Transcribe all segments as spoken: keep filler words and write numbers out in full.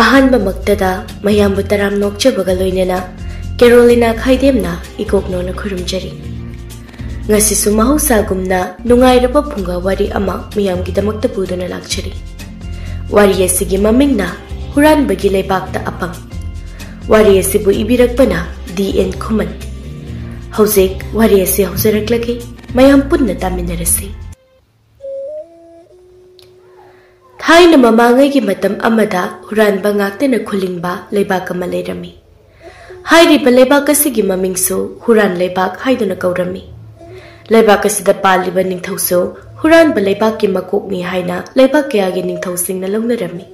ꯑꯍꯥꯟꯕꯃꯛꯇꯗ ꯃꯌꯥꯝꯕꯨ ꯇꯔꯥꯝ ꯅꯣꯛꯆꯕꯒ ꯂꯣꯏꯅꯅ ꯀꯦꯔꯣꯂꯤꯅꯥ ꯈꯥꯏꯗꯦꯝꯅ ꯏꯀꯣꯛꯅꯣꯅ ꯈꯨꯔꯨꯝꯖꯔꯤ꯫ ꯉꯁꯤꯁꯨ ꯃꯍꯧꯁꯥꯒꯨꯝꯅ ꯅꯨꯡꯉꯥꯏꯔꯕ ꯐꯨꯡꯒꯥ ꯋꯥꯔꯤ ꯑꯃ ꯃꯤꯌꯥꯝꯒꯤꯗꯃꯛꯇ ꯄꯨꯗꯨꯅ ꯂꯥꯛꯆꯔꯤ꯫ ꯋꯥꯔꯤ ꯑꯁꯤꯒꯤ ꯃꯃꯤꯡꯅ ꯍꯨꯔꯥꯟꯕꯒꯤ ꯂꯩꯕꯥꯛꯇ ꯑꯄꯪ꯫ ꯋꯥꯔꯤ ꯑꯁꯤꯕꯨ ꯏꯕꯤꯔꯛꯄꯅ ꯗꯤ ꯑꯦꯟ ꯈꯨꯃꯟ꯫ ꯍꯧꯖꯤꯛ ꯋꯥꯔꯤ ꯑꯁꯤ ꯍꯧꯖꯔꯛꯂꯒꯦ, ꯃꯌꯥꯝ ꯄꯨꯟꯅ ꯇꯥꯃꯤꯟꯅꯔꯁꯤ꯫ ꯊꯥꯏꯅ ꯃꯃꯥꯡꯉꯩꯒꯤ ꯃꯇꯝ ꯑꯃꯗ ꯍꯨꯔꯥꯟꯕ ꯉꯥꯛꯇꯅ ꯈꯨꯂꯤꯡꯕ ꯂꯩꯕꯥꯛ ꯑꯃ ꯂꯩꯔꯝꯃꯤ꯫ ꯍꯥꯏꯔꯤꯕ ꯂꯩꯕꯥꯛ ꯑꯁꯤꯒꯤ ꯃꯃꯤꯡꯁꯨ ꯍꯨꯔꯥꯟ ꯂꯩꯕꯥꯛ ꯍꯥꯏꯗꯨꯅ ꯀꯧꯔꯝꯃꯤ꯫ ꯂꯩꯕꯥꯛ ꯑꯁꯤꯗ ꯄꯥꯜꯂꯤꯕ ꯅꯤꯡꯊꯧꯁꯨ ꯍꯨꯔꯥꯟꯕ ꯂꯩꯕꯥꯛꯀꯤ ꯃꯀꯣꯛꯅꯤ ꯍꯥꯏꯅ ꯂꯩꯕꯥꯛ ꯀꯌꯥꯒꯤ ꯅꯤꯡꯊꯧꯁꯤꯡꯅ ꯂꯧꯅꯔꯝꯃꯤ꯫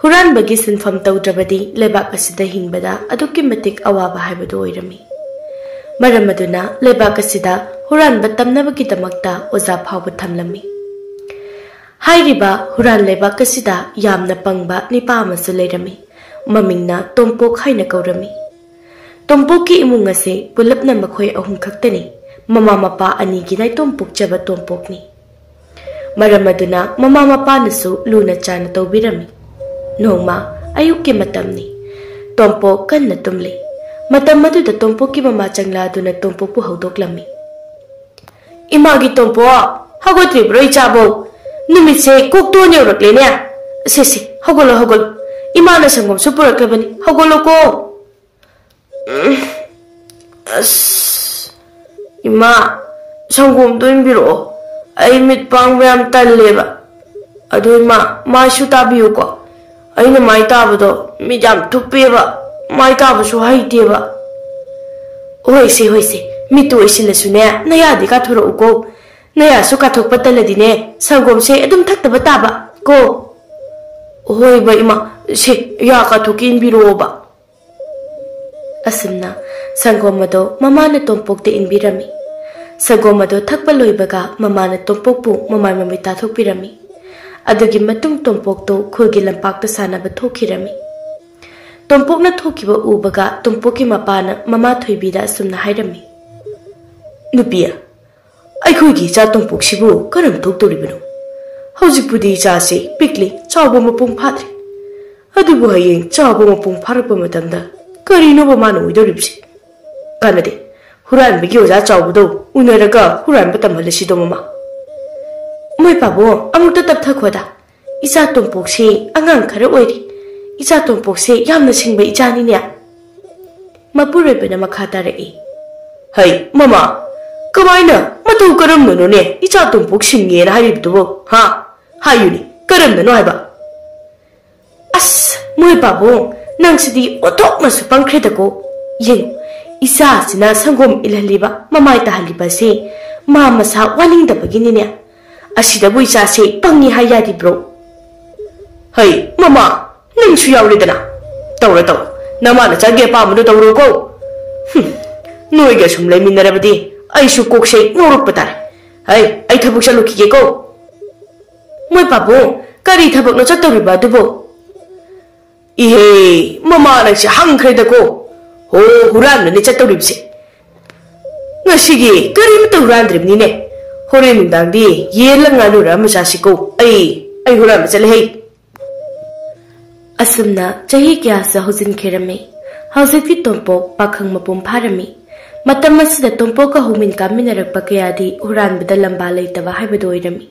ꯍꯨꯔꯥꯟꯕꯒꯤ ꯁꯤꯟꯐꯝ ꯇꯧꯗ꯭ꯔꯕꯗꯤ ꯂꯩꯕꯥꯛ ꯑꯁꯤꯗ ꯍꯤꯡꯕꯗ ꯑꯗꯨꯛꯀꯤ ꯃꯇꯤꯛ ꯑꯋꯥꯕ ꯍꯥꯏꯕꯗꯨ ꯑꯣꯏꯔꯝꯃꯤ꯫ ꯃꯔꯝ ꯑꯗꯨꯅ ꯂꯩꯕꯥꯛ ꯑꯁꯤꯗ ꯍꯨꯔꯥꯟꯕ ꯇꯝꯅꯕꯒꯤꯗꯃꯛꯇ ꯑꯣꯖꯥ ꯐꯥꯎꯕ ꯊꯝꯂꯝꯃꯤ꯫ ꯍꯥꯏꯔꯤꯕ ꯍꯨꯔꯥꯟ ꯂꯩꯕꯥꯛ ꯑꯁꯤꯗ ꯌꯥꯝꯅ ꯄꯪꯕ ꯅꯤꯄꯥ ꯑꯃꯁꯨ ꯂꯩꯔꯝꯃꯤ꯫ ꯃꯃꯤꯡꯅ ꯇꯣꯝꯄꯣꯛ ꯍꯥꯏꯅ ꯀꯧꯔꯝꯃꯤ꯫ ꯇꯣꯝꯄꯣꯛꯀꯤ ꯏꯃꯨꯡ ꯑꯁꯤ ꯄꯨꯂꯞꯅ ꯃꯈꯣꯏ ꯑꯍꯨꯝ ꯈꯛꯇꯅꯤ꯫ ꯃꯃꯥ ꯃꯄꯥ ꯑꯅꯤꯒꯤ ꯅꯥꯏꯇꯣꯝ ꯄꯣꯛꯆꯕ ꯇꯣꯝꯄꯣꯛꯅꯤ꯫ ꯃꯔꯝ ꯑꯗꯨꯅ ꯃꯃꯥ ꯃꯄꯥꯅꯁꯨ ꯂꯨꯅ ꯆꯥꯅ ꯇꯧꯕꯤꯔꯝꯃꯤ꯫ ꯅꯣꯡꯃ ꯑꯌꯨꯛꯀꯤ ꯃꯇꯝꯅꯤ꯫ ꯇꯣꯝꯄꯣꯛ ꯀꯟꯅ ꯇꯨꯝꯂꯤ꯫ ꯃꯇꯝ ꯑꯗꯨꯗ ꯇꯣꯝꯄꯣꯛꯀꯤ ꯃꯃꯥ ꯆꯪꯂꯛꯑꯗꯨꯅ ꯇꯣꯝꯄꯣꯛꯄꯨ ꯍꯧꯗꯣꯛꯂꯝꯃꯤ꯫ "ꯏꯃꯥꯒꯤ ꯇꯣꯝꯄꯣꯛ, ꯍꯧꯒꯠꯇ꯭ꯔꯤꯕ꯭ꯔꯣ ꯏꯆꯥꯕꯧ? ꯅꯨꯃꯤꯠꯁꯦ ꯀꯣꯛꯇꯣꯟ ꯌꯧꯔꯛꯂꯦꯅꯦ꯫ ꯁꯦ, ꯁꯦ, ꯍꯧꯒꯠꯂꯣ, ꯍꯧꯒꯠꯂꯣ꯫ ꯏꯃꯥꯅ ꯁꯪꯒꯣꯝꯁꯨ ꯄꯨꯔꯛꯂꯕꯅꯤ꯫ ꯍꯧꯒꯠꯂꯣꯀꯣ꯫" ꯎꯝ, ꯑꯁ, ꯏꯃꯥ, ꯁꯪꯒꯣꯝꯗꯣ ꯏꯟꯕꯤꯔꯛꯑꯣ꯫ ꯑꯩ ꯃꯤꯠ ꯄꯥꯡꯕ ꯌꯥꯝ ꯇꯜꯂꯦꯕ꯫ ꯑꯗꯣ ꯏꯃꯥ, ꯃꯥꯏꯁꯨ ꯇꯥꯕꯤꯌꯨꯀꯣ꯫ ꯑꯩꯅ ꯃꯥꯏ ꯇꯥꯕꯗꯣ ꯃꯤꯠ ꯌꯥꯝ ꯊꯨꯞꯄꯦꯕ, ꯃꯥꯏ ꯇꯥꯕꯁꯨ ꯍꯩꯇꯦꯕ꯫ ꯍꯣꯏꯁꯦ, ꯍꯣꯏꯁꯦ, ꯃꯤꯠꯇꯨ ꯑꯣꯏꯁꯤꯜꯂꯁꯨꯅꯦ, ꯅꯌꯥꯗꯤ ꯀꯥꯊꯣꯔꯛꯎꯀꯣ꯫ ꯅꯌꯥꯁꯨ ꯀꯥꯊꯣꯛꯄ ꯇꯜꯂꯗꯤꯅꯦ, ꯁꯪꯒꯣꯝꯁꯦ ꯑꯗꯨꯝ ꯊꯛꯇꯕ ꯇꯥꯕ ꯀꯣ꯫ ꯍꯣꯏꯕ ꯏꯃꯥ, ꯁꯦ, ꯌꯥ ꯀꯥꯊꯣꯛꯀꯦ, ꯏꯟꯕꯤꯔꯛꯑꯣꯕ꯫ ꯑꯁꯨꯝꯅ ꯁꯪꯒꯣꯝ ꯑꯗꯣ ꯃꯃꯥꯅ ꯇꯣꯝꯄꯣꯛꯇ ꯏꯟꯕꯤꯔꯝꯃꯤ꯫ ꯁꯪꯒꯣꯝ ꯑꯗꯣ ꯊꯛꯄ ꯂꯣꯏꯕꯒ ꯃꯃꯥꯅ ꯇꯣꯝꯄꯣꯛꯄꯨ ꯃꯃꯥꯏ ꯃꯃꯤꯠ ꯇꯥꯊꯣꯛꯄꯤꯔꯝꯃꯤ꯫ ꯑꯗꯨꯒꯤ ꯃꯇꯨꯡ ꯇꯣꯝꯄꯣꯛꯇꯨ ꯈꯨꯜꯒꯤ ꯂꯝꯄꯥꯛꯇ ꯁꯥꯟꯅꯕ ꯊꯣꯛꯈꯤꯔꯝꯃꯤ꯫ ꯇꯣꯝꯄꯣꯛꯅ ꯊꯣꯛꯈꯤꯕ ꯎꯕꯒ ꯇꯣꯝꯄꯣꯛꯀꯤ ꯃꯄꯥꯅ ꯃꯃꯥ ꯊꯣꯏꯕꯤꯗ ꯑꯁꯨꯝꯅ ꯍꯥꯏꯔꯝꯃꯤ, "ꯅꯨꯄꯤ, ꯑꯩꯈꯣꯏꯒꯤ ꯏꯆꯥ ꯇꯣꯝꯄꯣꯛꯁꯤꯕꯨ ꯀꯔꯝ ꯊꯣꯛꯇꯧꯔꯤꯕꯅꯣ? ꯍꯧꯖꯤꯛꯄꯨꯗꯤ ꯏꯆꯥꯁꯤ ꯄꯤꯛꯂꯤ, ꯆꯥꯎꯕ ꯃꯄꯨꯡ ꯐꯥꯗ꯭ꯔꯤ꯫ ꯑꯗꯨꯕꯨ ꯍꯌꯦꯡ ꯆꯥꯎꯕ ꯃꯄꯨꯡ ꯐꯥꯔꯛꯄ ꯃꯇꯝꯗ ꯀꯔꯤꯅꯣꯕ ꯃꯥꯅ ꯑꯣꯏꯗꯧꯔꯤꯕꯁꯦ? ꯀꯥꯟꯅꯗꯦ꯫ ꯍꯨꯔꯥꯟꯕꯒꯤ ꯑꯣꯖꯥ ꯆꯥꯎꯕꯗꯧ ꯎꯅꯔꯒ ꯍꯨꯔꯥꯟꯕ ꯇꯝꯍꯜꯂꯁꯤꯗꯣ, ꯃꯃꯥ꯫ ꯃꯣꯏ ꯄꯥꯕꯨꯡ, ꯑꯃꯨꯛꯇ ꯇꯞꯊꯈꯣꯗ꯫ ꯏꯆꯥ ꯇꯣꯝꯄꯣꯛꯁꯦ ꯑꯉꯥꯡ ꯈꯔ ꯑꯣꯏꯔꯤ꯫ ꯏꯆꯥ ꯇꯣꯝꯄꯣꯛꯁꯦ ꯌꯥꯝꯅ ꯁꯤꯡꯕ ꯏꯆꯥꯅꯤꯅꯦ꯫ ꯃꯄꯨꯔꯣꯏꯕꯅ ꯃꯈꯥ ꯇꯥꯔꯛꯏ꯫ ꯍꯩ, ꯃꯃꯥ, ꯀꯃꯥꯏꯅ? ꯃꯇꯧ ꯀꯔꯝꯅꯅꯣꯅꯦ ꯏꯆꯥ ꯇꯣꯝꯄꯣꯛ ꯁꯤꯡꯉꯦꯅ ꯍꯥꯏꯔꯤꯕꯗꯨꯕꯨ, ꯍꯥ? ꯍꯥꯏꯌꯨꯅꯦ, ꯀꯔꯝꯅꯅꯣ ꯍꯥꯏꯕ? ꯑꯁ, ꯃꯣꯏ ꯄꯥꯕꯨꯡ, ꯅꯪꯁꯤꯗꯤ ꯑꯣꯟꯊꯣꯛꯅꯁꯨ ꯄꯪꯈ꯭ꯔꯦꯗꯀꯣ꯫ ꯌꯦꯡꯉꯨ, ꯏꯆꯥꯁꯤꯅ ꯁꯪꯒꯣꯝ ꯏꯜꯍꯜꯂꯤꯕ, ꯃꯃꯥꯏ ꯇꯥꯍꯜꯂꯤꯕ ꯑꯁꯤ ꯃꯥ ꯃꯁꯥ ꯋꯥꯅꯤꯡꯗꯕꯒꯤꯅꯤꯅꯦ꯫ ꯑꯁꯤꯗꯕꯨ ꯏꯆꯥꯁꯦ ꯄꯪꯉꯤ ꯍꯥꯏ ꯌꯥꯗꯤꯕ꯭ꯔꯣ? ꯍꯩ, ꯃꯃꯥ, ꯅꯪꯁꯨ ꯌꯥꯎꯔꯦꯗꯅ꯫ ꯇꯧꯔꯣ, ꯇꯧꯔꯣ꯫ ꯅꯃꯥ ꯅꯆꯥꯒꯤ ꯑꯄꯥꯝꯕꯗꯣ ꯇꯧꯔꯣꯀꯣ꯫ ꯍꯨꯝ, ꯅꯣꯏꯒ ꯁꯨꯝ ꯂꯩꯃꯤꯟꯅꯔꯕꯗꯤ ꯑꯩꯁꯨ ꯀꯣꯛꯁꯦ ꯉꯧꯔꯛꯄ ꯇꯥꯔꯦ꯫ ꯍꯩ, ꯑꯩ ꯊꯕꯛ ꯆꯠꯂꯨꯈꯤꯒꯦꯀꯣ꯫ ꯃꯣꯏ ꯄꯥꯕꯨꯡ, ꯀꯔꯤ ꯊꯕꯛꯅꯣ ꯆꯠꯇꯧꯔꯤꯕ ꯑꯗꯨꯕꯨ? ꯏꯍꯦ, ꯃꯃꯥ ꯅꯪꯁꯦ ꯍꯪꯈ꯭ꯔꯦꯗꯀꯣ꯫ ꯍꯣ, ꯍꯨꯔꯥꯟꯕꯅꯦ ꯆꯠꯇꯧꯔꯤꯕꯁꯦ꯫ ꯉꯁꯤꯒꯤ ꯀꯔꯤꯃꯠꯇ ꯍꯨꯔꯥꯟꯗ꯭ꯔꯤꯕꯅꯤꯅꯦ꯫ ꯍꯣꯔꯦꯟ ꯅꯨꯡꯗꯥꯡꯗꯤ ꯌꯦꯟꯂ ꯉꯥꯅꯨꯔ ꯑꯃ ꯆꯥꯁꯤꯀꯣ꯫ ꯑꯩ, ꯑꯩ ꯍꯨꯔꯥꯟꯕ ꯆꯠꯂꯦ ꯍꯩ꯫ ꯑꯁꯨꯝꯅ ꯆꯍꯤ ꯀꯌꯥꯁꯨ ꯍꯧꯖꯤꯟꯈꯤꯔꯝꯃꯤ꯫ ꯍꯧꯖꯤꯛꯇꯤ ꯇꯣꯝꯄꯣꯛ ꯄꯥꯈꯪ ꯃꯄꯨꯡ ꯐꯥꯔꯝꯃꯤ꯫ ꯃꯇꯝ ꯑꯁꯤꯗ ꯇꯣꯝꯄꯣꯛꯀ ꯍꯧꯃꯤꯟ ꯀꯥꯃꯤꯟꯅꯔꯛꯄ ꯀꯌꯥꯗꯤ ꯍꯨꯔꯥꯟꯕꯗ ꯂꯝꯕꯥ ꯂꯩꯇꯕ ꯍꯥꯏꯕꯗꯨ ꯑꯣꯏꯔꯝꯃꯤ꯫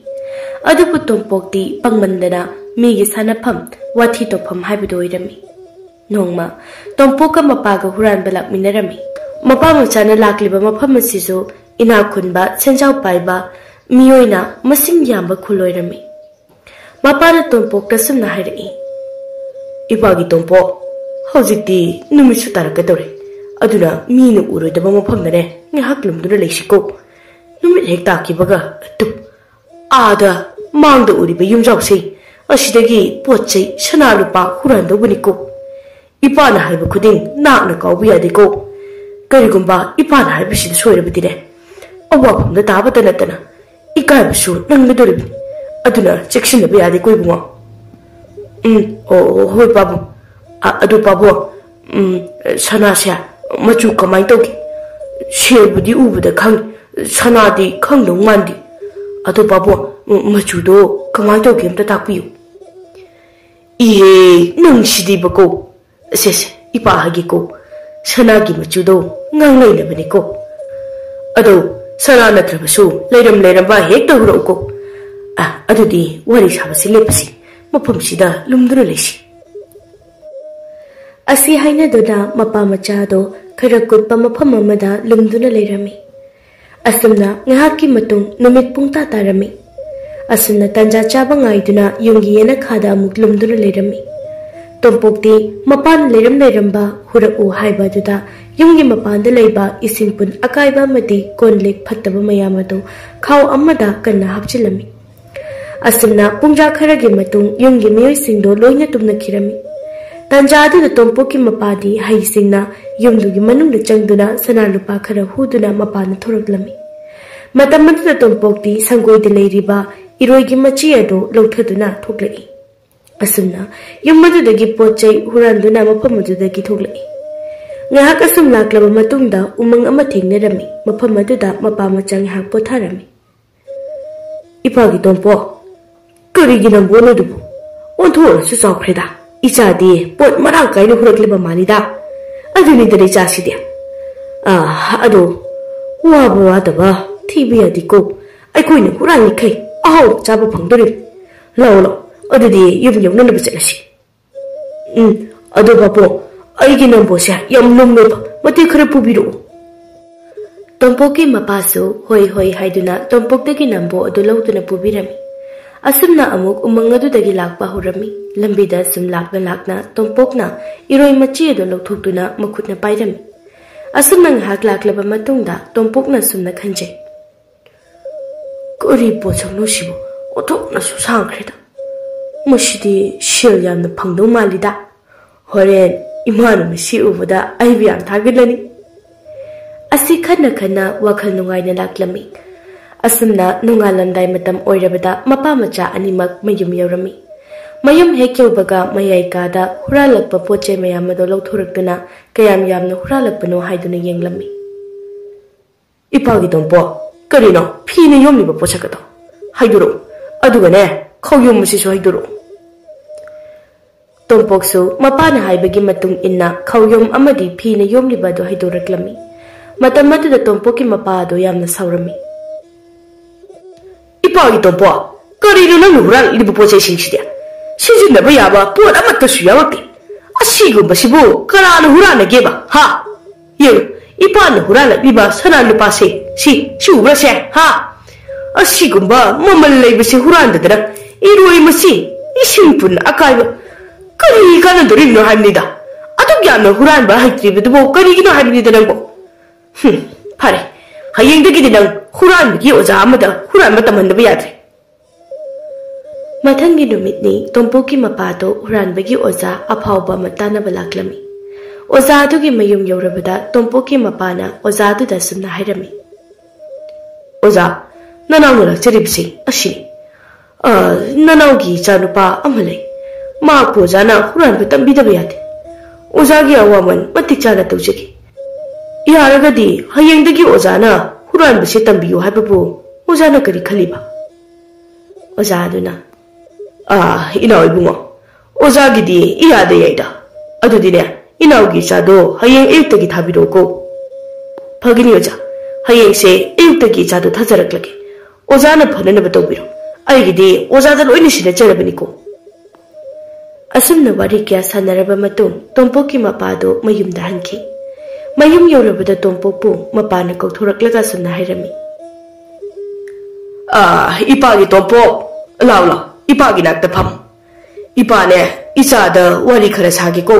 ꯑꯗꯨꯕꯨ ꯇꯣꯝꯄꯣꯛꯇꯤ ꯄꯪꯃꯟꯗꯅ ꯃꯤꯒꯤ ꯁꯥꯟꯅꯐꯝ, ꯋꯥꯊꯤ ꯇꯧꯐꯝ ꯍꯥꯏꯕꯗꯨ ꯑꯣꯏꯔꯝꯃꯤ꯫ ꯅꯣꯡꯃ ꯇꯣꯝꯄꯣꯛꯀ ꯃꯄꯥꯒ ꯍꯨꯔꯥꯟꯕ ꯂꯥꯛꯃꯤꯟꯅꯔꯝꯃꯤ꯫ ꯃꯄꯥ ꯃꯆꯥꯅ ꯂꯥꯛꯂꯤꯕ ꯃꯐꯝ ꯑꯁꯤꯁꯨ ꯏꯅꯥꯛ ꯈꯨꯟꯕ, ꯁꯦꯟꯖꯥꯎ ꯄꯥꯏꯕ ꯃꯤꯑꯣꯏꯅ ꯃꯁꯤꯡ ꯌꯥꯝꯕ ꯈꯨꯜ ꯑꯣꯏꯔꯝꯃꯤ꯫ ꯃꯄꯥꯅ ꯇꯣꯝꯄꯣꯛꯇ ꯁꯨꯝꯅ ꯍꯥꯏꯔꯛꯏ, "ꯏꯄꯥꯒꯤ ꯇꯣꯝꯄꯣꯛ, ꯍꯧꯖꯤꯛꯇꯤ ꯅꯨꯃꯤꯠꯁꯨ ꯇꯥꯔꯛꯀꯗꯧꯔꯦ, ꯑꯗꯨꯅ ꯃꯤꯅ ꯎꯔꯣꯏꯗꯕ ꯃꯐꯝꯗꯅꯦ ꯉꯥꯏꯍꯥꯛ ꯂꯨꯝꯗꯨꯅ ꯂꯩꯁꯤꯀꯣ꯫ ꯅꯨꯃꯤꯠ ꯍꯦꯛ ꯇꯥꯈꯤꯕꯒ, ꯑꯗꯨ ꯑꯥꯗ ꯃꯥꯡꯗ ꯎꯔꯤꯕ ꯌꯨꯝꯖꯥꯎꯁꯦ, ꯑꯁꯤꯗꯒꯤ ꯄꯣꯠ ꯆꯩ ꯁꯅꯥ ꯂꯨꯄꯥ ꯍꯨꯔꯥꯟꯗꯧꯕꯅꯤꯀꯣ꯫ ꯏꯄꯥꯅ ꯍꯥꯏꯕ ꯈꯨꯗꯤꯡ ꯅꯥꯛꯅ ꯀꯥꯎꯕ ꯌꯥꯗꯦꯀꯣ꯫ ꯀꯔꯤꯒꯨꯝꯕ ꯏꯄꯥꯅ ꯍꯥꯏꯕꯁꯤꯗ ꯁꯣꯏꯔꯕꯗꯤꯅꯦ, ꯑꯋꯥꯐꯝꯗ ꯇꯥꯕꯇ ꯅꯠꯇꯅ ꯏꯀꯥꯏꯕꯁꯨ ꯅꯪꯒꯗꯧꯔꯤꯕꯅꯤ꯫ ꯑꯗꯨꯅ ꯆꯦꯛꯁꯤꯟꯗꯕ ꯌꯥꯗꯦꯀꯣ ꯏꯕꯨꯡꯉꯣ꯫" "ꯎꯝ, ꯑꯣ, ꯑꯣ, ꯍꯣꯏ ꯄꯥꯕꯨꯡ꯫ ꯑ-, ꯑꯗꯨ ꯄꯥꯕꯨꯡ, ꯎꯝ, ꯁꯅꯥꯁꯦ ꯃꯆꯨ ꯀꯃꯥꯏꯅ ꯇꯧꯒꯦ? ꯁꯦꯜꯕꯨꯗꯤ ꯎꯕꯗ ꯈꯪꯉꯤ, ꯁꯅꯥꯗꯤ ꯈꯪꯗꯧ ꯃꯥꯟꯗꯦ꯫ ꯑꯗꯨ ꯄꯥꯕꯨꯡ, ꯎꯝ, ꯃꯆꯨꯗꯣ ꯀꯃꯥꯏꯅ ꯇꯧꯒꯦ ꯑꯝꯇ ꯇꯥꯛꯄꯤꯌꯨ꯫" ꯏꯍꯦ, ꯅꯪꯁꯤꯗꯤꯕꯀꯣ꯫ ꯑꯁꯦꯁꯦ, ꯏꯄꯥ ꯍꯥꯏꯒꯦꯀꯣ꯫ ꯁꯅꯥꯒꯤ ꯃꯆꯨꯗꯣ ꯉꯥꯡꯂꯩꯅꯕꯅꯤꯀꯣ꯫ ꯑꯗꯣ, ꯁꯅꯥ ꯅꯠꯇ꯭ꯔꯕꯁꯨ ꯂꯩꯔꯝ ꯂꯩꯔꯝꯕ ꯍꯦꯛꯇ ꯍꯨꯔꯛꯎꯀꯣ꯫ ꯑ, ꯑꯗꯨꯗꯤ ꯋꯥꯔꯤ ꯁꯥꯕꯁꯤ ꯂꯦꯞꯄꯁꯤ꯫ ꯃꯐꯝꯁꯤꯗ ꯂꯨꯝꯗꯨꯅ ꯂꯩꯁꯤ꯫ ꯑꯁꯤ ꯍꯥꯏꯅꯗꯨꯅ ꯃꯄꯥ ꯃꯆꯥꯗꯣ ꯈꯔ ꯀꯨꯠꯄ ꯃꯐꯝ ꯑꯃꯗ ꯂꯨꯝꯗꯨꯅ ꯂꯩꯔꯝꯃꯤ꯫ ꯑꯁꯨꯝꯅ ꯉꯥꯏꯍꯥꯛꯀꯤ ꯃꯇꯨꯡ ꯅꯨꯃꯤꯠ ꯄꯨꯡꯇꯥ ꯇꯥꯔꯝꯃꯤ꯫ ꯑꯁꯨꯝꯅ ꯇꯟꯖꯥ ꯆꯥꯕ ꯉꯥꯏꯗꯨꯅ ꯌꯨꯝꯒꯤ ꯌꯦꯅꯈꯥꯗ ꯑꯃꯨꯛ ꯂꯨꯝꯗꯨꯅ ꯂꯩꯔꯝꯃꯤ꯫ ꯇꯣꯝꯄꯣꯛꯇꯤ ꯃꯄꯥꯅ ꯂꯩꯔꯝ ꯂꯩꯔꯝꯕ ꯍꯨꯔꯛꯎ ꯍꯥꯏꯕ ꯑꯗꯨꯗ ꯌꯨꯝꯒꯤ ꯃꯄꯥꯟꯗ ꯂꯩꯕ ꯏꯁꯤꯡ ꯄꯨꯟ ꯑꯀꯥꯏꯕ ꯑꯃꯗꯤ ꯀꯣꯟ ꯂꯤꯛ ꯐꯠꯇꯕ ꯃꯌꯥꯝ ꯑꯗꯨ ꯈꯥꯎ ꯑꯃꯗ ꯀꯟꯅ ꯍꯥꯞꯆꯤꯜꯂꯝꯃꯤ꯫ ꯑꯁꯨꯝꯅ ꯄꯨꯡꯖꯥ ꯈꯔꯒꯤ ꯃꯇꯨꯡ ꯌꯨꯝꯒꯤ ꯃꯤꯑꯣꯏꯁꯤꯡꯗꯣ ꯂꯣꯏꯅ ꯇꯨꯝꯅꯈꯤꯔꯝꯃꯤ꯫ ꯇꯟꯖꯥ ꯑꯗꯨꯗ ꯇꯣꯝꯄꯣꯛꯀꯤ ꯃꯄꯥꯗꯤ ꯍꯩꯁꯤꯡꯅ ꯌꯨꯝꯗꯨꯒꯤ ꯃꯅꯨꯡꯗ ꯆꯪꯗꯨꯅ ꯁꯅꯥ ꯂꯨꯄꯥ ꯈꯔ ꯍꯨꯗꯨꯅ ꯃꯄꯥꯟꯗ ꯊꯣꯔꯛꯂꯝꯃꯤ꯫ ꯃꯇꯝ ꯑꯗꯨꯗ ꯇꯣꯝꯄꯣꯛꯇꯤ ꯁꯪꯒꯣꯏꯗ ꯂꯩꯔꯤꯕ ꯏꯔꯣꯏꯒꯤ ꯃꯆꯤ ꯑꯗꯨ ꯂꯧꯊꯗꯨꯅ ꯊꯣꯛꯂꯛꯏ꯫ ꯑꯁꯨꯝꯅ ꯌꯨꯝ ꯑꯗꯨꯗꯒꯤ ꯄꯣꯠ ꯆꯩ ꯍꯨꯔꯥꯟꯗꯨꯅ ꯃꯐꯝ ꯑꯗꯨꯗꯒꯤ ꯊꯣꯛꯂꯛꯏ꯫ ꯉꯥꯏꯍꯥꯛ ꯑꯁꯨꯝ ꯂꯥꯛꯂꯕ ꯃꯇꯨꯡꯗ ꯎꯃꯪ ꯑꯃ ꯊꯦꯡꯅꯔꯝꯃꯤ꯫ ꯃꯐꯝ ꯑꯗꯨꯗ ꯃꯄꯥ ꯃꯆꯥ ꯉꯥꯏꯍꯥꯛ ꯄꯣꯊꯥꯔꯝꯃꯤ꯫ "ꯏꯄꯥꯒꯤ ꯇꯣꯝꯄꯣ, ꯀꯔꯤꯒꯤ ꯅꯝꯕꯣꯜ ꯑꯗꯨꯕꯨ ꯑꯣꯟꯊꯣꯛꯅꯁꯨ ꯆꯥꯎꯈ꯭ꯔꯦꯗ꯫ ꯏꯆꯥꯗꯤ ꯄꯣꯠ ꯃꯔꯥꯡ ꯀꯥꯏꯅ ꯍꯨꯔꯛꯂꯤꯕ ꯃꯥꯜꯂꯤꯗ꯫ ꯑꯗꯨꯅꯤꯗꯅ ꯏꯆꯥꯁꯤꯗꯤ꯫ ꯑꯥ, ꯑꯗꯣ ꯋꯥꯕ ꯋꯥꯗꯕ ꯊꯤꯕ ꯌꯥꯗꯦꯀꯣ꯫ ꯑꯩꯈꯣꯏꯅ ꯍꯨꯔꯥꯟꯂꯤꯈꯩ ꯑꯍꯥꯎꯕ ꯆꯥꯕ ꯐꯪꯗꯣꯔꯤꯕꯅꯤ꯫ ꯂꯥꯛꯑꯣ, ꯂꯥꯛꯑꯣ, ꯑꯗꯨꯗꯤ ꯌꯨꯝ ꯌꯧꯅꯅꯕ ꯆꯠꯂꯁꯤ꯫" "ꯎꯝ, ꯑꯗꯣ ꯕꯥꯄꯨ, ꯑꯩꯒꯤ ꯅꯝꯕꯣꯁꯦ ꯌꯥꯝ ꯂꯨꯝꯃꯦꯕ, ꯃꯇꯦꯛ ꯈꯔ ꯄꯨꯕꯤꯔꯛꯑꯣ꯫" ꯇꯣꯝꯄꯣꯛꯀꯤ ꯃꯄꯥꯁꯨ ꯍꯣꯏ ꯍꯣꯏ ꯍꯥꯏꯗꯨꯅ ꯇꯣꯝꯄꯣꯛꯇꯒꯤ ꯅꯝꯕꯣ ꯑꯗꯨ ꯂꯧꯗꯨꯅ ꯄꯨꯕꯤꯔꯝꯃꯤ꯫ ꯑꯁꯨꯝꯅ ꯑꯃꯨꯛ ꯎꯃꯪ ꯑꯗꯨꯗꯒꯤ ꯂꯥꯛꯄ ꯍꯧꯔꯝꯃꯤ꯫ ꯂꯝꯕꯤꯗ ꯁꯨꯝ ꯂꯥꯛꯅ ꯂꯥꯛꯅ ꯇꯣꯝꯄꯣꯛꯅ ꯏꯔꯣꯏ ꯃꯆꯤ ꯑꯗꯨ ꯂꯧꯊꯣꯛꯇꯨꯅ ꯃꯈꯨꯠꯅ ꯄꯥꯏꯔꯝꯃꯤ꯫ ꯑꯁꯨꯝꯅ ꯉꯥꯏꯍꯥꯛ ꯂꯥꯛꯂꯕ ꯃꯇꯨꯡꯗ ꯇꯣꯝꯄꯣꯛꯅ ꯁꯨꯝꯅ ꯈꯟꯖꯩ, "ꯀꯔꯤ ꯄꯣꯠꯁꯛꯅꯣ ꯁꯤꯕꯨ? ꯑꯣꯟꯊꯣꯛꯅꯁꯨ ꯁꯥꯡꯈ꯭ꯔꯦꯗ꯫ ꯃꯁꯤꯗꯤ ꯁꯦꯜ ꯌꯥꯝꯅ ꯐꯪꯗꯧ ꯃꯥꯜꯂꯤꯗ꯫ ꯍꯣꯔꯦꯟ ꯏꯃꯥꯅ ꯃꯁꯤ ꯎꯕꯗ ꯑꯩꯕꯨ ꯌꯥꯝ ꯊꯥꯒꯠꯂꯅꯤ꯫" ꯑꯁꯤ ꯈꯟꯅ ꯈꯟꯅ ꯋꯥꯈꯜ ꯅꯨꯡꯉꯥꯏꯅ ꯂꯥꯛꯂꯝꯃꯤ꯫ ꯑꯁꯨꯝꯅ ꯅꯣꯡꯉꯥꯜꯂꯝꯗꯥꯏ ꯃꯇꯝ ꯑꯣꯏꯔꯕꯗ ꯃꯄꯥ ꯃꯆꯥ ꯑꯅꯤꯃꯛ ꯃꯌꯨꯝ ꯌꯧꯔꯝꯃꯤ꯫ ꯃꯌꯨꯝ ꯍꯦꯛ ꯌꯧꯕꯒ ꯃꯌꯥꯏ ꯀꯥꯗ ꯍꯨꯔꯥꯜꯂꯛꯄ ꯄꯣꯠ ꯆꯩ ꯃꯌꯥꯝ ꯑꯗꯨ ꯂꯧꯊꯣꯔꯛꯇꯨꯅ ꯀꯌꯥꯝ ꯌꯥꯝꯅ ꯍꯨꯔꯥꯜꯂꯛꯄꯅꯣ ꯍꯥꯏꯗꯨꯅ ꯌꯦꯡꯂꯝꯃꯤ꯫ "ꯏꯄꯥꯒꯤ ꯇꯣꯝꯄꯣ, ꯀꯔꯤꯅꯣ ꯐꯤꯅ ꯌꯣꯝꯂꯤꯕ ꯄꯣꯠꯁꯛ ꯑꯗꯣ? ꯍꯥꯏꯗꯣꯔꯛꯎ꯫ ꯑꯗꯨꯒꯅꯦ, ꯈꯥꯎꯌꯣꯝ ꯑꯁꯤꯁꯨ ꯍꯥꯏꯗꯣꯔꯛꯎ꯫" ꯇꯣꯝꯄꯣꯛꯁꯨ ꯃꯄꯥꯅ ꯍꯥꯏꯕꯒꯤ ꯃꯇꯨꯡ ꯏꯟꯅ ꯈꯧꯌꯣꯝ ꯑꯃꯗꯤ ꯐꯤꯅ ꯌꯣꯝꯂꯤꯕ ꯑꯗꯨ ꯍꯩꯗꯣꯔꯛꯂꯝꯃꯤ꯫ ꯃꯇꯝ ꯑꯗꯨꯗ ꯇꯣꯝꯄꯣꯛꯀꯤ ꯃꯄꯥ ꯑꯗꯨ ꯌꯥꯝꯅ ꯁꯥꯎꯔꯝꯃꯤ꯫ "ꯏꯄꯥꯒꯤ ꯇꯣꯝꯄꯣꯛ, ꯀꯔꯤꯅꯣ ꯅꯪꯅ ꯍꯨꯔꯥꯟꯂꯤꯕ ꯄꯣꯠ ꯆꯩꯁꯤꯡꯁꯤꯗꯤ? ꯁꯤꯖꯤꯟꯅꯕ ꯌꯥꯕ ꯄꯣꯠ ꯑꯃꯠꯇꯁꯨ ꯌꯥꯎꯔꯛꯇꯦ꯫ ꯑꯁꯤꯒꯨꯝꯕꯁꯤꯕꯨ ꯀꯅꯥꯅ ꯍꯨꯔꯥꯟꯅꯒꯦꯕ, ꯍꯥ? ꯌꯦꯡꯉꯨ, ꯏꯄꯥꯅ ꯍꯨꯔꯥꯟꯂꯛꯂꯤꯕ ꯁꯅꯥ ꯂꯨꯄꯥꯁꯦ, ꯁꯤ, ꯁꯤ ꯎꯕ꯭ꯔꯥꯁꯦ, ꯍꯥ? ꯑꯁꯤꯒꯨꯝꯕ ꯃꯃꯜ ꯂꯩꯕꯁꯦ ꯍꯨꯔꯥꯟꯗꯗꯅ ꯏꯔꯣꯏ ꯃꯆꯤ, ꯏꯁꯤꯡ ꯄꯨꯟꯅ ꯑꯀꯥꯏꯕ, ꯀꯔꯤ ꯀꯥꯟꯅꯗꯣꯔꯤꯕꯅꯣ ꯍꯥꯏꯕꯅꯤꯗ? ꯑꯗꯨꯛ ꯌꯥꯝꯅ ꯍꯨꯔꯥꯟꯕ ꯍꯩꯇ꯭ꯔꯤꯕꯗꯨꯕꯨ ꯀꯔꯤꯒꯤꯅꯣ ꯍꯥꯏꯕꯅꯤꯗ ꯅꯪꯕꯨ?" "ꯍꯨꯝ, ꯐꯔꯦ, ꯍꯌꯦꯡꯗꯒꯤꯗꯤ ꯅꯪ ꯍꯨꯔꯥꯟꯕꯒꯤ ꯑꯣꯖꯥ ꯑꯃꯗ ꯍꯨꯔꯥꯟꯕ ꯇꯝꯍꯟꯗꯕ ꯌꯥꯗ꯭ꯔꯦ꯫" ꯃꯊꯪꯒꯤ ꯅꯨꯃꯤꯠꯅꯤ꯫ ꯇꯣꯝꯄꯣꯛꯀꯤ ꯃꯄꯥꯗꯣ ꯍꯨꯔꯥꯟꯕꯒꯤ ꯑꯣꯖꯥ ꯑꯐꯥꯎꯕ ꯑꯃ ꯇꯥꯟꯅꯕ ꯂꯥꯛꯂꯝꯃꯤ꯫ ꯑꯣꯖꯥ ꯑꯗꯨꯒꯤ ꯃꯌꯨꯝ ꯌꯧꯔꯕꯗ ꯇꯣꯝꯄꯣꯛꯀꯤ ꯃꯄꯥꯅ ꯑꯣꯖꯥ ꯑꯗꯨꯗ ꯑꯁꯨꯝꯅ ꯍꯥꯏꯔꯝꯃꯤ: "ꯑꯣꯖꯥ, ꯅꯅꯥꯎꯅ ꯂꯥꯛꯆꯔꯤꯕꯁꯤ ꯑꯁꯤꯅꯤ꯫ ꯑ, ꯅꯅꯥꯎꯒꯤ ꯏꯆꯥꯅꯨꯄꯥ ꯑꯃ ꯂꯩ꯫ ꯃꯍꯥꯛꯄꯨ ꯑꯣꯖꯥꯅ ꯍꯨꯔꯥꯟꯕ ꯇꯝꯕꯤꯗꯕ ꯌꯥꯗꯦ꯫ ꯑꯣꯖꯥꯒꯤ ꯑꯋꯥꯃꯟ ꯃꯇꯤꯛ ꯆꯥꯅ ꯇꯧꯖꯒꯦ꯫ ꯌꯥꯔꯒꯗꯤ ꯍꯌꯦꯡꯗꯒꯤ ꯑꯣꯖꯥꯅ ꯍꯨꯔꯥꯟꯕꯁꯤ ꯇꯝꯕꯤꯌꯨ ꯍꯥꯏꯕꯕꯨ ꯑꯣꯖꯥꯅ ꯀꯔꯤ ꯈꯜꯂꯤꯕ?" ꯑꯣꯖꯥ ꯑꯗꯨꯅ: "ꯑꯥ, ꯏꯅꯥꯎ ꯏꯕꯨꯡꯉꯣ, ꯑꯣꯖꯥꯒꯤꯗꯤ ꯏꯌꯥꯗ ꯌꯥꯏꯗ꯫ ꯑꯗꯨꯗꯤꯅꯦ, ꯏꯅꯥꯎꯒꯤ ꯏꯆꯥꯗꯣ ꯍꯌꯦꯡ ꯑꯌꯨꯛꯇꯒꯤ ꯊꯥꯕꯤꯔꯛꯎꯀꯣ꯫" "ꯐꯒꯅꯤ ꯑꯣꯖꯥ, ꯍꯌꯦꯡꯁꯦ ꯑꯌꯨꯛꯇꯒꯤ ꯏꯆꯥꯗꯣ ꯊꯥꯖꯔꯛꯂꯒꯦ꯫ ꯑꯣꯖꯥꯅ ꯐꯅꯅꯕ ꯇꯧꯕꯤꯔꯣ꯫ ꯑꯩꯒꯤꯗꯤ ꯑꯣꯖꯥꯗ ꯂꯣꯏꯅ ꯁꯤꯟꯅꯖꯔꯕꯅꯤꯀꯣ꯫" ꯑꯁꯨꯝꯅ ꯋꯥꯔꯤ ꯀꯌꯥ ꯁꯥꯟꯅꯔꯕ ꯃꯇꯨꯡ ꯇꯣꯝꯄꯣꯛꯀꯤ ꯃꯄꯥꯗꯨ ꯃꯌꯨꯝꯗ ꯍꯟꯈꯤ꯫ ꯃꯌꯨꯝ ꯌꯧꯔꯕꯗ ꯇꯣꯝꯄꯣꯛꯄꯨ ꯃꯄꯥꯅ ꯀꯧꯊꯣꯔꯛꯂꯒ ꯑꯁꯨꯝꯅ ꯍꯥꯏꯔꯝꯃꯤ: "ꯑꯥ, ꯏꯄꯥꯒꯤ ꯇꯣꯝꯄꯣꯛ, ꯂꯥꯎ ꯂꯥꯎ, ꯏꯄꯥꯒꯤ ꯅꯥꯛꯇ ꯐꯝ꯫ ꯏꯄꯥꯅꯦ, ꯏꯆꯥꯗ ꯋꯥꯔꯤ ꯈꯔ ꯁꯥꯒꯦꯀꯣ꯫"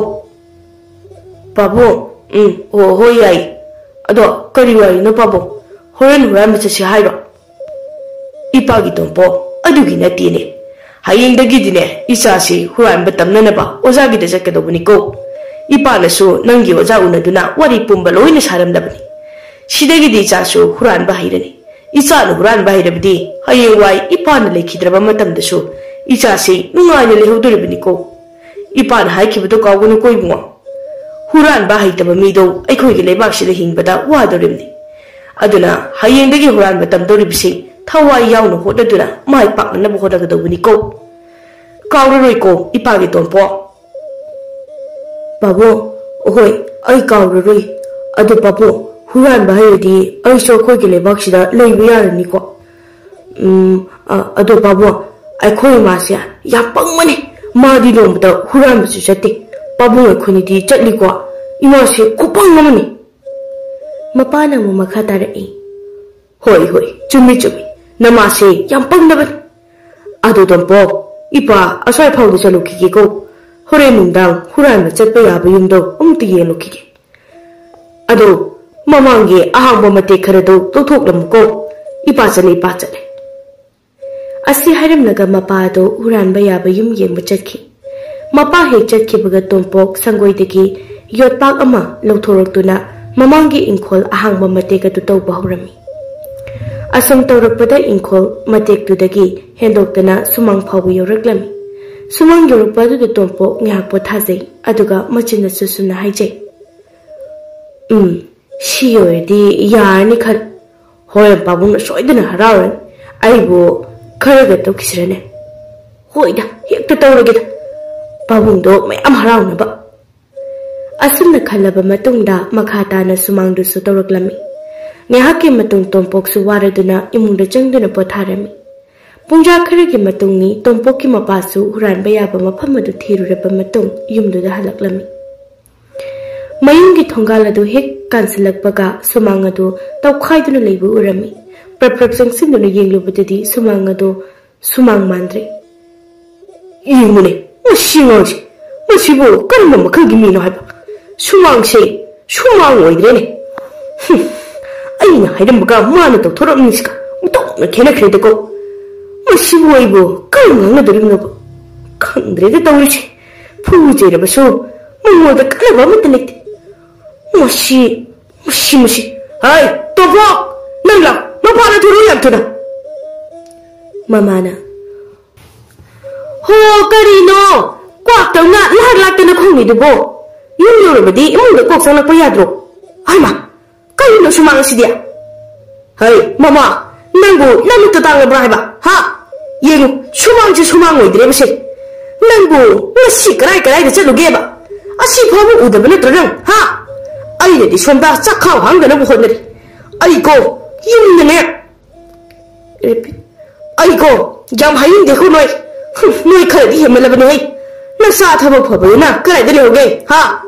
"ꯄꯥꯕꯨꯡ, ꯎꯝ, ꯑꯣ, ꯍꯣꯏ, ꯌꯥꯏ꯫ ꯑꯗꯣ ꯀꯔꯤ ꯋꯥꯔꯤꯅꯣ ꯄꯥꯕꯨꯡ? ꯍꯣꯔꯦꯟ ꯍꯨꯔꯥꯟꯕ ꯆꯠꯁꯤ ꯍꯥꯏꯔꯣ?" "ꯏꯄꯥꯒꯤ ꯇꯣꯝꯄꯣꯛ, ꯑꯗꯨꯒꯤ ꯅꯠꯇꯦꯅꯦ꯫ ꯍꯌꯦꯡꯗꯒꯤꯗꯤꯅꯦ, ꯏꯆꯥꯁꯤ ꯍꯨꯔꯥꯟꯕ ꯇꯝꯅꯅꯕ ꯑꯣꯖꯥꯒꯤꯗ ꯆꯠꯀꯗꯧꯕꯅꯤꯀꯣ꯫ ꯏꯄꯥꯅꯁꯨ ꯅꯪꯒꯤ ꯑꯣꯖꯥ ꯎꯅꯗꯨꯅ ꯋꯥꯔꯤ ꯄꯨꯝꯕ ꯂꯣꯏꯅ ꯁꯥꯔꯝꯂꯕꯅꯤ꯫ ꯁꯤꯗꯒꯤꯗꯤ ꯏꯆꯥꯁꯨ ꯍꯨꯔꯥꯟꯕ ꯍꯩꯔꯅꯤ꯫ ꯏꯆꯥꯅ ꯍꯨꯔꯥꯟꯕ ꯍꯩꯔꯕꯗꯤ ꯍꯌꯦꯡꯋꯥꯏ ꯏꯄꯥꯅ ꯂꯩꯈꯤꯗ꯭ꯔꯕ ꯃꯇꯝꯗꯁꯨ ꯏꯆꯥꯁꯤ ꯅꯨꯡꯉꯥꯏꯅ ꯂꯩꯍꯧꯗꯣꯔꯤꯕꯅꯤꯀꯣ꯫ ꯏꯄꯥꯅ ꯍꯥꯏꯈꯤꯕꯗꯣ ꯀꯥꯎꯒꯅꯨꯀꯣ ꯏꯕꯨꯡꯉꯣ꯫ ꯍꯨꯔꯥꯟꯕ ꯍꯩꯇꯕ ꯃꯤꯗꯣ ꯑꯩꯈꯣꯏꯒꯤ ꯂꯩꯕꯥꯛꯁꯤꯗ ꯍꯤꯡꯕꯗ ꯋꯥꯗꯣꯔꯤꯕꯅꯤ꯫ ꯑꯗꯨꯅ ꯍꯌꯦꯡꯗꯒꯤ ꯍꯨꯔꯥꯟꯕ ꯇꯝꯗꯧꯔꯤꯕꯁꯤ ꯊꯋꯥꯏ ꯌꯥꯎꯅ ꯍꯣꯠꯅꯗꯨꯅ ꯃꯥꯏ ꯄꯥꯛꯅꯅꯕ ꯍꯣꯠꯅꯒꯗꯧꯕꯅꯤꯀꯣ꯫ ꯀꯥꯎꯔꯔꯣꯏꯀꯣ ꯏꯄꯥꯒꯤ ꯇꯣꯝꯄꯣꯛ꯫" "ꯄꯥꯕꯨꯡ, ꯍꯣꯏ, ꯑꯩ ꯀꯥꯎꯔꯔꯣꯏ꯫ ꯑꯗꯣ ꯄꯥꯕꯨꯡ, ꯍꯨꯔꯥꯟꯕ ꯍꯩꯔꯗꯤ ꯑꯩꯁꯨ ꯑꯩꯈꯣꯏꯒꯤ ꯂꯩꯕꯥꯛꯁꯤꯗ ꯂꯩꯕ ꯌꯥꯔꯅꯤꯀꯣ?" "ꯎꯝ, ꯑ, ꯑꯗꯣ ꯄꯥꯕꯨꯡ, ꯑꯩꯈꯣꯏ ꯏꯃꯥꯁꯦ ꯌꯥꯝ ꯄꯪꯕꯅꯦ꯫ ꯃꯥꯗꯤ ꯅꯣꯡꯃꯇ ꯍꯨꯔꯥꯟꯕꯁꯨ ꯆꯠꯇꯦ꯫ ꯄꯥꯕꯨꯡ ꯑꯩꯈꯣꯏꯅꯤꯗꯤ ꯆꯠꯂꯤꯀꯣ꯫ ꯏꯃꯥꯁꯦ ꯈꯨꯄꯪ ꯑꯃꯅꯤ꯫" ꯃꯄꯥꯅ ꯑꯃꯨꯛ ꯃꯈꯥ ꯇꯥꯔꯛꯏ꯫ "ꯍꯣꯏ, ꯍꯣꯏ, ꯆꯨꯝꯃꯤ, ꯆꯨꯝꯃꯤ꯫ ꯅꯃꯥꯁꯦ ꯌꯥꯝ ꯄꯪꯗꯕꯅꯤ꯫ ꯑꯗꯣ ꯇꯣꯝꯄꯣꯛ, ꯏꯄꯥ ꯑꯁ꯭ꯋꯥꯏ ꯐꯥꯎꯗ ꯆꯠꯂꯨꯈꯤꯒꯦꯀꯣ꯫ ꯍꯣꯔꯦꯟ ꯅꯨꯡꯗꯥꯡ ꯍꯨꯔꯥꯟꯕ ꯆꯠꯄ ꯌꯥꯕ ꯌꯨꯝꯗꯣ ꯑꯃꯨꯛꯇ ꯌꯦꯡꯂꯨꯈꯤꯒꯦ꯫ ꯑꯗꯣ ꯃꯃꯥꯡꯒꯤ ꯑꯍꯥꯡꯕ ꯃꯇꯦꯛ ꯈꯔꯗꯣ ꯂꯧꯊꯣꯛꯂꯝꯃꯨꯀꯣ꯫ ꯏꯄꯥ ꯆꯠꯂꯦ, ꯏꯄꯥ ꯆꯠꯂꯦ꯫" ꯑꯁꯤ ꯍꯥꯏꯔꯝꯂꯒ ꯃꯄꯥ ꯑꯗꯣ ꯍꯨꯔꯥꯟꯕ ꯌꯥꯕ ꯌꯨꯝ ꯌꯦꯡꯕ ꯆꯠꯈꯤ꯫ ꯃꯄꯥ ꯍꯦꯛ ꯆꯠꯈꯤꯕꯒ ꯇꯣꯝꯄꯣꯛ ꯁꯪꯒꯣꯏꯗꯒꯤ ꯌꯣꯠꯄꯥꯛ ꯑꯃ ꯂꯧꯊꯣꯔꯛꯇꯨꯅ ꯃꯃꯥꯡꯒꯤ ꯏꯪꯈꯣꯜ ꯑꯍꯥꯡꯕ ꯃꯇꯦꯛ ꯑꯗꯨ ꯇꯧꯕ ꯍꯧꯔꯝꯃꯤ꯫ ꯑꯁꯨꯝ ꯇꯧꯔꯛꯄꯗ ꯏꯪꯈꯣꯜ ꯃꯇꯦꯛꯇꯨꯗꯒꯤ ꯍꯦꯟꯗꯣꯛꯇꯅ ꯁꯨꯃꯥꯡ ꯐꯥꯎꯕ ꯌꯧꯔꯛꯂꯝꯃꯤ꯫ ꯁꯨꯃꯥꯡ ꯌꯧꯔꯛꯄ ꯑꯗꯨꯗ ꯇꯣꯝꯄꯣꯛ ꯉꯥꯏꯍꯥꯛ ꯄꯣꯊꯥꯖꯩ, ꯑꯗꯨꯒ ꯃꯆꯤꯟꯗ ꯁꯨꯁꯨꯝꯅ ꯍꯥꯏꯖꯩ, "ꯎꯝ, ꯁꯤ ꯑꯣꯏꯔꯗꯤ ꯌꯥꯔꯅꯤ ꯈꯜ꯫ ꯍꯣꯔꯦꯟ ꯄꯥꯕꯨꯡꯅ ꯁꯣꯏꯗꯅ ꯍꯔꯥꯎꯔꯅꯤ꯫ ꯑꯩꯕꯨ ꯈꯔꯒ ꯇꯧꯈꯤꯁꯤꯔꯅꯦ? ꯍꯣꯏꯗ, ꯍꯦꯛꯇ ꯇꯧꯔꯒꯦꯗ, ꯄꯥꯕꯨꯡꯗꯣ ꯃꯌꯥꯝ ꯍꯔꯥꯎꯅꯕ꯫" ꯑꯁꯨꯝꯅ ꯈꯜꯂꯕ ꯃꯇꯨꯡꯗ ꯃꯈꯥ ꯇꯥꯅ ꯁꯨꯃꯥꯡꯗꯨꯁꯨ ꯇꯧꯔꯛꯂꯝꯃꯤ꯫ ꯉꯥꯏꯍꯥꯛꯀꯤ ꯃꯇꯨꯡ ꯇꯣꯝꯄꯣꯛꯁꯨ ꯋꯥꯔꯗꯨꯅ ꯏꯃꯨꯡꯗ ꯆꯪꯗꯨꯅ ꯄꯣꯊꯥꯔꯝꯃꯤ꯫ ꯄꯨꯡꯖꯥ ꯈꯔꯒꯤ ꯃꯇꯨꯡꯅꯤ ꯇꯣꯝꯄꯣꯛꯀꯤ ꯃꯄꯥꯁꯨ ꯍꯨꯔꯥꯟꯕ ꯌꯥꯕ ꯃꯐꯝ ꯑꯗꯨ ꯊꯤꯔꯨꯔꯕ ꯃꯇꯨꯡ ꯌꯨꯝꯗꯨꯗ ꯍꯜꯂꯛꯂꯝꯃꯤ꯫ ꯃꯌꯨꯝꯒꯤ ꯊꯣꯡꯒꯥꯜ ꯑꯗꯨ ꯍꯦꯛ ꯀꯥꯟꯁꯤꯜꯂꯛꯄꯒ ꯁꯨꯃꯥꯡ ꯑꯗꯨ ꯇꯧꯈꯥꯏꯗꯨꯅ ꯂꯩꯕ ꯎꯔꯝꯃꯤ꯫ ꯄ꯭ꯔꯞ ꯄ꯭ꯔꯞ ꯆꯪꯁꯤꯟꯗꯨꯅ ꯌꯦꯡꯂꯨꯕꯗꯗꯤ ꯁꯨꯃꯥꯡ ꯑꯗꯨ ꯁꯨꯃꯥꯡ ꯃꯥꯟꯗ꯭ꯔꯦ꯫ "ꯌꯦꯡꯉꯨꯅꯦ, ꯃꯁꯤ ꯑꯉꯥꯡꯁꯦ, ꯃꯁꯤꯕꯨ ꯀꯔꯝꯕ ꯃꯈꯜꯒꯤ ꯃꯤꯅꯣ ꯍꯥꯏꯕ? ꯁꯨꯃꯥꯡꯁꯦ ꯁꯨꯃꯥꯡ ꯑꯣꯏꯗ꯭ꯔꯦꯅꯦ꯫ ꯍꯨꯝ, ꯑꯩꯅ ꯍꯥꯏꯔꯝꯕꯒ ꯃꯥꯅ ꯇꯧꯊꯣꯔꯛꯂꯤꯁꯤꯒ ꯑꯣꯟꯊꯣꯛꯅ ꯈꯦꯠꯅꯈ꯭ꯔꯦꯗꯀꯣ꯫ ꯃꯁꯤꯕꯨ ꯑꯩꯕꯨ ꯀꯔꯝ ꯉꯥꯡꯅꯗꯣꯔꯤꯕꯅꯣꯕ? ꯈꯪꯗ꯭ꯔꯦꯗ ꯇꯧꯔꯤꯁꯦ꯫ ꯐꯨ ꯆꯩꯔꯕꯁꯨ ꯃꯉꯣꯟꯗ ꯀꯥꯟꯅꯕ ꯑꯃꯠꯇ ꯂꯩꯇꯦ꯫ ꯃꯁꯤ, ꯃꯁꯤ, ꯃꯁꯤ꯫ ꯍꯥꯏ, ꯇꯣꯝꯄꯣꯛ! ꯅꯪ ꯂꯥꯛ, ꯃꯄꯥꯟꯗ ꯊꯣꯛꯂꯛꯎ ꯌꯥꯝ ꯊꯨꯅ꯫" ꯃꯃꯥꯅ, "ꯍꯣ, ꯀꯔꯤꯅꯣ? ꯀ꯭ꯋꯥꯛꯇꯧꯅ ꯂꯥꯛ ꯂꯥꯛꯇꯅ ꯈꯣꯡꯉꯤꯗꯨꯕꯣ? ꯌꯨꯝ ꯌꯧꯔꯕꯗꯤ ꯏꯃꯨꯡꯗ ꯀꯣꯛ ꯆꯪꯂꯛꯄ ꯌꯥꯗ꯭ꯔꯣ? ꯍꯥꯏꯃ, ꯀꯔꯤꯅꯣ ꯁꯨꯃꯥꯡꯁꯤꯗꯤ? ꯍꯩ, ꯃꯃꯥ, ꯅꯪꯕꯨ ꯅꯃꯤꯠꯇꯣ ꯇꯥꯡꯂꯕ꯭ꯔꯥ ꯍꯥꯏꯕ? ꯍꯥ? ꯌꯦꯡꯉꯨ, ꯁꯨꯃꯥꯡꯁꯦ ꯁꯨꯃꯥꯡ ꯑꯣꯏꯗ꯭ꯔꯦꯕꯁꯦ꯫ ꯅꯪꯕꯨ ꯉꯁꯤ ꯀꯔꯥꯏ ꯀꯔꯥꯏꯗ ꯆꯠꯂꯨꯒꯦꯕ? ꯑꯁꯤ ꯐꯥꯎꯕ ꯎꯗꯕ ꯅꯠꯇ꯭ꯔꯣ ꯅꯪ? ꯍꯥ? ꯑꯩꯅꯗꯤ ꯁꯣꯝꯗ ꯆꯥꯛꯈꯥꯎ ꯍꯥꯡꯗꯅꯕ ꯍꯣꯠꯅꯔꯤ꯫ ꯑꯩꯀꯣ, ꯌꯨꯝꯗꯅꯦ꯫ Repeat. ꯑꯩꯀꯣ, ꯌꯥꯝ ꯍꯥꯏꯅꯤꯡꯗꯦꯀꯣ ꯅꯣꯏ꯫ ꯍꯨꯝ, ꯅꯣꯏ ꯈꯔꯗꯤ ꯍꯦꯟꯃꯜꯂꯕꯅꯦꯍꯦ꯫ ꯅꯁꯥ ꯊꯕꯛ ꯐꯕꯅꯤꯅ ꯀꯗꯥꯏꯗ ꯂꯩꯍꯧꯒꯦ? ꯍꯥ?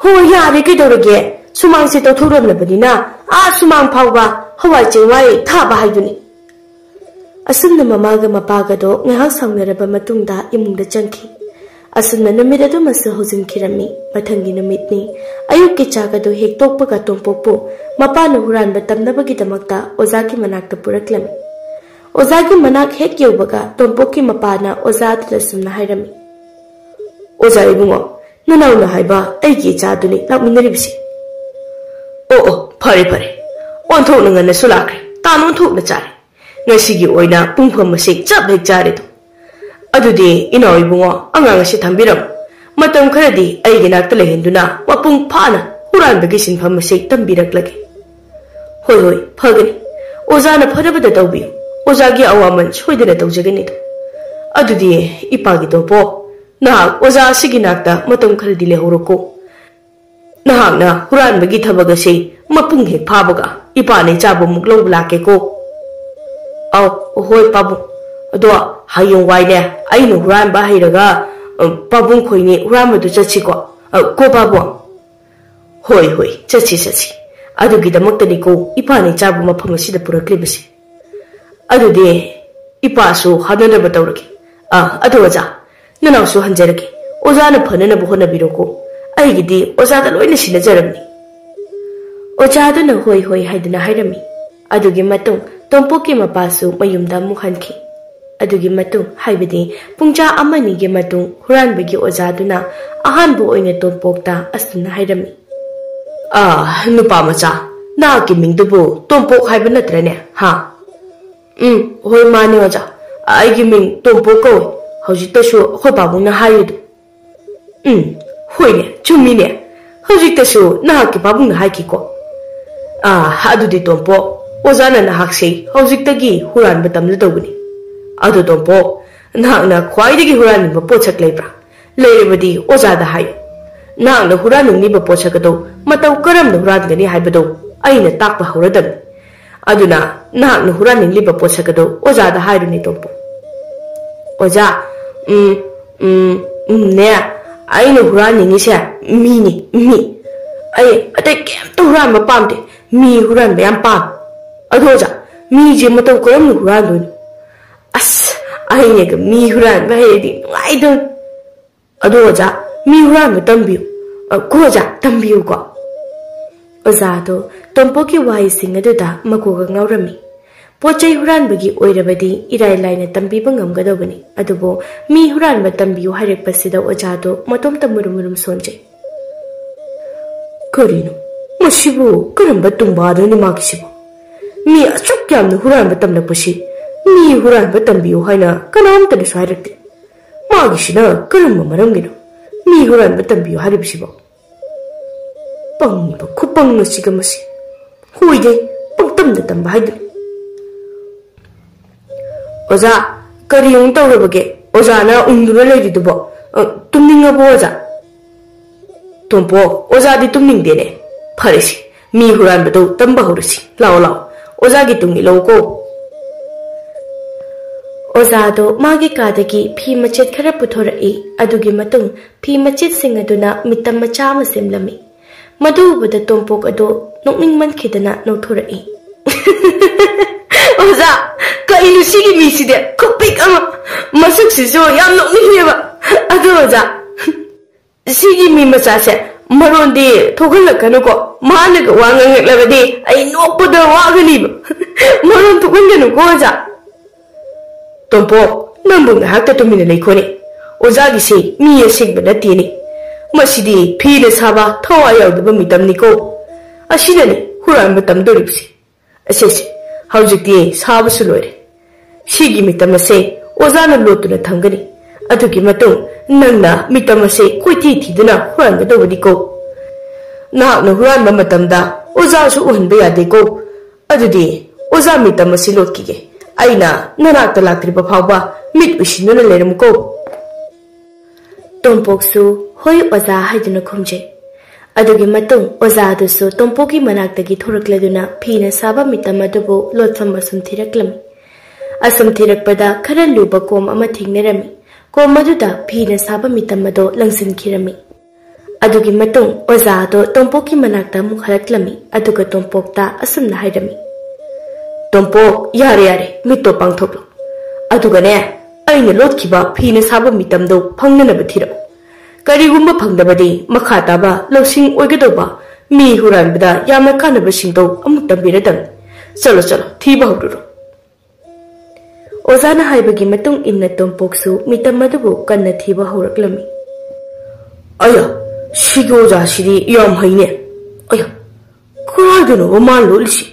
ꯍꯣ, ꯌꯥꯔꯦ, ꯀꯩꯗꯧꯔꯒꯦ? ꯁꯨꯃꯥꯡꯁꯦ ꯇꯧꯊꯣꯛꯂꯝꯂꯕꯅꯤꯅ ꯑꯥ ꯁꯨꯃꯥꯡ ꯐꯥꯎꯕ ꯍꯋꯥꯏ ꯆꯦꯡꯋꯥꯏ ꯊꯥꯕ ꯍꯥꯏꯗꯨꯅꯤ꯫ ꯑꯁꯨꯝꯅ ꯃꯃꯥꯒ ꯃꯄꯥꯒꯗꯣ ꯉꯥꯏꯍꯥꯛ ꯁꯥꯎꯅꯔꯕ ꯃꯇꯨꯡꯗ ꯏꯃꯨꯡꯗ ꯆꯪꯈꯤ꯫ ꯑꯁꯨꯝꯅ ꯅꯨꯃꯤꯠ ꯑꯗꯨꯃꯁꯨ ꯍꯧꯖꯤꯟꯈꯤꯔꯝꯃꯤ꯫ ꯃꯊꯪꯒꯤ ꯅꯨꯃꯤꯠꯅꯤ꯫ ꯑꯌꯨꯛꯀꯤ ꯆꯥꯛ ꯑꯗꯨ ꯍꯦꯛ ꯇꯣꯛꯄꯒ ꯇꯣꯝꯄꯣꯛꯄꯨ ꯃꯄꯥꯅ ꯍꯨꯔꯥꯟꯕ ꯇꯝꯅꯕꯒꯤꯗꯃꯛꯇ ꯑꯣꯖꯥꯒꯤ ꯃꯅꯥꯛꯇ ꯄꯨꯔꯛꯂꯝꯃꯤ꯫ ꯑꯣꯖꯥꯒꯤ ꯃꯅꯥꯛ ꯍꯦꯛ ꯌꯧꯕꯒ ꯇꯣꯝꯄꯣꯛꯀꯤ ꯃꯄꯥꯅ ꯑꯣꯖꯥ ꯑꯗꯨꯗ ꯁꯨꯝꯅ ꯍꯥꯏꯔꯝꯃꯤ, "ꯑꯣꯖꯥ ꯏꯕꯨꯡꯉꯣ, ꯅꯅꯥꯎꯅ ꯍꯥꯏꯕ ꯑꯩꯒꯤ ꯏꯆꯥꯗꯨꯅꯤ ꯂꯥꯛꯃꯤꯟꯅꯔꯤꯕꯁꯤ꯫" "ꯑꯣ, ꯑꯣ, ꯐꯔꯦ, ꯐꯔꯦ꯫ ꯑꯣꯟꯊꯣꯛꯅ ꯉꯟꯅꯁꯨ ꯂꯥꯛꯈ꯭ꯔꯦ꯫ ꯇꯥꯟ ꯑꯣꯟꯊꯣꯛꯅ ꯆꯥꯔꯦ꯫ ꯉꯁꯤꯒꯤ ꯑꯣꯏꯅ ꯄꯨꯡꯐꯝ ꯑꯁꯤ ꯆꯞ ꯍꯦꯛ ꯆꯥꯔꯦꯗꯣ꯫ ꯑꯗꯨꯗꯤ ꯏꯅꯥꯎ ꯏꯕꯨꯡꯉꯣ, ꯑꯉꯥꯡ ꯑꯁꯤ ꯊꯝꯕꯤꯔꯝꯃꯨ꯫ ꯃꯇꯝ ꯈꯔꯗꯤ ꯑꯩꯒꯤ ꯅꯥꯛꯇ ꯂꯩꯍꯟꯗꯨꯅ ꯃꯄꯨꯡ ꯐꯥꯅ ꯍꯨꯔꯥꯟꯕꯒꯤ ꯁꯤꯟꯐꯝ ꯑꯁꯤ ꯇꯝꯕꯤꯔꯛꯂꯒꯦ꯫" "ꯍꯣꯏ, ꯍꯣꯏ, ꯐꯒꯅꯤ꯫ ꯑꯣꯖꯥꯅ ꯐꯅꯕꯗ ꯇꯧꯕꯤꯌꯨ꯫ ꯑꯣꯖꯥꯒꯤ ꯑꯋꯥꯃꯟ ꯁꯣꯏꯗꯅ ꯇꯧꯖꯒꯅꯤꯗꯣ꯫ ꯑꯗꯨꯗꯤ ꯏꯄꯥꯒꯤ ꯇꯣꯝꯄꯣꯛ, ꯅꯍꯥꯛ ꯑꯣꯖꯥ ꯑꯁꯤꯒꯤ ꯅꯥꯛꯇ ꯃꯇꯝ ꯈꯔꯗꯤ ꯂꯩꯍꯧꯔꯣꯀꯣ꯫ ꯅꯍꯥꯛꯅ ꯍꯨꯔꯥꯟꯕꯒꯤ ꯊꯕꯛ ꯑꯁꯤ ꯃꯄꯨꯡ ꯍꯦꯛ ꯐꯥꯕꯒ ꯏꯄꯥꯅ ꯏꯆꯥꯕꯨ ꯑꯃꯨꯛ ꯂꯧꯕ ꯂꯥꯛꯀꯦꯀꯣ꯫" "ꯑꯧ, ꯍꯣꯏ ꯄꯥꯕꯨꯡ꯫ ꯑꯗꯣ ꯍꯌꯦꯡꯋꯥꯏꯅꯦ, ꯑꯩꯅ ꯍꯨꯔꯥꯟꯕ ꯍꯩꯔꯒ, ꯑ, ꯄꯥꯕꯨꯡ ꯈꯣꯏꯅꯤ ꯍꯨꯔꯥꯟꯕꯗꯨ ꯆꯠꯁꯤꯀꯣ꯫ ꯑ, ꯀꯣ ꯄꯥꯕꯨꯡ?" "ꯍꯣꯏ, ꯍꯣꯏ, ꯆꯠꯁꯤ, ꯆꯠꯁꯤ꯫ ꯑꯗꯨꯒꯤꯗꯃꯛꯇꯅꯤꯀꯣ ꯏꯄꯥꯅ ꯏꯆꯥꯕꯨ ꯃꯐꯝ ꯑꯁꯤꯗ ꯄꯨꯔꯛꯂꯤꯕꯁꯤ꯫ ꯑꯗꯨꯗꯤ ꯏꯄꯥꯁꯨ ꯍꯥꯟꯅꯅꯕ ꯇꯧꯔꯒꯦ꯫ ꯑ, ꯑꯗꯣ ꯑꯣꯖꯥ, ꯅꯅꯥꯎꯁꯨ ꯍꯟꯖꯔꯒꯦ꯫ ꯑꯣꯖꯥꯅ ꯐꯅꯅꯕ ꯍꯣꯠꯅꯕꯤꯔꯣꯀꯣ꯫ ꯑꯩꯒꯤꯗꯤ ꯑꯣꯖꯥꯗ ꯂꯣꯏꯅ ꯁꯤꯟꯅꯖꯔꯕꯅꯤ꯫" ꯑꯣꯖꯥꯗꯨꯅ ꯍꯣꯏ ꯍꯣꯏ ꯍꯥꯏꯗꯨꯅ ꯍꯥꯏꯔꯝꯃꯤ꯫ ꯑꯗꯨꯒꯤ ꯃꯇꯨꯡ ꯇꯣꯝꯄꯣꯛꯀꯤ ꯃꯄꯥꯁꯨ ꯃꯌꯨꯝꯗ ꯑꯃꯨꯛ ꯍꯟꯈꯤ꯫ ꯑꯗꯨꯒꯤ ꯃꯇꯨꯡ, ꯍꯥꯏꯕꯗꯤ ꯄꯨꯡꯖꯥ ꯑꯃꯅꯤꯒꯤ ꯃꯇꯨꯡ, ꯍꯨꯔꯥꯟꯕꯒꯤ ꯑꯣꯖꯥꯗꯨꯅ ꯑꯍꯥꯟꯕ ꯑꯣꯏꯅ ꯇꯣꯝꯄꯣꯛꯇ ꯑꯁꯨꯝꯅ ꯍꯥꯏꯔꯝꯃꯤ, "ꯑꯥ, ꯅꯨꯄꯥ ꯃꯆꯥ, ꯅꯍꯥꯛꯀꯤ ꯃꯤꯡꯗꯨꯕꯨ ꯇꯣꯝꯄꯣꯛ ꯍꯥꯏꯕ ꯅꯠꯇ꯭ꯔꯅꯦ? ꯍꯥ?" "ꯎꯝ, ꯍꯣꯏ, ꯃꯥꯅꯦ ꯑꯣꯖꯥ꯫ ꯑꯩꯒꯤ ꯃꯤꯡ ꯇꯣꯝꯄꯣꯛ ꯀꯧꯏ꯫ ꯍꯧꯖꯤꯛꯇꯁꯨ ꯑꯩꯈꯣꯏ ꯄꯥꯕꯨꯡꯅ ꯍꯥꯏꯔꯤꯗꯨ꯫" "ꯎꯝ, ꯍꯣꯏꯅꯦ, ꯆꯨꯝꯃꯤꯅꯦ꯫ ꯍꯧꯖꯤꯛꯇꯁꯨ ꯅꯍꯥꯛꯀꯤ ꯄꯥꯕꯨꯡꯅ ꯍꯥꯏꯈꯤꯀꯣ꯫ ꯑꯥ, ꯑꯗꯨꯗꯤ ꯇꯣꯝꯄꯣꯛ, ꯑꯣꯖꯥꯅ ꯅꯍꯥꯛꯁꯦ ꯍꯧꯖꯤꯛꯇꯒꯤ ꯍꯨꯔꯥꯟꯕ ꯇꯝꯂꯗꯧꯕꯅꯤ꯫ ꯑꯗꯣ ꯇꯣꯝꯄꯣꯛ, ꯅꯍꯥꯛꯅ ꯈ꯭ꯋꯥꯏꯗꯒꯤ ꯍꯨꯔꯥꯟꯅꯤꯡꯕ ꯄꯣꯠꯁꯛ ꯂꯩꯕ꯭ꯔꯥ? ꯂꯩꯔꯕꯗꯤ ꯑꯣꯖꯥꯗ ꯍꯥꯏꯌꯨ꯫ ꯅꯍꯥꯛꯅ ꯍꯨꯔꯥꯟꯅꯤꯡꯂꯤꯕ ꯄꯣꯠꯁꯛ ꯑꯗꯨ ꯃꯇꯧ ꯀꯔꯝꯅ ꯍꯨꯔꯥꯟꯒꯅꯤ ꯍꯥꯏꯕꯗꯨ ꯑꯩꯅ ꯇꯥꯛꯄ ꯍꯧꯔꯗꯕꯅꯤ꯫ ꯑꯗꯨꯅ ꯅꯍꯥꯛꯅ ꯍꯨꯔꯥꯟꯅꯤꯡꯂꯤꯕ ꯄꯣꯠꯁꯛ ꯑꯗꯨ ꯑꯣꯖꯥꯗ ꯍꯥꯏꯔꯨꯅꯦ, ꯇꯣꯝꯄꯣꯛ꯫ ꯑꯣꯖꯥ, ꯎꯝ, ꯎꯝ, ꯎꯝꯅꯦ, ꯑꯩꯅ ꯍꯨꯔꯥꯟꯅꯤꯡꯉꯤꯁꯦ ꯃꯤꯅꯤ, ꯃꯤ꯫ ꯑꯩ ꯑꯇꯩ ꯀꯩꯝꯇ ꯍꯨꯔꯥꯟꯕ ꯄꯥꯝꯗꯦ꯫ ꯃꯤ ꯍꯨꯔꯥꯟꯕ ꯌꯥꯝ ꯄꯥꯝꯃꯦ꯫ ꯑꯗꯣ ꯑꯣꯖꯥ, ꯃꯤꯁꯦ ꯃꯇꯧ ꯀꯔꯝꯅ ꯍꯨꯔꯥꯟꯗꯣꯏꯅꯣ? ꯑꯁ, ꯑꯩꯅꯒ ꯃꯤ ꯍꯨꯔꯥꯟꯕ ꯍꯩꯔꯗꯤ ꯅꯨꯡꯉꯥꯏꯗꯧꯅꯤ꯫ ꯑꯗꯣ ꯑꯣꯖꯥ, ꯃꯤ ꯍꯨꯔꯥꯟꯕ ꯇꯝꯕꯤꯌꯨ꯫ ꯑ, ꯀꯣ ꯑꯣꯖꯥ, ꯇꯝꯕꯤꯌꯨꯀꯣ꯫ ꯑꯣꯖꯥꯗꯣ ꯇꯣꯝꯄꯣꯛꯀꯤ ꯋꯥꯍꯩꯁꯤꯡ ꯑꯗꯨꯗ ꯃꯀꯣꯛꯀ ꯉꯥꯎꯔꯝꯃꯤ꯫ ꯄꯣꯠ ꯆꯩ ꯍꯨꯔꯥꯟꯕꯒꯤ ꯑꯣꯏꯔꯕꯗꯤ ꯏꯔꯥꯏ ꯂꯥꯏꯅ ꯇꯝꯕꯤꯕ ꯉꯝꯒꯗꯧꯕꯅꯤ, ꯑꯗꯨꯕꯨ ꯃꯤ ꯍꯨꯔꯥꯟꯕ ꯇꯝꯕꯤꯌꯨ ꯍꯥꯏꯔꯛꯄꯁꯤꯗ ꯑꯣꯖꯥꯗꯣ ꯃꯇꯣꯝꯇ ꯃꯨꯔꯨꯝ ꯃꯨꯔꯨꯝ ꯁꯣꯟꯖꯩ꯫ ꯀꯔꯤꯅꯣ? ꯃꯁꯤꯕꯨ ꯀꯔꯝꯕ ꯇꯨꯡꯕꯥꯗꯅꯣ ꯃꯥꯒꯤꯁꯤꯕꯣ? ꯃꯤ ꯑꯁꯨꯛ ꯌꯥꯝꯅ ꯍꯨꯔꯥꯟꯕ ꯇꯝꯂꯛꯄꯁꯤ ꯃꯤ ꯍꯨꯔꯥꯟꯕ ꯇꯝꯕꯤꯌꯨ ꯍꯥꯏꯅ ꯀꯅꯥꯝꯇꯅꯁꯨ ꯍꯥꯏꯔꯛꯇꯦ꯫ ꯃꯥꯒꯤꯁꯤꯅ ꯀꯔꯝꯕ ꯃꯔꯝꯒꯤꯅꯣ ꯃꯤ ꯍꯨꯔꯥꯟꯕ ꯇꯝꯕꯤꯌꯨ ꯍꯥꯏꯔꯤꯕꯁꯤꯕꯣ? ꯄꯪꯉꯤꯕ ꯈꯨꯄꯪ ꯑꯁꯤꯒ ꯃꯁꯤ꯫ ꯍꯣꯏꯗꯦ, ꯄꯪꯇꯝꯗ ꯇꯝꯕ ꯍꯥꯏꯗꯨꯅꯤ꯫ ꯑꯣꯖꯥ, ꯀꯔꯤ ꯑꯃꯨꯛ ꯇꯧꯔꯕꯒꯦ? ꯑꯣꯖꯥꯅ ꯎꯪꯗꯨꯅ ꯂꯩꯔꯤꯗꯨꯕꯣ? ꯑ, ꯇꯨꯝꯅꯤꯡꯉꯕꯣ ꯑꯣꯖꯥ? ꯇꯣꯝꯄꯣ, ꯑꯣꯖꯥꯗꯤ ꯇꯨꯝꯅꯤꯡꯗꯦꯅꯦ꯫ ꯐꯔꯦꯁꯦ, ꯃꯤ ꯍꯨꯔꯥꯟꯕꯗꯣ ꯇꯝꯕ ꯍꯧꯔꯁꯤ꯫ ꯂꯥꯛꯑꯣ, ꯂꯥꯛꯑꯣ, ꯑꯣꯖꯥꯒꯤ ꯇꯨꯡ ꯏꯜꯂꯛꯎꯀꯣ꯫ ꯑꯣꯖꯥꯗꯣ ꯃꯥꯒꯤ ꯀꯥꯗꯒꯤ ꯐꯤ ꯃꯆꯦꯠ ꯈꯔ ꯄꯨꯊꯣꯔꯛꯏ꯫ ꯑꯗꯨꯒꯤ ꯃꯇꯨꯡ ꯐꯤ ꯃꯆꯦꯠꯁꯤꯡ ꯑꯗꯨꯅ ꯃꯤꯇꯝ ꯃꯆꯥ ꯑꯃ ꯁꯦꯝꯂꯝꯃꯤ꯫ ꯃꯗꯨ ꯎꯕꯗ ꯇꯣꯝꯄꯣꯛ ꯑꯗꯣ ꯅꯣꯛꯅꯤꯡꯃꯟꯈꯤꯗꯅ ꯅꯣꯛꯊꯣꯔꯛꯏ꯫ ꯑꯣꯖꯥ, ꯀꯩꯅꯣ ꯁꯤꯒꯤ ꯃꯤꯁꯤꯗꯤ? ꯈꯨꯄꯤꯛ ꯑꯃ, ꯃꯁꯛꯁꯤꯁꯨ ꯌꯥꯝ ꯅꯣꯛꯅꯤꯡꯉꯦꯕ꯫ ꯑꯗꯣ ꯑꯣꯖꯥ, ꯁꯤꯒꯤ ꯃꯤ ꯃꯆꯥꯁꯦ ꯃꯔꯣꯟꯗꯤ ꯊꯣꯛꯍꯜꯂꯛꯀꯅꯨꯀꯣ, ꯃꯥꯅꯒ ꯋꯥ ꯉꯥꯡꯉꯛꯂꯕꯗꯤ ꯑꯩ ꯅꯣꯛꯄꯗ ꯋꯥꯒꯅꯤꯕ꯫ ꯃꯔꯣꯟ ꯊꯣꯛꯍꯟꯒꯅꯨꯀꯣ ꯑꯣꯖꯥ꯫ ꯇꯣꯝꯄꯣꯛ, ꯅꯪꯕꯨ ꯉꯥꯏꯍꯥꯛꯇ ꯇꯨꯃꯤꯟꯅ ꯂꯩꯈꯣꯅꯦ꯫ ꯑꯣꯖꯥꯒꯤꯁꯦ ꯃꯤ ꯑꯁꯦꯡꯕ ꯅꯠꯇꯦꯅꯦ꯫ ꯃꯁꯤꯗꯤ ꯐꯤꯅ ꯁꯥꯕ ꯊꯋꯥꯏ ꯌꯥꯎꯗꯕ ꯃꯤꯇꯝꯅꯤꯀꯣ꯫ ꯑꯁꯤꯅꯅꯤ ꯍꯨꯔꯥꯟꯕ ꯇꯝꯗꯣꯔꯤꯕꯁꯦ꯫ ꯑꯁꯦꯁꯦ, ꯍꯧꯖꯤꯛꯇꯤ ꯁꯥꯕꯁꯨ ꯂꯣꯏꯔꯦ꯫ ꯁꯤꯒꯤ ꯃꯤꯇꯝ ꯑꯁꯦ ꯑꯣꯖꯥꯅ ꯂꯣꯠꯇꯨꯅ ꯊꯝꯒꯅꯤ꯫ ꯑꯗꯨꯒꯤ ꯃꯇꯨꯡ ꯅꯪꯅ ꯃꯤꯇꯝ ꯑꯁꯦ ꯀꯣꯏꯊꯤ ꯊꯤꯗꯨꯅ ꯍꯨꯔꯥꯟꯒꯗꯧꯕꯅꯤꯀꯣ꯫ ꯅꯍꯥꯛꯅ ꯍꯨꯔꯥꯟꯕ ꯃꯇꯝꯗ ꯑꯣꯖꯥꯁꯨ ꯎꯍꯟꯕ ꯌꯥꯗꯦꯀꯣ꯫ ꯑꯗꯨꯗꯤ ꯑꯣꯖꯥ, ꯃꯤꯇꯝ ꯑꯁꯤ ꯂꯣꯠꯈꯤꯒꯦ꯫ ꯑꯩꯅ ꯅꯅꯥꯛꯇ ꯂꯥꯛꯇ꯭ꯔꯤꯕ ꯐꯥꯎꯕ ꯃꯤꯠ ꯎꯏꯁꯤꯟꯗꯨꯅ ꯂꯩꯔꯝꯃꯨꯀꯣ꯫ ꯇꯣꯝꯄꯣꯛꯁꯨ "ꯍꯣꯏ ꯑꯣꯖꯥ" ꯍꯥꯏꯗꯨꯅ ꯈꯨꯝꯖꯩ꯫ ꯑꯗꯨꯒꯤ ꯃꯇꯨꯡ ꯑꯣꯖꯥ ꯑꯗꯨꯁꯨ ꯇꯣꯝꯄꯣꯛꯀꯤ ꯃꯅꯥꯛꯇꯒꯤ ꯊꯣꯔꯛꯂꯗꯨꯅ ꯐꯤꯅ ꯁꯥꯕ ꯃꯤꯇꯝ ꯑꯗꯨꯕꯨ ꯂꯣꯠꯐꯝ ꯑꯁꯨꯝ ꯊꯤꯔꯛꯂꯝꯃꯤ꯫ ꯑꯁꯨꯝ ꯊꯤꯔꯛꯄꯗ ꯈꯔ ꯂꯨꯕ ꯀꯣꯝ ꯑꯃ ꯊꯦꯡꯅꯔꯝꯃꯤ꯫ ꯀꯣꯝ ꯑꯗꯨꯗ ꯐꯤꯅ ꯁꯥꯕ ꯃꯤꯇꯝ ꯑꯗꯣ ꯂꯪꯁꯤꯟꯈꯤꯔꯝꯃꯤ꯫ ꯑꯗꯨꯒꯤ ꯃꯇꯨꯡ ꯑꯣꯖꯥ ꯑꯗꯣ ꯇꯣꯝꯄꯣꯛꯀꯤ ꯃꯅꯥꯛꯇ ꯑꯃꯨꯛ ꯍꯜꯂꯛꯂꯝꯃꯤ꯫ ꯑꯗꯨꯒ ꯇꯣꯝꯄꯣꯛꯇ ꯑꯁꯨꯝꯅ ꯍꯥꯏꯔꯝꯃꯤ: "ꯇꯣꯝꯄꯣꯛ, ꯌꯥꯔꯦ ꯌꯥꯔꯦ, ꯃꯤꯠꯇꯣ ꯄꯥꯡꯊꯣꯛꯂꯣ꯫ ꯑꯗꯨꯒꯅꯦ, ꯑꯩꯅ ꯂꯣꯠꯈꯤꯕ ꯐꯤꯅ ꯁꯥꯕ ꯃꯤꯇꯝꯗꯣ ꯐꯪꯅꯅꯕ ꯊꯤꯔꯛꯑꯣ꯫ ꯀꯔꯤꯒꯨꯝꯕ ꯐꯪꯗꯕꯗꯤ ꯃꯈꯥ ꯇꯥꯕ ꯂꯧꯁꯤꯡ ꯑꯣꯏꯒꯗꯧꯕ ꯃꯤ ꯍꯨꯔꯥꯟꯕꯗ ꯌꯥꯝꯅ ꯀꯥꯟꯅꯕꯁꯤꯡꯗꯣ ꯑꯃꯨꯛ ꯇꯝꯕꯤꯔꯗꯝꯅꯤ꯫ ꯆꯠꯂꯣ ꯆꯠꯂꯣ, ꯊꯤꯕ ꯍꯧꯔꯨꯔꯣ"꯫ ꯑꯣꯖꯥꯅ ꯍꯥꯏꯕꯒꯤ ꯃꯇꯨꯡ ꯏꯟꯅ ꯇꯣꯝꯄꯣꯛꯁꯨ ꯃꯤꯇꯝ ꯑꯗꯨꯕꯨ ꯀꯟꯅ ꯊꯤꯕ ꯍꯧꯔꯛꯂꯝꯃꯤ꯫ "ꯑꯌꯥ, ꯁꯤꯒꯤ ꯑꯣꯖꯥꯁꯤꯗꯤ ꯌꯥꯝ ꯍꯩꯅꯦ꯫ ꯑꯌꯥ, ꯀꯗꯥꯏꯗꯅꯣꯕ ꯃꯥ ꯂꯣꯠꯂꯤꯁꯤ?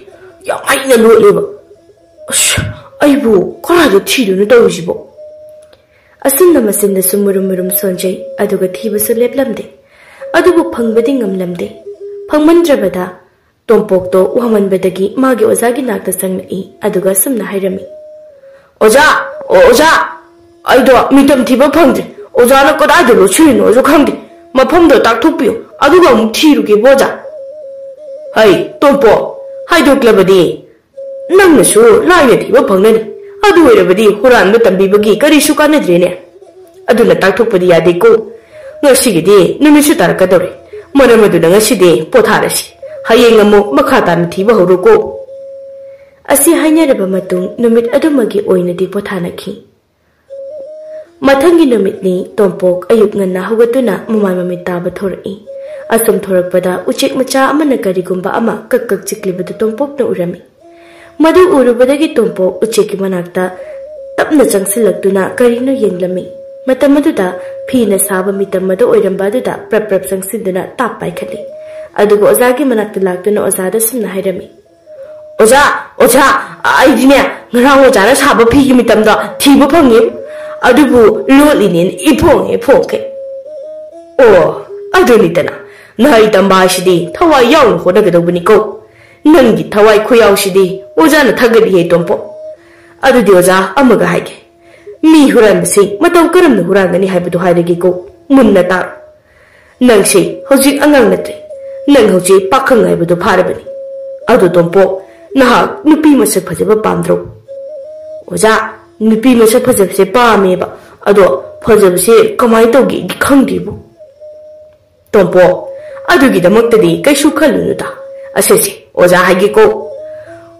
ꯌꯥꯝ ꯍꯩꯅ ꯂꯣꯠꯂꯦꯕ꯫ ꯑꯁ, ꯑꯩꯕꯨ ꯀꯗꯥꯏꯗ ꯊꯤꯗꯣꯏꯅꯣ ꯇꯧꯔꯤꯁꯤꯕꯣ?" ꯑꯁꯨꯝꯅ ꯃꯆꯤꯟꯗꯁꯨ ꯃꯨꯔꯨꯝ ꯃꯨꯔꯨꯝ ꯁꯣꯟꯖꯩ, ꯑꯗꯨꯒ ꯊꯤꯕꯁꯨ ꯂꯦꯞꯂꯝꯗꯦ꯫ ꯑꯗꯨꯕꯨ ꯐꯪꯕꯗꯤ ꯉꯝꯂꯝꯗꯦ꯫ ꯐꯪꯃꯟꯗ꯭ꯔꯕꯗ ꯇꯣꯝꯄꯣꯛꯇꯣ ꯋꯥꯃꯟꯕꯗꯒꯤ ꯃꯥꯒꯤ ꯑꯣꯖꯥꯒꯤ ꯅꯥꯛꯇ ꯆꯪꯂꯛꯏ, ꯑꯗꯨꯒ ꯑꯁꯨꯝꯅ ꯍꯥꯏꯔꯝꯃꯤ: "ꯑꯣꯖꯥ, ꯑꯣ, ꯑꯣꯖꯥ, ꯑꯩꯗꯣ ꯃꯤꯇꯝ ꯊꯤꯕ ꯐꯪꯗ꯭ꯔꯦ꯫ ꯑꯣꯖꯥꯅ ꯀꯗꯥꯏꯗ ꯂꯣꯠꯁꯤꯜꯂꯤꯅꯣꯁꯨ ꯈꯪꯗꯦ꯫ ꯃꯐꯝꯗꯣ ꯇꯥꯛꯊꯣꯛꯄꯤꯌꯨ, ꯑꯗꯨꯒ ꯑꯃꯨꯛ ꯊꯤꯔꯨꯒꯦꯕꯨ ꯑꯣꯖꯥ"꯫ "ꯍꯩ, ꯇꯣꯝꯄꯣꯛ, ꯍꯥꯏꯗꯣꯛꯂꯕꯗꯤ ꯅꯪꯅꯁꯨ ꯂꯥꯏꯅ ꯊꯤꯕ ꯐꯪꯅꯅꯤ꯫ ꯑꯗꯨ ꯑꯣꯏꯔꯕꯗꯤ ꯍꯨꯔꯥꯟꯕ ꯇꯝꯕꯤꯕꯒꯤ ꯀꯔꯤꯁꯨ ꯀꯥꯟꯅꯗ꯭ꯔꯦꯅꯦ꯫ ꯑꯗꯨꯅ ꯇꯥꯛꯊꯣꯛꯄꯗꯤ ꯌꯥꯗꯦꯀꯣ꯫ ꯉꯁꯤꯒꯤꯗꯤ ꯅꯨꯃꯤꯠꯁꯨ ꯇꯥꯔꯛꯀꯗꯧꯔꯦ꯫ ꯃꯔꯝ ꯑꯗꯨꯅ ꯉꯁꯤꯗꯤ ꯄꯣꯊꯥꯔꯁꯤ꯫ ꯍꯌꯦꯡ ꯑꯃꯨꯛ ꯃꯈꯥ ꯇꯥꯅ ꯊꯤꯕ ꯍꯧꯔꯣꯀꯣ"꯫ ꯑꯁꯤ ꯍꯥꯏꯅꯔꯕ ꯃꯇꯨꯡ ꯅꯨꯃꯤꯠ ꯑꯗꯨꯃꯒꯤ ꯑꯣꯏꯅꯗꯤ ꯄꯣꯊꯥꯅꯈꯤ꯫ ꯃꯊꯪꯒꯤ ꯅꯨꯃꯤꯠꯅꯤ꯫ ꯇꯣꯝꯄꯣꯛ ꯑꯌꯨꯛ ꯉꯟꯅ ꯍꯧꯒꯠꯇꯨꯅ ꯃꯃꯥꯏ ꯃꯃꯤꯠ ꯇꯥꯕ ꯊꯣꯔꯛꯏ꯫ ꯑꯁꯨꯝ ꯊꯣꯔꯛꯄꯗ ꯎꯆꯦꯛ ꯃꯆꯥ ꯑꯃꯅ ꯀꯔꯤꯒꯨꯝꯕ ꯑꯃ ꯀꯛ ꯀꯛ ꯆꯤꯛꯂꯤꯕꯗꯨ ꯇꯣꯝꯄꯣꯛꯅ ꯎꯔꯝꯃꯤ꯫ ꯃꯗꯨ ꯎꯔꯨꯕꯗꯒꯤ ꯇꯣꯝꯄꯣꯛ ꯎꯆꯦꯛꯀꯤ ꯃꯅꯥꯛꯇ ꯇꯞꯅ ꯆꯪꯁꯤꯜꯂꯛꯇꯨꯅ ꯀꯔꯤꯅꯣ ꯌꯦꯡꯂꯝꯃꯤ꯫ ꯃꯇꯝ ꯑꯗꯨꯗ ꯐꯤꯅ ꯁꯥꯕ ꯃꯤꯇꯝ ꯑꯗꯨ ꯑꯣꯏꯔꯝꯕ ꯑꯗꯨꯗ ꯄ꯭ꯔꯞ ꯄ꯭ꯔꯞ ꯆꯪꯁꯤꯟꯗꯨꯅ ꯇꯥꯞ ꯄꯥꯏꯈꯠꯂꯤ꯫ ꯑꯗꯨꯒ ꯑꯣꯖꯥꯒꯤ ꯃꯅꯥꯛꯇ ꯂꯥꯛꯇꯨꯅ ꯑꯣꯖꯥꯗ ꯁꯨꯝꯅ ꯍꯥꯏꯔꯝꯃꯤ: "ꯑꯣꯖꯥ, ꯑꯣꯖꯥ, ꯑꯩꯗꯤꯅꯦ, ꯉꯔꯥꯡ ꯑꯣꯖꯥꯅ ꯁꯥꯕ ꯐꯤꯒꯤ ꯃꯤꯇꯝꯗꯣ ꯊꯤꯕ ꯐꯪꯉꯦ꯫ ꯑꯗꯨꯕꯨ ꯂꯣꯠꯂꯤꯅꯦꯅ ꯏꯐꯣꯡ ꯍꯦꯛ ꯐꯣꯡꯈꯩ"꯫ "ꯑꯣ, ꯑꯗꯨꯅꯤꯗꯅ, ꯅꯍꯩ ꯇꯝꯕ ꯍꯥꯏꯁꯤꯗꯤ ꯊꯋꯥꯏ ꯌꯥꯎꯅ ꯍꯣꯠꯅꯒꯗꯧꯕꯅꯤꯀꯣ꯫ ꯅꯪꯒꯤ ꯊꯋꯥꯏ ꯈꯨꯌꯥꯎꯁꯤꯗꯤ ꯑꯣꯖꯥꯅ ꯊꯥꯒꯠꯂꯤꯍꯦ, ꯇꯣꯝꯄꯣꯛ꯫ ꯑꯗꯨꯗꯤ ꯑꯣꯖꯥ, ꯑꯃꯒ ꯍꯥꯏꯒꯦ꯫ ꯃꯤ ꯍꯨꯔꯥꯟꯕꯁꯤ ꯃꯇꯧ ꯀꯔꯝꯅ ꯍꯨꯔꯥꯟꯒꯅꯤ ꯍꯥꯏꯕꯗꯨ ꯍꯥꯏꯔꯒꯦꯀꯣ꯫ ꯃꯨꯟꯅ ꯇꯥꯔꯣ꯫ ꯅꯪꯁꯦ ꯍꯧꯖꯤꯛ ꯑꯉꯥꯡ ꯅꯠꯇ꯭ꯔꯦ꯫ ꯅꯪ ꯍꯧꯖꯤꯛ ꯄꯥꯈꯪ ꯍꯥꯏꯕꯗꯨ ꯐꯥꯔꯕꯅꯤ꯫ ꯑꯗꯣ ꯇꯣꯝꯄꯣꯛ, ꯅꯍꯥꯛ ꯅꯨꯄꯤ ꯃꯁꯛ ꯐꯖꯕ ꯄꯥꯝꯗ꯭ꯔꯣ? ꯑꯣꯖꯥ, ꯅꯨꯄꯤ ꯃꯁꯛ ꯐꯖꯕꯁꯦ ꯄꯥꯝꯃꯦꯕ꯫ ꯑꯗꯣ ꯐꯖꯕꯁꯦ ꯀꯃꯥꯏꯅ ꯇꯧꯒꯦ ꯈꯪꯗꯦꯕꯨ꯫ ꯇꯣꯝꯄꯣꯛ, ꯑꯗꯨꯒꯤꯗꯃꯛꯇꯗꯤ ꯀꯩꯁꯨ ꯈꯜꯂꯨꯅꯨꯗ꯫ ꯑꯁꯦꯁꯦ, ꯑꯣꯖꯥ ꯍꯥꯏꯒꯦꯀꯣ꯫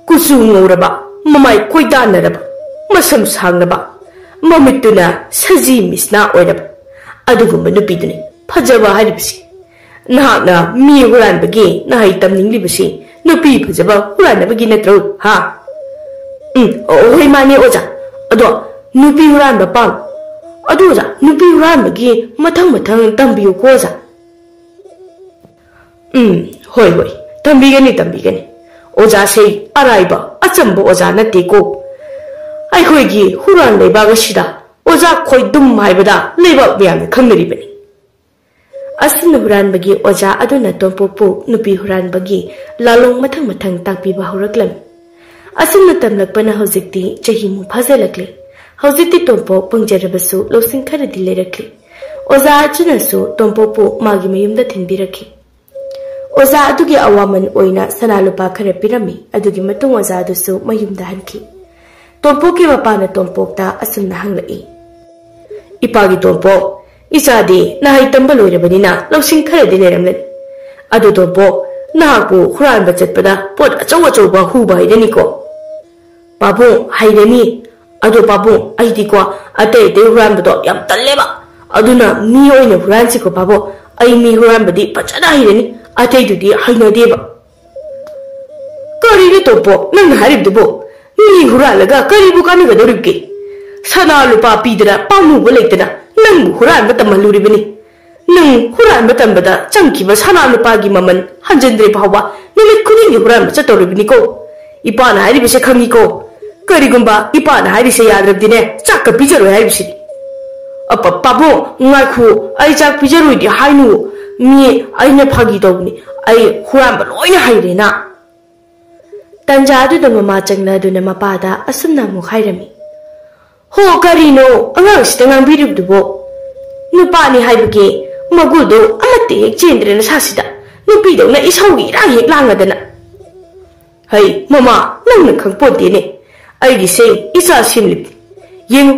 ꯀꯨꯆꯨ ꯉꯧꯔꯕ, ꯃꯃꯥꯏ ꯀꯣꯏꯗꯥꯅꯔꯕ, ꯃꯁꯝ ꯁꯥꯡꯂꯕ, ꯃꯃꯤꯠꯇꯨꯅ ꯁꯖꯤ ꯃꯤꯁꯅꯥ ꯑꯣꯏꯔꯕ, ꯑꯗꯨꯒꯨꯝꯕ ꯅꯨꯄꯤꯗꯨꯅꯤ ꯐꯖꯕ ꯍꯥꯏꯔꯤꯕꯁꯤ꯫ ꯅꯍꯥꯛꯅ ꯃꯤ ꯍꯨꯔꯥꯟꯕꯒꯤ ꯅꯍꯩ ꯇꯝꯅꯤꯡꯂꯤꯕꯁꯤ ꯅꯨꯄꯤ ꯐꯖꯕ ꯍꯨꯔꯥꯟꯅꯕꯒꯤ ꯅꯠꯇ꯭ꯔꯣ, ꯍꯥ? ꯎꯝ, ꯑꯣ, ꯍꯣꯏ, ꯃꯥꯅꯦ, ꯑꯣꯖꯥ꯫ ꯑꯗꯣ ꯅꯨꯄꯤ ꯍꯨꯔꯥꯟꯕ ꯄꯥꯝ-, ꯑꯗꯨ, ꯑꯣꯖꯥ, ꯅꯨꯄꯤ ꯍꯨꯔꯥꯟꯕꯒꯤ ꯃꯊꯪ ꯃꯊꯪ ꯇꯝꯕꯤꯌꯨꯀꯣ, ꯑꯣꯖꯥ꯫ ꯎꯝ, ꯍꯣꯏ, ꯍꯣꯏ, ꯇꯝꯕꯤꯒꯅꯤ, ꯇꯝꯕꯤꯒꯅꯤ꯫ ꯑꯣꯖꯥꯁꯦ ꯑꯔꯥꯏꯕ, ꯑꯆꯝꯕ ꯑꯣꯖꯥ ꯅꯠꯇꯦꯀꯣ꯫ ꯑꯩꯈꯣꯏꯒꯤ ꯍꯨꯔꯥꯟ ꯂꯩꯕꯥꯛ ꯑꯁꯤꯗ ꯑꯣꯖꯥ ꯈꯣꯏꯗꯨꯝ ꯍꯥꯏꯕꯗ ꯂꯩꯕꯥꯛ ꯃꯌꯥꯝꯅ ꯈꯪꯅꯔꯤꯕꯅꯤ꯫ ꯑꯁꯨꯝꯅ ꯍꯨꯔꯥꯟꯕꯒꯤ ꯑꯣꯖꯥ ꯑꯗꯨꯅ ꯇꯣꯝꯄꯣꯛꯄꯨ ꯅꯨꯄꯤ ꯍꯨꯔꯥꯟꯕꯒꯤ ꯂꯥꯂꯣꯡ ꯃꯊꯪ ꯃꯊꯪ ꯇꯥꯛꯄꯤꯕ ꯍꯧꯔꯛꯂꯝꯃꯤ꯫ ꯑꯁꯨꯝꯅ ꯇꯝꯂꯛꯄꯅ ꯍꯧꯖꯤꯛꯇꯤ ꯆꯍꯤꯃꯨꯛ ꯐꯥꯖꯤꯜꯂꯛꯂꯦ꯫ ꯍꯧꯖꯤꯛꯇꯤ ꯇꯣꯝꯄꯣꯛ ꯄꯪꯖꯔꯕꯁꯨ ꯂꯧꯁꯤꯡ ꯈꯔꯗꯤ ꯂꯩꯔꯛꯂꯦ꯫ ꯑꯣꯖꯥ ꯑꯗꯨꯅꯁꯨ ꯇꯣꯝꯄꯣꯛꯄꯨ ꯃꯥꯒꯤ ꯃꯌꯨꯝꯗ ꯊꯤꯟꯕꯤꯔꯛꯈꯤ꯫ ꯑꯣꯖꯥ ꯑꯗꯨꯒꯤ ꯑꯋꯥꯃꯟ ꯑꯣꯏꯅ ꯁꯅꯥ ꯂꯨꯄꯥ ꯈꯔ ꯄꯤꯔꯝꯃꯤ꯫ ꯑꯗꯨꯒꯤ ꯃꯇꯨꯡ ꯑꯣꯖꯥ ꯑꯗꯨꯁꯨ ꯃꯌꯨꯝꯗ ꯍꯟꯈꯤ꯫ ꯇꯣꯝꯄꯣꯛꯀꯤ ꯃꯄꯥꯅ ꯇꯣꯝꯄꯣꯛꯇ ꯑꯁꯨꯝꯅ ꯍꯪꯂꯛꯏ, "ꯏꯄꯥꯒꯤ ꯇꯣꯝꯄꯣꯛ, ꯏꯆꯥꯗꯤ ꯅꯍꯩ ꯇꯝꯕ ꯂꯣꯏꯔꯕꯅꯤꯅ ꯂꯧꯁꯤꯡ ꯈꯔꯗꯤ ꯂꯩꯔꯝꯂꯅꯤ꯫ ꯑꯗꯨ ꯇꯣꯝꯄꯣꯛ, ꯅꯍꯥꯛꯄꯨ ꯍꯨꯔꯥꯟꯕ ꯆꯠꯄꯗ ꯄꯣꯠ ꯑꯆꯧ ꯑꯆꯧꯕ ꯍꯨꯕ ꯍꯩꯔꯅꯤꯀꯣ?" "ꯄꯥꯕꯨꯡ, ꯍꯩꯔꯅꯤ꯫ ꯑꯗꯣ ꯄꯥꯕꯨꯡ, ꯑꯩꯗꯤꯀꯣ ꯑꯇꯩ ꯑꯇꯩ ꯍꯨꯔꯥꯟꯕꯗꯣ ꯌꯥꯝ ꯇꯜꯂꯦꯕ꯫ ꯑꯗꯨꯅ ꯃꯤ ꯑꯣꯏꯅ ꯍꯨꯔꯥꯟꯁꯤꯀꯣ ꯄꯥꯕꯨꯡ꯫ ꯑꯩ ꯃꯤ ꯍꯨꯔꯥꯟꯕꯗꯤ ꯐꯖꯅ ꯍꯩꯔꯅꯤ, ꯑꯇꯩꯗꯨꯗꯤ ꯍꯩꯅꯗꯦꯕ꯫" "ꯀꯔꯤꯅꯣ ꯇꯣꯝꯄꯣꯛ ꯅꯪꯅ ꯍꯥꯏꯔꯤꯕꯗꯨꯕꯨ? ꯃꯤ ꯍꯨꯔꯥꯜꯂꯒ ꯀꯔꯤꯕꯨ ꯀꯥꯟꯅꯒꯗꯧꯔꯤꯕꯒꯦ? ꯁꯅꯥ ꯂꯨꯄꯥ ꯄꯤꯗꯅ ꯄꯥꯝꯃꯨꯕ ꯂꯩꯇꯅ ꯅꯪꯕꯨ ꯍꯨꯔꯥꯟꯕ ꯇꯝꯍꯜꯂꯨꯔꯤꯕꯅꯤ꯫ ꯅꯪ ꯍꯨꯔꯥꯟꯕ ꯇꯝꯕꯗ ꯆꯪꯈꯤꯕ ꯁꯅꯥ ꯂꯨꯄꯥꯒꯤ ꯃꯃꯜ ꯍꯟꯖꯤꯟꯗ꯭ꯔꯤ ꯐꯥꯎꯕ ꯅꯨꯃꯤꯠ ꯈꯨꯗꯤꯡꯒꯤ ꯍꯨꯔꯥꯟꯕ ꯆꯠꯇꯧꯔꯤꯕꯅꯤꯀꯣ꯫ ꯏꯄꯥꯅ ꯍꯥꯏꯔꯤꯕꯁꯦ ꯈꯪꯉꯤꯀꯣ꯫ ꯀꯔꯤꯒꯨꯝꯕ ꯏꯄꯥꯅ ꯍꯥꯏꯔꯤꯁꯦ ꯌꯥꯗ꯭ꯔꯕꯗꯤꯅꯦ, ꯆꯥꯛꯀ ꯄꯤꯖꯔꯣꯏ ꯍꯥꯏꯔꯤꯕꯁꯤꯅꯤ꯫" "ꯑ, ꯄꯥ-, ꯄꯥꯕꯨꯡ, ꯉꯥꯏꯈꯣ, ꯑꯩ ꯆꯥꯛ ꯄꯤꯖꯔꯣꯏꯗꯤ ꯍꯥꯏꯅꯨ꯫ ꯃꯤ, ꯑꯩꯅ ꯐꯥꯒꯤ ꯇꯧꯕꯅꯤ꯫ ꯑꯩ ꯍꯨꯔꯥꯟꯕ ꯂꯣꯏꯅ ꯍꯩꯔꯦꯅ꯫" ꯇꯟꯖꯥ ꯑꯗꯨꯗ ꯃꯃꯥ ꯆꯪꯂꯗꯨꯅ ꯃꯄꯥꯗ ꯑꯁꯨꯝꯅ ꯑꯃꯨꯛ ꯍꯥꯏꯔꯝꯃꯤ, "ꯍꯣ, ꯀꯔꯤꯅꯣ ꯑꯉꯥꯡꯁꯤꯗ ꯉꯥꯡꯕꯤꯔꯤꯕꯗꯨꯕꯣ? ꯅꯨꯄꯥꯅꯤ ꯍꯥꯏꯕꯒꯤ ꯃꯒꯨꯜꯗꯣ ꯑꯃꯠꯇ ꯍꯦꯛ ꯆꯦꯟꯗ꯭ꯔꯦ ꯅꯁꯥꯁꯤꯗ꯫ ꯅꯨꯄꯤꯗꯧꯅ ꯏꯁꯧꯒꯤ ꯏꯔꯥꯡ ꯍꯦꯛ ꯂꯥꯡꯉꯗꯅ꯫ "ꯍꯩ ꯃꯃꯥ, ꯅꯪꯅ ꯈꯪꯄꯣꯟꯇꯦꯅꯦ꯫ ꯑꯩꯒꯤꯁꯦ ꯏꯆꯥ ꯁꯦꯝꯂꯤꯕꯅꯤ꯫ ꯌꯦꯡꯉꯨ,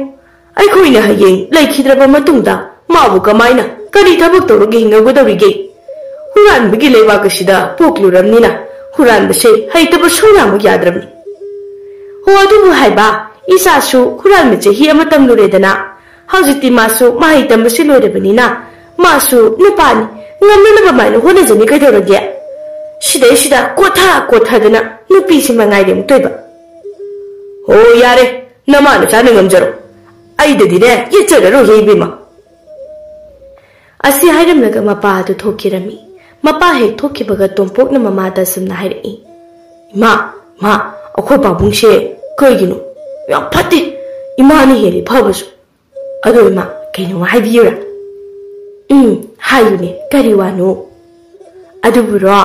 ꯑꯩꯈꯣꯏꯅ ꯍꯌꯦꯡ ꯂꯩꯈꯤꯗ꯭ꯔꯕ ꯃꯇꯨꯡꯗ ꯃꯥꯕꯨ ꯀꯃꯥꯏꯅ, ꯀꯔꯤ ꯊꯕꯛ ꯇꯧꯔꯒ ꯍꯤꯡꯍꯧꯒꯗꯧꯔꯤꯒꯦ? ꯍꯨꯔꯥꯟꯕꯒꯤ ꯂꯩꯕꯥꯛ ꯑꯁꯤꯗ ꯄꯣꯛꯂꯨꯔꯕꯅꯤꯅ ꯍꯨꯔꯥꯟꯕꯁꯦ ꯍꯩꯇꯕ ꯁꯨꯡꯌꯥꯃꯛ ꯌꯥꯗ꯭ꯔꯕꯅꯤ꯫ ꯍꯣ, ꯑꯗꯨꯕꯨ ꯍꯥꯏꯕ, ꯏꯆꯥꯁꯨ ꯍꯨꯔꯥꯟꯕ ꯆꯍꯤ ꯑꯃ ꯇꯝꯂꯨꯔꯦꯗꯅ꯫ ꯍꯧꯖꯤꯛꯇꯤ ꯃꯥꯁꯨ ꯃꯍꯩ ꯇꯝꯕꯁꯤ ꯂꯣꯏꯔꯕꯅꯤꯅ ꯃꯥꯁꯨ ꯅꯨꯄꯥꯅꯤ, ꯉꯝꯅꯅꯕ ꯃꯥꯏꯅ ꯍꯣꯠꯅꯖꯅꯤ ꯀꯩꯗꯧꯔꯒꯦ? ꯁꯤꯗꯩꯁꯤꯗ ꯀꯣꯊ ꯀꯣꯊꯗꯅ ꯅꯨꯄꯤꯁꯤ ꯃꯉꯥꯏꯔꯦ ꯑꯃꯨꯛꯇꯣꯏꯕ꯫ ꯍꯣ, ꯌꯥꯔꯦ, ꯅꯃꯥ ꯅꯆꯥꯅ ꯉꯝꯖꯔꯣ꯫ ꯑꯩꯗꯗꯤꯅꯦ, ꯌꯦꯠꯆꯔꯔꯣꯏꯍꯦ ꯏꯕꯦꯝꯃ꯫" ꯑꯁꯤ ꯍꯥꯏꯔꯝꯂꯒ ꯃꯄꯥ ꯑꯗꯨ ꯊꯣꯛꯈꯤꯔꯝꯃꯤ꯫ ꯃꯄꯥ ꯍꯦꯛ ꯊꯣꯛꯈꯤꯕꯒ ꯇꯣꯝꯄꯣꯛꯅ ꯃꯃꯥꯗ ꯑꯁꯨꯝꯅ ꯍꯥꯏꯔꯛꯏ, "ꯏꯃꯥ, ꯏꯃꯥ, ꯑꯩꯈꯣꯏ ꯄꯥꯕꯨꯡꯁꯦ ꯀꯩꯒꯤꯅꯣ ꯌꯥꯝ ꯐꯠꯇꯦ꯫ ꯏꯃꯥꯅ ꯍꯦꯜꯂꯤ ꯐꯕꯁꯨ꯫ ꯑꯗꯣ ꯏꯃꯥ, ꯀꯩꯅꯣꯝꯃ ꯍꯥꯏꯕꯤꯌꯨꯔꯥ?" "ꯎꯝ, ꯍꯥꯏꯌꯨꯅꯦ, ꯀꯔꯤ ꯋꯥꯅꯣ?" "ꯑꯗꯨꯕꯨꯔꯣ,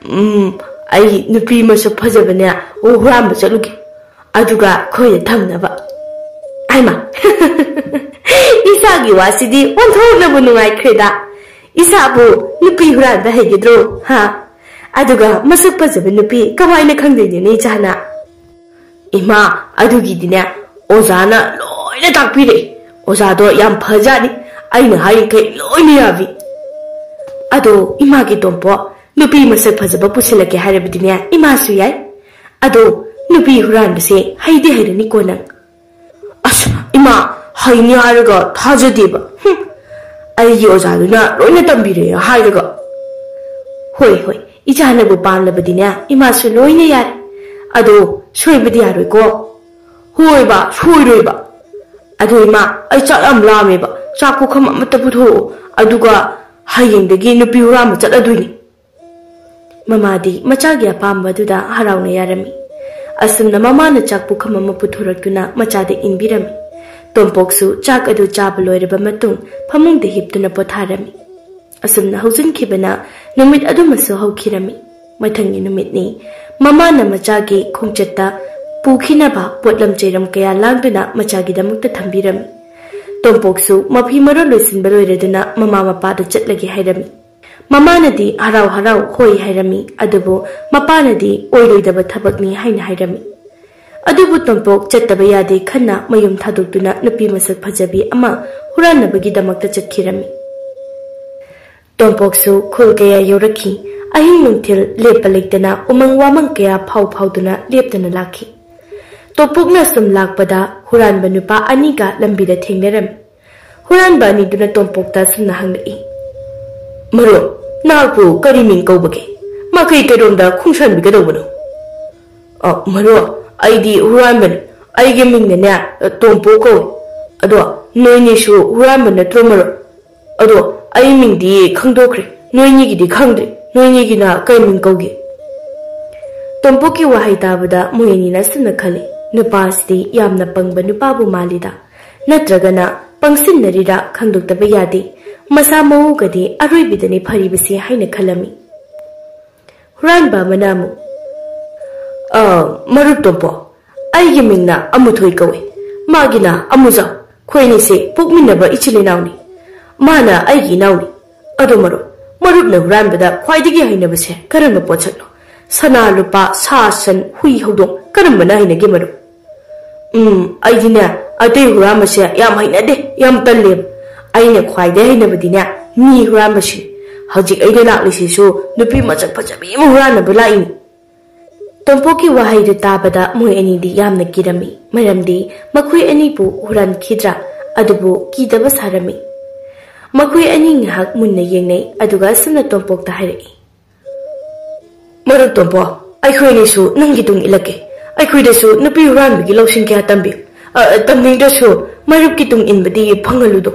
ꯎꯝ, ꯑꯩ ꯅꯨꯄꯤ ꯃꯁꯛ ꯐꯖꯕꯅꯦ, ꯑꯣ, ꯍꯨꯔꯥꯟꯕ ꯆꯠꯂꯨꯒꯦ꯫ ꯑꯗꯨꯒ ꯑꯩꯈꯣꯏꯗ ꯊꯝꯅꯕ꯫" ꯑꯩꯃ, ꯏꯆꯥꯒꯤ ꯋꯥꯁꯤꯗꯤ ꯑꯣꯟꯊꯣꯛꯅꯕꯨ ꯅꯨꯡꯉꯥꯏꯈ꯭ꯔꯦꯗ꯫ ꯏꯆꯥꯕꯨ ꯅꯨꯄꯤ ꯍꯨꯔꯥꯟꯕ ꯍꯩꯒꯗ꯭ꯔꯣ, ꯍꯥ? ꯑꯗꯨꯒ ꯃꯁꯛ ꯐꯖꯕ ꯅꯨꯄꯤ ꯀꯃꯥꯏꯅ ꯈꯪꯗꯣꯏꯅꯣꯅꯦ ꯏꯆꯥꯅ? "ꯏꯃꯥ, ꯑꯗꯨꯒꯤꯗꯤꯅꯦ, ꯑꯣꯖꯥꯅ ꯂꯣꯏꯅ ꯇꯥꯛꯄꯤꯔꯛꯏ꯫ ꯑꯣꯖꯥꯗꯣ ꯌꯥꯝ ꯐꯖꯥꯠꯅꯤ꯫ ꯑꯩꯅ ꯍꯥꯏꯔꯤꯈꯩ ꯂꯣꯏꯅ ꯌꯥꯕꯤ꯫" "ꯑꯗꯣ ꯏꯃꯥꯒꯤ ꯇꯣꯝꯄꯣ, ꯅꯨꯄꯤ ꯃꯁꯛ ꯐꯖꯕ ꯄꯨꯁꯤꯜꯂꯛꯀꯦ ꯍꯥꯏꯔꯕꯗꯤꯅꯦ, ꯏꯃꯥꯁꯨ ꯌꯥꯏ꯫ ꯑꯗꯣ ꯅꯨꯄꯤ ꯍꯨꯔꯥꯟꯕꯁꯦ ꯍꯩꯗꯤ ꯍꯩꯔꯅꯤꯀꯣ ꯅꯪ?" "ꯑꯁ, ꯏꯃꯥ, ꯍꯩꯅꯤ ꯍꯥꯏꯔꯒ ꯊꯥꯖꯗꯦꯕ꯫ ꯍꯨꯝ, ꯑꯩꯒꯤ ꯑꯣꯖꯥꯗꯨꯅ ꯂꯣꯏꯅ ꯇꯝꯕꯤꯔꯦ ꯍꯥꯏꯔꯒ꯫" "ꯍꯣꯏ, ꯍꯣꯏ, ꯏꯆꯥꯅꯕꯨ ꯄꯥꯝꯂꯕꯗꯤꯅꯦ, ꯏꯃꯥꯁꯨ ꯂꯣꯏꯅ ꯌꯥꯔꯦ꯫ ꯑꯗꯣ ꯁꯣꯏꯕꯗꯤ ꯌꯥꯔꯣꯏꯀꯣ?" "ꯍꯣꯏꯕ, ꯁꯣꯏꯔꯣꯏꯕ꯫ ꯑꯗꯣ ꯏꯃꯥ, ꯑꯩ ꯆꯥꯛ ꯌꯥꯝ ꯂꯥꯝꯃꯦꯕ꯫ ꯆꯥꯛ ꯄꯨꯈꯝ ꯑꯃꯠꯇ ꯄꯨꯊꯣꯔꯛꯑꯣ꯫ ꯑꯗꯨꯒ ꯍꯌꯦꯡꯗꯒꯤ ꯅꯨꯄꯤ ꯍꯨꯔꯥꯟꯕ ꯆꯠꯂꯗꯣꯏꯅꯤ꯫" ꯃꯃꯥꯗꯤ ꯃꯆꯥꯒꯤ ꯑꯄꯥꯝꯕ ꯑꯗꯨꯗ ꯍꯔꯥꯎꯅ ꯌꯥꯔꯝꯃꯤ꯫ ꯑꯁꯨꯝꯅ ꯃꯃꯥꯅ ꯆꯥꯛ ꯄꯨꯈꯝ ꯑꯃ ꯄꯨꯊꯣꯔꯛꯇꯨꯅ ꯃꯆꯥꯗ ꯏꯟꯕꯤꯔꯝꯃꯤ꯫ ꯇꯣꯝꯄꯣꯛꯁꯨ ꯆꯥꯛ ꯑꯗꯨ ꯆꯥꯕ ꯂꯣꯏꯔꯕ ꯃꯇꯨꯡ ꯐꯃꯨꯡꯗ ꯍꯤꯞꯇꯨꯅ ꯄꯣꯊꯥꯔꯝꯃꯤ꯫ ꯑꯁꯨꯝꯅ ꯍꯧꯖꯤꯟꯈꯤꯕꯅ ꯅꯨꯃꯤꯠ ꯑꯗꯨꯃꯁꯨ ꯍꯧꯈꯤꯔꯝꯃꯤ꯫ ꯃꯊꯪꯒꯤ ꯅꯨꯃꯤꯠꯅꯤ꯫ ꯃꯃꯥꯅ ꯃꯆꯥꯒꯤ ꯈꯣꯡꯆꯠꯇ ꯄꯨꯈꯤꯅꯕ ꯄꯣꯠꯂꯝ ꯆꯩꯔꯝ ꯀꯌꯥ ꯂꯥꯡꯗꯨꯅ ꯃꯆꯥꯒꯤꯗꯃꯛꯇ ꯊꯝꯕꯤꯔꯝꯃꯤ꯫ ꯇꯣꯝꯄꯣꯛꯁꯨ ꯃꯐꯤ ꯃꯔꯣꯟ ꯂꯣꯏꯁꯤꯟꯕ ꯂꯣꯏꯔꯗꯨꯅ ꯃꯃꯥ ꯃꯄꯥꯗ ꯆꯠꯂꯒꯦ ꯍꯥꯏꯔꯝꯃꯤ꯫ ꯃꯃꯥꯅꯗꯤ ꯍꯔꯥꯎ ꯍꯔꯥꯎ ꯍꯣꯏ ꯍꯥꯏꯔꯝꯃꯤ, ꯑꯗꯨꯕꯨ ꯃꯄꯥꯅꯗꯤ ꯑꯣꯏꯔꯣꯏꯗꯕ ꯊꯕꯛꯅꯤ ꯍꯥꯏꯅ ꯍꯥꯏꯔꯝꯃꯤ꯫ ꯑꯗꯨꯕꯨ ꯇꯣꯝꯄꯣꯛ ꯆꯠꯇꯕ ꯌꯥꯗꯦ ꯈꯟꯅ ꯃꯌꯨꯝ ꯊꯥꯗꯣꯛꯇꯨꯅ ꯅꯨꯄꯤ ꯃꯁꯛ ꯐꯖꯕꯤ ꯑꯃ ꯍꯨꯔꯥꯟꯅꯕꯒꯤꯗꯃꯛꯇ ꯆꯠꯈꯤꯔꯝꯃꯤ꯫ ꯇꯣꯝꯄꯣꯛꯁꯨ ꯈꯨꯜ ꯀꯌꯥ ꯌꯧꯔꯛꯈꯤ꯫ ꯑꯍꯤꯡ ꯅꯨꯡꯊꯤꯜ ꯂꯦꯞꯄ ꯂꯩꯇꯅ ꯎꯃꯪ ꯋꯥꯃꯪ ꯀꯌꯥ ꯐꯥꯎ ꯐꯥꯎꯗꯨꯅ ꯂꯦꯞꯇꯅ ꯂꯥꯛꯈꯤ꯫ ꯇꯣꯝꯄꯣꯛꯅ ꯁꯨꯝ ꯂꯥꯛꯄꯗ ꯍꯨꯔꯥꯟꯕ ꯅꯨꯄꯥ ꯑꯅꯤꯒ ꯂꯝꯕꯤꯗ ꯊꯦꯡꯅꯔꯝꯃꯤ꯫ ꯍꯨꯔꯥꯟꯕ ꯑꯅꯤꯗꯨꯅ ꯇꯣꯝꯄꯣꯛꯇ ꯁꯨꯝꯅ ꯍꯪꯂꯛꯏ, "ꯃꯔꯨꯞ, ꯅꯍꯥꯛꯄꯨ ꯀꯔꯤ ꯃꯤꯡ ꯀꯧꯕꯒꯦ? ꯃꯥꯏꯀꯩ ꯀꯩꯔꯣꯝꯗ ꯈꯣꯡꯁꯥꯟꯕꯤꯒꯗꯧꯕꯅꯣ?" "ꯑ, ꯃꯔꯨꯞ, ꯑꯩꯗꯤ ꯍꯨꯔꯥꯟꯕꯅꯤ꯫ ꯑꯩꯒꯤ ꯃꯤꯡꯅꯅꯦ, ꯇꯣꯝꯄꯣꯛ ꯀꯧꯏ꯫ ꯑꯗꯣ ꯅꯣꯏꯅꯤꯁꯨ ꯍꯨꯔꯥꯟꯕ ꯅꯠꯇ꯭ꯔꯣ ꯃꯔꯨꯞ? ꯑꯗꯣ ꯑꯩ ꯃꯤꯡꯗꯤ ꯈꯪꯗꯣꯛꯈ꯭ꯔꯦ, ꯅꯣꯏꯅꯤꯒꯤꯗꯤ ꯈꯪꯗ꯭ꯔꯤ꯫ ꯅꯣꯏꯅꯤꯒꯤꯅ ꯀꯩ ꯃꯤꯡ ꯀꯧꯒꯦ?" ꯇꯣꯝꯄꯣꯛꯀꯤ ꯋꯥꯍꯩ ꯇꯥꯕꯗ ꯃꯣꯏ ꯑꯅꯤꯅ ꯁꯨꯝꯅ ꯈꯜꯂꯤ, "ꯅꯨꯄꯥꯁꯤꯗꯤ ꯌꯥꯝꯅ ꯄꯪꯕ ꯅꯨꯄꯥꯕꯨ ꯃꯥꯜꯂꯤꯗ, ꯅꯠꯇ꯭ꯔꯒꯅ ꯄꯪꯁꯤꯟꯅꯔꯤꯔꯥ ꯈꯪꯗꯣꯛꯇꯕ ꯌꯥꯗꯦ꯫ ꯃꯁꯥ ꯃꯎꯒꯗꯤ ꯑꯔꯣꯏꯕꯤꯗꯅꯤ ꯐꯔꯤꯕꯁꯤ" ꯍꯥꯏꯅ ꯈꯜꯂꯝꯃꯤ꯫ ꯍꯨꯔꯥꯟꯕ ꯑꯃꯅ ꯑꯃꯨꯛ, "ꯑ, ꯃꯔꯨꯞ ꯇꯣꯝꯄꯣ, ꯑꯩꯒꯤ ꯃꯤꯡꯅ ꯑꯃꯨꯊꯣꯏ ꯀꯧꯏ꯫ ꯃꯥꯒꯤꯅ ꯑꯃꯨꯖꯥꯎ꯫ ꯈꯣꯏꯅꯤꯁꯦ ꯄꯣꯛꯃꯤꯟꯅꯕ ꯏꯆꯤꯜ ꯏꯅꯥꯎꯅꯤ꯫ ꯃꯥꯅ ꯑꯩꯒꯤ ꯏꯅꯥꯎꯅꯤ꯫ ꯑꯗꯣ ꯃꯔꯨꯞ, ꯃꯔꯨꯞꯅ ꯍꯨꯔꯥꯟꯕꯗ ꯈ꯭ꯋꯥꯏꯗꯒꯤ ꯍꯩꯅꯕꯁꯦ ꯀꯔꯝꯕ ꯄꯣꯠꯁꯛꯅꯣ? ꯁꯅꯥ ꯂꯨꯄꯥ, ꯁꯥ ꯁꯟ, ꯍꯨꯏ ꯍꯧꯗꯣꯡ ꯀꯔꯝꯕꯅ ꯍꯩꯅꯒꯦ ꯃꯔꯨꯞ?" "ꯎꯝ, ꯑꯩꯗꯤꯅꯦ, ꯑꯇꯩ ꯍꯨꯔꯥꯟꯕꯁꯦ ꯌꯥꯝ ꯍꯩꯅꯗꯦ, ꯌꯥꯝ ꯇꯜꯂꯦꯕ꯫ ꯑꯩꯅ ꯈ꯭ꯋꯥꯏꯗꯩ ꯍꯩꯅꯕꯗꯤꯅꯦ, ꯃꯤ ꯍꯨꯔꯥꯟꯕꯁꯤꯅꯤ꯫ ꯍꯧꯖꯤꯛ ꯑꯩꯅ ꯂꯥꯛꯂꯤꯁꯤꯁꯨ ꯅꯨꯄꯤ ꯃꯁꯛ ꯐꯖꯕꯤ ꯑꯃ ꯍꯨꯔꯥꯟꯅꯕ ꯂꯥꯛꯏꯅꯤ꯫" ꯇꯣꯝꯄꯣꯛꯀꯤ ꯋꯥꯍꯩꯗꯨ ꯇꯥꯕꯗ ꯃꯣꯏ ꯑꯅꯤꯗꯤ ꯌꯥꯝꯅ ꯀꯤꯔꯝꯃꯤ, ꯃꯔꯝꯗꯤ ꯃꯈꯣꯏ ꯑꯅꯤꯕꯨ ꯍꯨꯔꯥꯟꯈꯤꯗ꯭ꯔꯥ? ꯑꯗꯨꯕꯨ ꯀꯤꯗꯕ ꯁꯥꯔꯝꯃꯤ꯫ ꯃꯈꯣꯏ ꯑꯅꯤ ꯉꯥꯏꯍꯥꯛ ꯃꯨꯟꯅ ꯌꯦꯡꯅꯩ, ꯑꯗꯨꯒ ꯑꯁꯨꯝꯅ ꯇꯣꯝꯄꯣꯛꯇ ꯍꯥꯏꯔꯛꯏ, "ꯃꯔꯨꯞ ꯇꯣꯝꯄꯣ, ꯑꯩꯈꯣꯏꯅꯤꯁꯨ ꯅꯪꯒꯤ ꯇꯨꯡ ꯏꯜꯂꯛꯀꯦ꯫ ꯑꯩꯈꯣꯏꯗꯁꯨ ꯅꯨꯄꯤ ꯍꯨꯔꯥꯟꯕꯒꯤ ꯂꯧꯁꯤꯡ ꯀꯌꯥ ꯇꯝꯕꯤꯌꯨ꯫ ꯑ, ꯇꯝꯅꯤꯡꯗ꯭ꯔꯁꯨ ꯃꯔꯨꯞꯀꯤ ꯇꯨꯡ ꯏꯟꯕꯗꯤ ꯐꯪꯍꯜꯂꯨꯗꯣ꯫"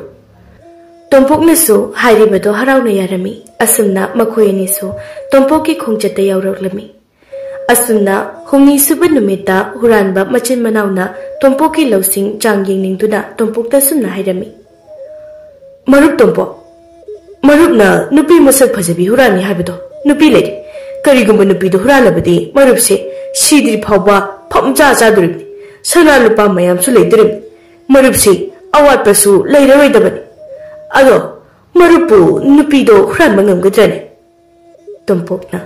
ꯇꯣꯝꯄꯣꯛꯅꯁꯨ ꯍꯥꯏꯔꯤꯕꯗꯣ ꯍꯔꯥꯎꯅ ꯌꯥꯔꯝꯃꯤ꯫ ꯑꯁꯨꯝꯅ ꯃꯈꯣꯏ ꯑꯅꯤꯁꯨ ꯇꯣꯝꯄꯣꯛꯀꯤ ꯈꯣꯡꯆꯠꯇ ꯌꯥꯎꯔꯛꯂꯝꯃꯤ꯫ ꯑꯁꯨꯝꯅ ꯍꯨꯝꯅꯤ ꯁꯨꯕ ꯅꯨꯃꯤꯠꯇ ꯍꯨꯔꯥꯟꯕ ꯃꯆꯤꯟ ꯃꯅꯥꯎꯅ ꯇꯣꯝꯄꯣꯛꯀꯤ ꯂꯧꯁꯤꯡ ꯆꯥꯡ ꯌꯦꯡꯅꯤꯡꯗꯨꯅ ꯇꯣꯝꯄꯣꯛꯇ ꯁꯨꯝꯅ ꯍꯥꯏꯔꯝꯃꯤ, "ꯃꯔꯨꯞ ꯇꯣꯝꯄꯣꯛ, ꯃꯔꯨꯞꯅ ꯅꯨꯄꯤ ꯃꯁꯛ ꯐꯖꯕꯤ ꯍꯨꯔꯥꯟꯅꯤ ꯍꯥꯏꯕꯗꯣ ꯅꯨꯄꯤ ꯂꯩꯔꯦ꯫ ꯀꯔꯤꯒꯨꯝꯕ ꯅꯨꯄꯤꯗꯨ ꯍꯨꯔꯥꯜꯂꯕꯗꯤ ꯃꯔꯨꯞꯁꯦ ꯁꯤꯗ꯭ꯔꯤ ꯐꯥꯎꯕ ꯐꯝ ꯆꯥ ꯆꯥꯗꯣꯔꯤꯕꯅꯤ꯫ ꯁꯅꯥ ꯂꯨꯄꯥ ꯃꯌꯥꯝꯁꯨ ꯂꯩꯗꯣꯔꯤꯕꯅꯤ꯫ ꯃꯔꯨꯞꯁꯤ ꯑꯋꯥꯠꯄꯁꯨ ꯂꯩꯔꯔꯣꯏꯗꯕꯅꯤ꯫ ꯑꯗꯣ ꯃꯔꯨꯞꯄꯨ ꯅꯨꯄꯤꯗꯣ ꯍꯨꯔꯥꯟꯕ ꯉꯝꯒꯗ꯭ꯔꯅꯦ? ꯇꯣꯝꯄꯣꯛꯅ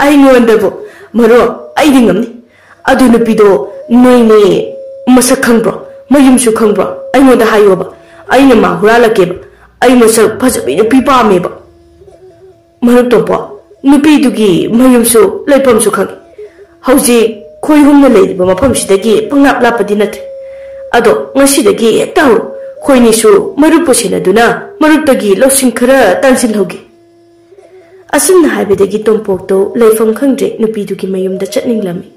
ꯑꯩꯉꯣꯟꯗꯕꯨ, "ꯃꯔꯨꯞ, ꯑꯩꯗꯤ ꯉꯝꯅꯤ꯫ ꯑꯗꯨ ꯅꯨꯄꯤꯗꯣ ꯅꯣꯏꯅꯦ ꯃꯁꯛ ꯈꯪꯕ꯭ꯔꯣ? ꯃꯌꯨꯝꯁꯨ ꯈꯪꯕ꯭ꯔꯣ? ꯑꯩꯉꯣꯟꯗ ꯍꯥꯏꯌꯣꯕ꯫ ꯑꯩꯅ ꯃꯥ ꯍꯨꯔꯥꯜꯂꯛꯀꯦꯕ꯫ ꯑꯩ ꯃꯁꯛ ꯐꯖꯕꯤ ꯅꯨꯄꯤ ꯄꯥꯝꯃꯦꯕ꯫" "ꯃꯔꯨꯞ ꯇꯣꯝꯄꯣꯛ, ꯅꯨꯄꯤꯗꯨꯒꯤ ꯃꯌꯨꯝꯁꯨ ꯂꯩꯐꯝꯁꯨ ꯈꯪꯉꯤ꯫ ꯍꯧꯖꯤꯛ ꯈꯣꯏ ꯍꯨꯝꯅ ꯂꯩꯔꯤꯕ ꯃꯐꯝꯁꯤꯗꯒꯤ ꯄꯪꯂꯥꯞ ꯂꯥꯞꯄꯗꯤ ꯅꯠꯇ꯭ꯔꯦ꯫ ꯑꯗꯣ ꯉꯁꯤꯗꯒꯤ ꯍꯦꯛꯇ ꯍꯧꯔꯣ꯫ ꯈꯣꯏꯅꯤꯁꯨ ꯃꯔꯨꯞꯄꯨ ꯁꯦꯟꯅꯗꯨꯅ ꯃꯔꯨꯞꯇꯒꯤ ꯂꯧꯁꯤꯡ ꯈꯔ ꯇꯥꯟꯁꯤꯜꯍꯧꯒꯦ꯫" ꯑꯁꯨꯝꯅ ꯍꯥꯏꯕꯗꯒꯤ ꯇꯣꯝꯄꯣꯛꯇꯣ ꯂꯩꯐꯝ ꯈꯪꯗ꯭ꯔꯦ, ꯅꯨꯄꯤꯗꯨꯒꯤ ꯃꯌꯨꯝꯗ ꯆꯠꯅꯤꯡꯂꯝꯃꯤ꯫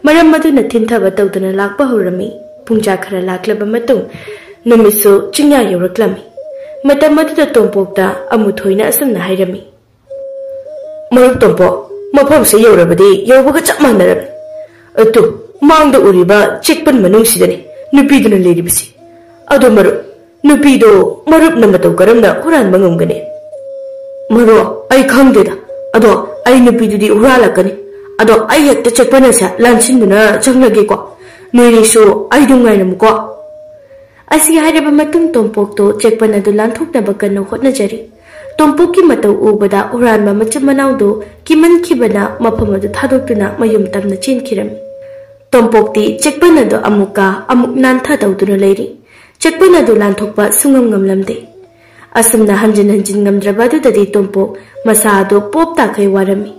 ꯃꯔꯝ ꯑꯗꯨꯅ ꯊꯤꯟꯊꯕ ꯇꯧꯗꯨꯅ ꯂꯥꯛꯄ ꯍꯧꯔꯝꯃꯤ꯫ ꯄꯨꯡꯖꯥ ꯈꯔ ꯂꯥꯛꯂꯕ ꯃꯇꯨꯡ ꯅꯨꯃꯤꯠꯁꯨ ꯆꯤꯡꯌꯥ ꯌꯧꯔꯛꯂꯝꯃꯤ꯫ ꯃꯇꯝ ꯑꯗꯨꯗ ꯇꯣꯝꯄꯣꯛꯇ ꯑꯃꯨꯊꯣꯏꯅ ꯑꯁꯨꯝꯅ ꯍꯥꯏꯔꯝꯃꯤ: "ꯃꯔꯨꯞ ꯇꯣꯝꯄꯣꯛ, ꯃꯐꯝꯁꯦ ꯌꯧꯔꯕꯗꯤ ꯌꯧꯕꯒ ꯆꯞ ꯃꯥꯟꯅꯔꯕꯅꯤ꯫ ꯑꯗꯨ ꯃꯥꯡꯗ ꯎꯔꯤꯕ ꯆꯦꯛꯄꯟ ꯃꯅꯨꯡꯁꯤꯗꯅꯤ ꯅꯨꯄꯤꯗꯨꯅ ꯂꯩꯔꯤꯕꯁꯤ꯫ ꯑꯗꯣ ꯃꯔꯨꯞ, ꯅꯨꯄꯤꯗꯣ ꯃꯔꯨꯞꯅ ꯃꯇꯧ ꯀꯔꯝꯅ ꯍꯨꯔꯥꯟꯕ ꯉꯝꯒꯅꯤ?" "ꯃꯔꯨꯞ, ꯑꯩ ꯈꯪꯗꯦꯗ꯫ ꯑꯗꯣ ꯑꯩ ꯅꯨꯄꯤꯗꯨꯗꯤ ꯍꯨꯔꯥꯜꯂꯛꯀꯅꯤ꯫ ꯑꯗꯣ ꯑꯩ ꯍꯦꯛꯇ ꯆꯦꯛꯄꯟ ꯑꯁꯦ ꯂꯥꯟꯁꯤꯟꯗꯨꯅ ꯆꯪꯂꯒꯦꯀꯣ꯫ ꯅꯣꯏꯅꯤꯁꯨ ꯑꯩꯗꯨ ꯉꯥꯏꯔꯝꯃꯨꯀꯣ꯫" ꯑꯁꯤ ꯍꯥꯏꯔꯕ ꯃꯇꯨꯡ ꯇꯣꯝꯄꯣꯛꯇꯣ ꯆꯦꯛꯄꯟ ꯑꯗꯨ ꯂꯥꯟꯊꯣꯛꯅꯕ ꯀꯟꯅ ꯍꯣꯠꯅꯖꯔꯤ꯫ ꯇꯣꯝꯄꯣꯛꯀꯤ ꯃꯇꯧ ꯎꯕꯗ ꯍꯨꯔꯥꯟꯕ ꯃꯆꯤꯟ ꯃꯅꯥꯎꯗꯨ ꯀꯤꯃꯟꯈꯤꯕꯅ ꯃꯐꯝ ꯑꯗꯨ ꯊꯥꯗꯣꯛꯇꯨꯅ ꯃꯌꯨꯝ ꯇꯝꯅ ꯆꯦꯟꯈꯤꯔꯝꯃꯤ꯫ ꯇꯣꯝꯄꯣꯛꯇꯤ ꯆꯦꯛꯄꯟ ꯑꯗꯨ ꯑꯃꯨꯛꯀ ꯑꯃꯨꯛ ꯅꯥꯟꯊ ꯇꯧꯗꯨꯅ ꯂꯩꯔꯤ꯫ ꯆꯦꯛꯄꯟ ꯑꯗꯨ ꯂꯥꯟꯊꯣꯛꯄ ꯁꯨꯡꯉꯝ ꯉꯝꯂꯝꯗꯦ꯫ ꯑꯁꯨꯝꯅ ꯍꯟꯖꯤꯟ ꯍꯟꯖꯤꯟ ꯉꯝꯗ꯭ꯔꯕ ꯑꯗꯨꯗꯗꯤ ꯇꯣꯝꯄꯣꯛ ꯃꯁꯥ ꯑꯗꯨ ꯄꯣꯞ ꯇꯥꯈꯩ ꯋꯥꯔꯝꯃꯤ꯫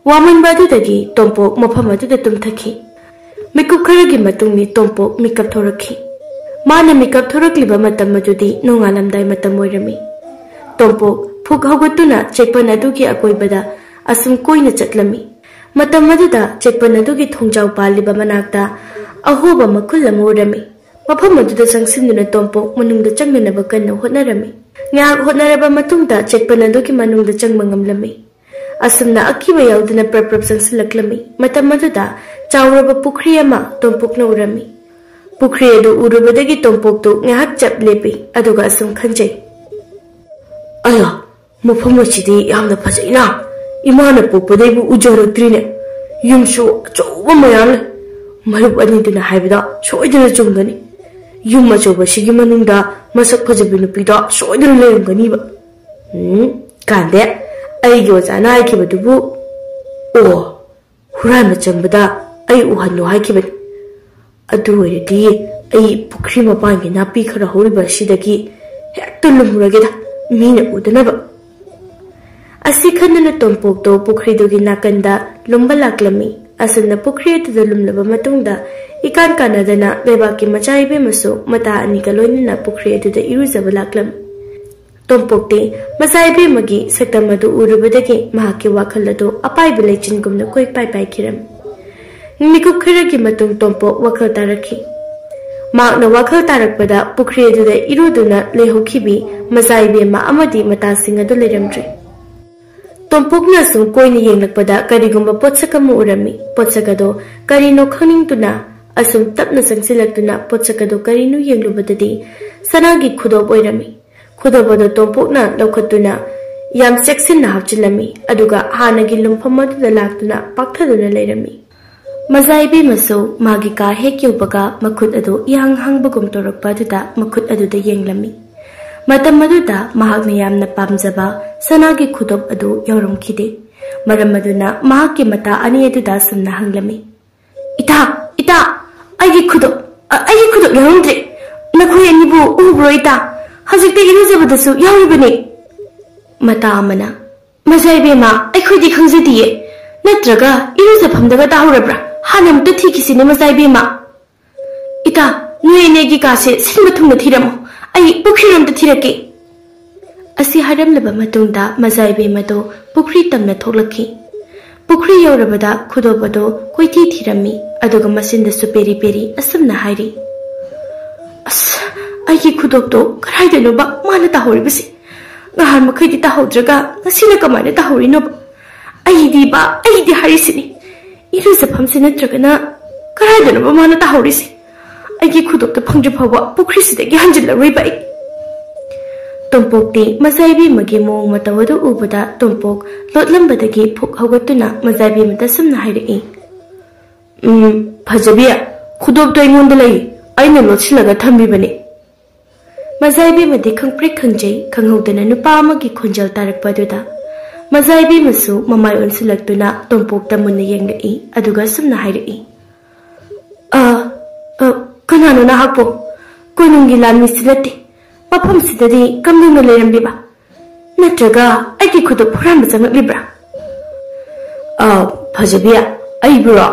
ꯋꯥꯃꯟꯕ ꯑꯗꯨꯗꯒꯤ ꯇꯣꯝꯄꯣꯛ ꯃꯐꯝ ꯑꯗꯨꯗ ꯇꯨꯝꯊꯈꯤ꯫ ꯃꯤꯀꯨꯞ ꯈꯔꯒꯤ ꯃꯇꯨꯡꯗꯤ ꯇꯣꯝꯄꯣꯛ ꯃꯤꯀꯞ ꯊꯣꯔꯛꯈꯤ꯫ ꯃꯥꯅ ꯃꯤꯀꯞ ꯊꯣꯔꯛꯂꯤꯕ ꯃꯇꯝ ꯑꯗꯨꯗꯤ ꯅꯣꯡꯉꯥꯜꯂꯝꯗꯥꯏ ꯃꯇꯝ ꯑꯣꯏꯔꯝꯃꯤ꯫ ꯇꯣꯝꯄꯣꯛ ꯐꯨꯛ ꯍꯧꯒꯠꯇꯨꯅ ꯆꯦꯛꯄꯟ ꯑꯗꯨꯒꯤ ꯑꯀꯣꯏꯕꯗ ꯑꯁꯨꯝ ꯀꯣꯏꯅ ꯆꯠꯂꯝꯃꯤ꯫ ꯃꯇꯝ ꯑꯗꯨꯗ ꯆꯦꯛꯄꯟ ꯑꯗꯨꯒꯤ ꯊꯣꯡꯖꯥꯎ ꯄꯥꯜꯂꯤꯕ ꯃꯅꯥꯛꯇ ꯑꯍꯣꯕ ꯃꯈꯨꯜ ꯑꯃ ꯎꯔꯝꯃꯤ꯫ ꯃꯐꯝ ꯑꯗꯨꯗ ꯆꯪꯁꯤꯟꯗꯨꯅ ꯇꯣꯝꯄꯣꯛ ꯃꯅꯨꯡꯗ ꯆꯪꯅꯅꯕ ꯀꯟꯅ ꯍꯣꯠꯅꯔꯝꯃꯤ꯫ ꯉꯥꯏꯍꯥꯛ ꯍꯣꯠꯅꯔꯕ ꯃꯇꯨꯡꯗ ꯆꯦꯛꯄꯟ ꯑꯗꯨꯒꯤ ꯃꯅꯨꯡꯗ ꯆꯪꯕ ꯉꯝꯂꯝꯃꯤ꯫ ꯑꯁꯨꯝꯅ ꯑꯀꯤꯕ ꯌꯥꯎꯗꯅ ꯄ꯭ꯔꯞ ꯄ꯭ꯔꯞ ꯆꯪꯁꯤꯜꯂꯛꯂꯝꯃꯤ꯫ ꯃꯇꯝ ꯑꯗꯨꯗ ꯆꯥꯎꯔꯕ ꯄꯨꯈ꯭ꯔꯤ ꯑꯃ ꯇꯣꯝꯄꯣꯛꯅ ꯎꯔꯝꯃꯤ꯫ ꯄꯨꯈ꯭ꯔꯤ ꯑꯗꯨ ꯎꯔꯨꯕꯗꯒꯤ ꯇꯣꯝꯄꯣꯛꯇꯨ ꯉꯥꯏꯍꯥꯛ ꯆꯞ ꯂꯦꯞꯄꯤ, ꯑꯗꯨꯒ ꯑꯁꯨꯝ ꯈꯟꯖꯩ, "ꯑꯌꯥ, ꯃꯐꯝ ꯑꯁꯤꯗꯤ ꯌꯥꯝꯅ ꯐꯖꯩꯅ꯫ ꯏꯃꯥꯅ ꯄꯣꯛꯄꯗꯩꯕꯨ ꯎꯖꯔꯛꯇ꯭ꯔꯤꯅꯦ꯫ ꯌꯨꯝꯁꯨ ꯑꯆꯧꯕ ꯃꯌꯥꯝ ꯂꯩ꯫ ꯃꯔꯨꯞ ꯑꯅꯤꯗꯨꯅ ꯍꯥꯏꯕꯗ ꯁꯣꯏꯗꯅ ꯆꯨꯝꯒꯅꯤ꯫ ꯌꯨꯝ ꯑꯆꯧꯕꯁꯤꯒꯤ ꯃꯅꯨꯡꯗ ꯃꯁꯛ ꯐꯖꯕꯤ ꯅꯨꯄꯤꯗꯣ ꯁꯣꯏꯗꯅ ꯂꯩꯔꯝꯒꯅꯤꯕ꯫ ꯎꯝ, ꯀꯥꯟꯗꯦ, ꯑꯩꯒꯤ ꯑꯣꯖꯥꯅ ꯍꯥꯏꯈꯤꯕꯗꯨꯕꯨ, ꯑꯣ, ꯍꯨꯔꯥꯟꯕ ꯆꯪꯕꯗ ꯑꯩ ꯎꯍꯜꯂꯨ ꯍꯥꯏꯈꯤꯕꯅꯤ꯫ ꯑꯗꯨ ꯑꯣꯏꯔꯗꯤ ꯑꯩ ꯄꯨꯈ꯭ꯔꯤ ꯃꯄꯥꯟꯒꯤ ꯅꯥꯄꯤ ꯈꯔ ꯍꯧꯔꯤꯕ ꯑꯁꯤꯗꯒꯤ ꯍꯦꯛꯇ ꯂꯨꯝꯃꯨꯔꯒꯦꯗ, ꯃꯤꯅ ꯎꯗꯅꯕ꯫ ꯑꯁꯤ ꯈꯟꯗꯨꯅ ꯇꯣꯝꯄꯣꯛꯇꯣ ꯄꯨꯈ꯭ꯔꯤꯗꯨꯒꯤ ꯅꯥꯀꯟꯗ ꯂꯨꯝꯕ ꯂꯥꯛꯂꯝꯃꯤ꯫ ꯑꯁꯨꯝꯅ ꯄꯨꯈ꯭ꯔꯤ ꯑꯗꯨꯗ ꯂꯨꯝꯂꯕ ꯃꯇꯨꯡꯗ, ꯏꯀꯥꯟ ꯀꯥꯟꯅꯗꯅ ꯂꯩꯕꯥꯛꯀꯤ ꯃꯆꯥ ꯏꯕꯦꯝꯃꯁꯨ ꯃꯇꯥ ꯑꯅꯤꯒ ꯂꯣꯏꯅꯅ ꯄꯨꯈ꯭ꯔꯤ ꯑꯗꯨꯗ ꯏꯔꯨꯖꯕ ꯂꯥꯛꯂꯝꯃꯤ꯫ ꯇꯣꯝꯄꯣꯛꯇꯤ ꯃꯆꯥ ꯏꯕꯦꯝꯃꯒꯤ ꯁꯛꯇꯝ ꯑꯗꯨ ꯎꯔꯨꯕꯗꯒꯤ ꯃꯍꯥꯛꯀꯤ ꯋꯥꯈꯜ ꯑꯗꯨ ꯑꯄꯥꯏꯕ ꯂꯩꯆꯤꯟꯒꯨꯝꯅ ꯀꯣꯏꯄꯥꯏ ꯄꯥꯏꯈꯤꯔꯝꯃꯤ꯫ ꯃꯤꯀꯨꯞ ꯈꯔꯒꯤ ꯃꯇꯨꯡ ꯇꯣꯝꯄꯣꯛ ꯋꯥꯈꯜ ꯇꯥꯔꯛꯈꯤ꯫ ꯃꯍꯥꯛꯅ ꯋꯥꯈꯜ ꯇꯥꯔꯛꯄꯗ ꯄꯨꯈ꯭ꯔꯤ ꯑꯗꯨꯗ ꯏꯔꯨꯗꯨꯅ ꯂꯩꯍꯧꯈꯤꯕꯤ ꯃꯆꯥ ꯏꯕꯦꯝꯃ ꯑꯃꯗꯤ ꯃꯇꯥꯁꯤꯡ ꯑꯗꯨ ꯂꯩꯔꯝꯗ꯭ꯔꯦ꯫ ꯇꯣꯝꯄꯣꯛꯅ ꯑꯁꯨꯝ ꯀꯣꯏꯅ ꯌꯦꯡꯂꯛꯄꯗ ꯀꯔꯤꯒꯨꯝꯕ ꯄꯣꯠꯁꯛ ꯑꯃ ꯎꯔꯝꯃꯤ꯫ ꯄꯣꯠꯁꯛ ꯑꯗꯣ ꯀꯔꯤꯅꯣ ꯈꯪꯅꯤꯡꯗꯨꯅ ꯑꯁꯨꯝ ꯇꯞꯅ ꯆꯪꯁꯤꯜꯂꯛꯇꯨꯅ ꯄꯣꯠꯁꯛ ꯑꯗꯣ ꯀꯔꯤꯅꯣ ꯌꯦꯡꯂꯨꯕꯗꯗꯤ ꯁꯅꯥꯒꯤ ꯈꯨꯗꯣꯞ ꯑꯣꯏꯔꯝꯃꯤ꯫ ꯈꯨꯗꯣꯞ ꯑꯗꯣ ꯇꯣꯝꯄꯣꯛꯅ ꯂꯧꯈꯠꯇꯨꯅ ꯌꯥꯝ ꯆꯦꯛꯁꯤꯟꯅ ꯍꯥꯞꯆꯤꯜꯂꯝꯃꯤ, ꯑꯗꯨꯒ ꯍꯥꯟꯅꯒꯤ ꯂꯨꯝꯐꯝ ꯑꯗꯨꯗ ꯂꯥꯛꯇꯨꯅ ꯄꯥꯛꯊꯗꯨꯅ ꯂꯩꯔꯝꯃꯤ꯫ ꯃꯆꯥ ꯏꯕꯦꯝꯃꯁꯨ ꯃꯥꯒꯤ ꯀꯥ ꯍꯦꯛ ꯌꯧꯕꯒ ꯃꯈꯨꯠ ꯑꯗꯨ ꯏꯍꯥꯡ ꯍꯥꯡꯕꯒꯨꯝ ꯇꯧꯔꯛꯄ ꯑꯗꯨꯗ ꯃꯈꯨꯠ ꯑꯗꯨꯗ ꯌꯦꯡꯂꯝꯃꯤ꯫ ꯃꯇꯝ ꯑꯗꯨꯗ ꯃꯍꯥꯛꯅ ꯌꯥꯝꯅ ꯄꯥꯝꯖꯕ ꯁꯅꯥꯒꯤ ꯈꯨꯗꯣꯞ ꯑꯗꯨ ꯌꯥꯎꯔꯝꯈꯤꯗꯦ꯫ ꯃꯔꯝ ꯑꯗꯨꯅ ꯃꯍꯥꯛꯀꯤ ꯃꯇꯥ ꯑꯅꯤ ꯑꯗꯨꯗ ꯁꯨꯝꯅ ꯍꯪꯂꯝꯃꯤ, "ꯏꯇꯥ, ꯏꯇꯥ, ꯑꯩꯒꯤ ꯈꯨꯗꯣꯞ, ꯑ, ꯑꯩꯒꯤ ꯈꯨꯗꯣꯞ ꯌꯥꯎꯔꯝꯗ꯭ꯔꯦ꯫ ꯅꯈꯣꯏ ꯑꯅꯤꯕꯨ ꯎꯕ꯭ꯔꯣ ꯏꯇꯥ? ꯍꯧꯖꯤꯛꯇ ꯏꯔꯨꯖꯕꯗꯁꯨ ꯌꯥꯎꯔꯤꯕꯅꯤ꯫" ꯃꯇꯥ ꯑꯃꯅ, "ꯃꯆꯥ ꯏꯕꯦꯝꯃ, ꯑꯩꯈꯣꯏꯗꯤ ꯈꯪꯖꯗꯤꯌꯦ꯫ ꯅꯠꯇ꯭ꯔꯒ ꯏꯔꯨꯖꯐꯝꯗꯒ ꯇꯥꯍꯧꯔꯕ꯭ꯔꯥ? ꯍꯥꯟꯅ ꯑꯃꯨꯛꯇ ꯊꯤꯈꯤꯁꯤꯅꯦ ꯃꯆꯥ ꯏꯕꯦꯝꯃ꯫ ꯏꯇꯥ, ꯅꯣꯏ ꯑꯅꯤꯒꯤ ꯀꯥꯁꯦ ꯁꯤꯟꯕ ꯊꯨꯡꯅ ꯊꯤꯔꯝꯃꯣ꯫ ꯑꯩ ꯄꯨꯈ꯭ꯔꯤꯔꯣꯝꯗ ꯊꯤꯔꯛꯀꯦ꯫" ꯑꯁꯤ ꯍꯥꯏꯔꯝꯂꯕ ꯃꯇꯨꯡꯗ ꯃꯆꯥ ꯏꯕꯦꯝꯃꯗꯣ ꯄꯨꯈ꯭ꯔꯤ ꯇꯝꯅ ꯊꯣꯛꯂꯛꯈꯤ꯫ ꯄꯨꯈ꯭ꯔꯤ ꯌꯧꯔꯕꯗ ꯈꯨꯗꯣꯞ ꯑꯗꯣ ꯀꯣꯏꯊꯤ ꯊꯤꯔꯝꯃꯤ, ꯑꯗꯨꯒ ꯃꯆꯤꯟꯗꯁꯨ ꯄꯦꯔꯤ ꯄꯦꯔꯤ ꯑꯁꯨꯝꯅ ꯍꯥꯏꯔꯤ, "ꯑꯁ, ꯑꯩꯒꯤ ꯈꯨꯗꯣꯞꯇꯣ ꯀꯗꯥꯏꯗꯅꯣꯕ ꯃꯥꯅ ꯇꯥꯍꯧꯔꯤꯕꯁꯦ? ꯉꯍꯥꯟ ꯃꯈꯩꯗꯤ ꯇꯥꯍꯧꯗ꯭ꯔꯒ ꯉꯁꯤꯅ ꯀꯃꯥꯏꯅ ꯇꯥꯍꯧꯔꯤꯅꯣꯕ? ꯑꯩꯗꯤꯕ, ꯑꯩꯗꯤ ꯍꯥꯏꯔꯤꯁꯤꯅꯤ, ꯏꯔꯨꯖꯐꯝꯁꯤ ꯅꯠꯇ꯭ꯔꯒꯅ ꯀꯗꯥꯏꯗꯅꯣꯕ ꯃꯥꯅ ꯇꯥꯍꯧꯔꯤꯁꯦ? ꯑꯩꯒꯤ ꯈꯨꯗꯣꯞꯇ ꯐꯪꯗ꯭ꯔꯤ ꯐꯥꯎꯕ ꯄꯨꯈ꯭ꯔꯤꯁꯤꯗꯒꯤ ꯍꯟꯖꯤꯜꯂꯔꯣꯏꯕ ꯑꯩ꯫" ꯇꯣꯝꯄꯣꯛꯇꯤ ꯃꯆꯥ ꯏꯕꯦꯝꯃꯒꯤ ꯃꯑꯣꯡ ꯃꯇꯧ ꯑꯗꯨ ꯎꯕꯗ ꯇꯣꯝꯄꯣꯛ ꯂꯣꯠꯂꯝꯕꯗꯒꯤ ꯐꯨꯛ ꯍꯧꯒꯠꯇꯨꯅ ꯃꯆꯥ ꯏꯕꯦꯝꯃꯗ ꯁꯨꯝꯅ ꯍꯥꯏꯔꯛꯏ, "ꯎꯝ, ꯐꯖꯕꯤ, ꯈꯨꯗꯣꯞꯇꯣ ꯑꯩꯉꯣꯟꯗ ꯂꯩ, ꯑꯩꯅ ꯂꯣꯠꯁꯤꯜꯂꯒ ꯊꯝꯕꯤꯕꯅꯤ꯫ ꯃꯖꯥ ꯏꯕꯦꯝꯃꯗꯤ ꯈꯪꯄ꯭ꯔꯦꯛ ꯈꯪꯖꯩ, ꯈꯪꯍꯧꯗꯅ ꯅꯨꯄꯥ ꯑꯃꯒꯤ ꯈꯣꯟꯖꯦꯜ ꯇꯥꯔꯛꯄ ꯑꯗꯨꯗ ꯃꯖꯥ ꯏꯕꯦꯝꯃꯁꯨ ꯃꯃꯥꯏ ꯑꯣꯟꯁꯤꯜꯂꯛꯇꯨꯅ ꯇꯣꯝꯄꯣꯛꯇ ꯃꯨꯟꯅ ꯌꯦꯡꯂꯛꯏ, ꯑꯗꯨꯒ ꯑꯁꯨꯝꯅ ꯍꯥꯏꯔꯛꯏ, "ꯑ, ꯑ, ꯀꯅꯥꯅꯣ ꯅꯍꯥꯛꯄꯨ? ꯀꯣꯅꯨꯡꯒꯤ ꯂꯥꯟꯃꯤꯁꯤ ꯅꯠꯇꯦ꯫ ꯃꯐꯝꯁꯤꯗꯗꯤ ꯀꯝꯗꯧꯅ ꯂꯩꯔꯝꯂꯤꯕ? ꯅꯠꯇ꯭ꯔꯒ ꯑꯩꯒꯤ ꯈꯨꯗꯣꯞ ꯍꯨꯔꯥꯟꯕ ꯆꯪꯂꯛꯂꯤꯕ꯭ꯔꯥ?" "ꯑ, ꯐꯖꯕꯤ, ꯑꯩꯕꯨꯔꯣ?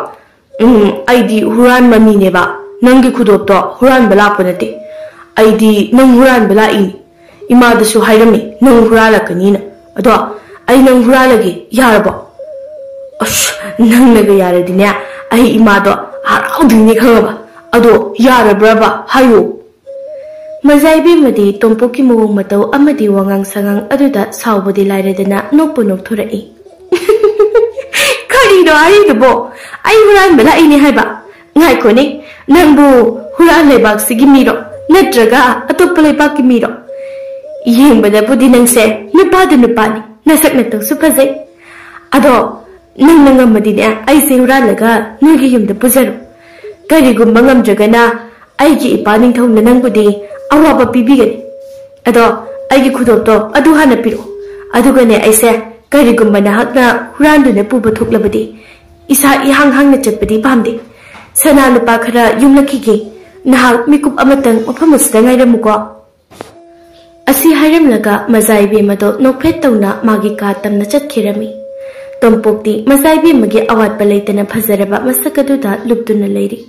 ꯎꯝ, ꯑꯩꯗꯤ ꯍꯨꯔꯥꯟꯕ ꯃꯤꯅꯦꯕ꯫ ꯅꯪꯒꯤ ꯈꯨꯗꯣꯞꯇꯣ ꯍꯨꯔꯥꯟꯕ ꯂꯥꯛꯄ ꯅꯠꯇꯦ꯫ ꯑꯩꯗꯤ ꯅꯪ ꯍꯨꯔꯥꯟꯕ ꯂꯥꯛꯏꯅꯤ꯫ ꯏꯃꯥꯗꯁꯨ ꯍꯥꯏꯔꯝꯃꯤ ꯅꯪ ꯍꯨꯔꯥꯜꯂꯛꯀꯅꯤꯅ꯫ ꯑꯗꯣ ꯑꯩ ꯅꯪ ꯍꯨꯔꯥꯜꯂꯒꯦ, ꯌꯥꯔꯕꯣ?" "ꯑꯁ, ꯅꯪꯅꯒ ꯌꯥꯔꯗꯤꯅꯦ, ꯑꯩ ꯏꯃꯥꯗꯣ ꯍꯔꯥꯎꯗꯣꯏꯅꯦ, ꯈꯪꯉꯕ? ꯑꯗꯣ ꯌꯥꯔꯕ꯭ꯔꯕ? ꯍꯥꯏꯌꯣ꯫" ꯃꯖꯥ ꯏꯕꯦꯝꯃꯗꯤ ꯇꯣꯝꯄꯣꯛꯀꯤ ꯃꯑꯣꯡ ꯃꯇꯧ ꯑꯃꯗꯤ ꯋꯥꯉꯥꯡ ꯁꯉꯥꯡ ꯑꯗꯨꯗ ꯁꯥꯎꯕꯗꯤ ꯂꯥꯏꯔꯗꯅ ꯅꯣꯛꯄꯨ ꯅꯣꯛꯊꯣꯔꯛꯏ꯫ "ꯀꯔꯤꯅꯣ ꯍꯥꯏꯔꯤꯗꯨꯕꯣ? ꯑꯩ ꯍꯨꯔꯥꯟꯕ ꯂꯥꯛꯏꯅꯦ ꯍꯥꯏꯕ? ꯉꯥꯏꯈꯣꯅꯦ, ꯅꯪꯕꯨ ꯍꯨꯔꯥꯟ ꯂꯩꯕꯥꯛꯁꯤꯒꯤ ꯃꯤꯔꯣ? ꯅꯠꯇ꯭ꯔꯒ ꯑꯇꯣꯞꯄ ꯂꯩꯕꯥꯛꯀꯤ ꯃꯤꯔꯣ? ꯌꯦꯡꯕꯗꯕꯨꯗꯤ ꯅꯪꯁꯦ ꯅꯨꯄꯥꯗ ꯅꯨꯄꯥꯅꯤ, ꯅꯁꯛ ꯅꯇꯧꯁꯨ ꯐꯖꯩ꯫ ꯑꯗꯣ ꯅꯪꯅ ꯉꯝꯃꯗꯤꯅꯦ, ꯑꯩꯁꯦ ꯍꯨꯔꯥꯜꯂꯒ ꯅꯣꯏꯒꯤ ꯌꯨꯝꯗ ꯄꯨꯖꯔꯣ꯫ ꯀꯔꯤꯒꯨꯝꯕ ꯉꯝꯗ꯭ꯔꯒꯅ ꯑꯩꯒꯤ ꯏꯄꯥ ꯅꯤꯡꯊꯧꯅ ꯅꯪꯕꯨꯗꯤ ꯑꯋꯥꯕ ꯄꯤꯕꯤꯒꯅꯤ꯫ ꯑꯗꯣ ꯑꯩꯒꯤ ꯈꯨꯗꯣꯞꯇꯣ ꯑꯗꯨ ꯍꯥꯟꯅ ꯄꯤꯔꯛꯑꯣ꯫ ꯑꯗꯨꯒꯅꯦ, ꯑꯩꯁꯦ ꯀꯔꯤꯒꯨꯝꯕ ꯅꯍꯥꯛꯅ ꯍꯨꯔꯥꯟꯗꯨꯅ ꯄꯨꯕ ꯊꯣꯛꯂꯕꯗꯤ, ꯏꯁꯥ ꯏꯍꯥꯡ ꯍꯥꯡꯅ ꯆꯠꯄꯗꯤ ꯄꯥꯝꯗꯦ꯫ ꯁꯅꯥ ꯂꯨꯄꯥ ꯈꯔ ꯌꯨꯝꯂꯛꯈꯤꯒꯦ꯫ ꯅꯍꯥꯛ ꯃꯤꯀꯨꯞ ꯑꯃꯇꯪ ꯃꯐꯝ ꯑꯁꯤꯗ ꯉꯥꯏꯔꯝꯃꯨꯀꯣ꯫" ꯑꯁꯤ ꯍꯥꯏꯔꯝꯂꯒ ꯃꯖꯥ ꯏꯕꯦꯝꯃꯗꯣ ꯅꯣꯛꯐꯦꯠ ꯇꯧꯅ ꯃꯥꯒꯤ ꯀꯥ ꯇꯝꯅ ꯆꯠꯈꯤꯔꯝꯃꯤ꯫ ꯇꯣꯝꯄꯣꯛꯇꯤ ꯃꯖꯥ ꯏꯕꯦꯝꯃꯒꯤ ꯑꯋꯥꯠꯄ ꯂꯩꯇꯅ ꯐꯖꯔꯕ ꯃꯁꯛ ꯑꯗꯨꯗ ꯂꯨꯞꯇꯨꯅ ꯂꯩꯔꯤ꯫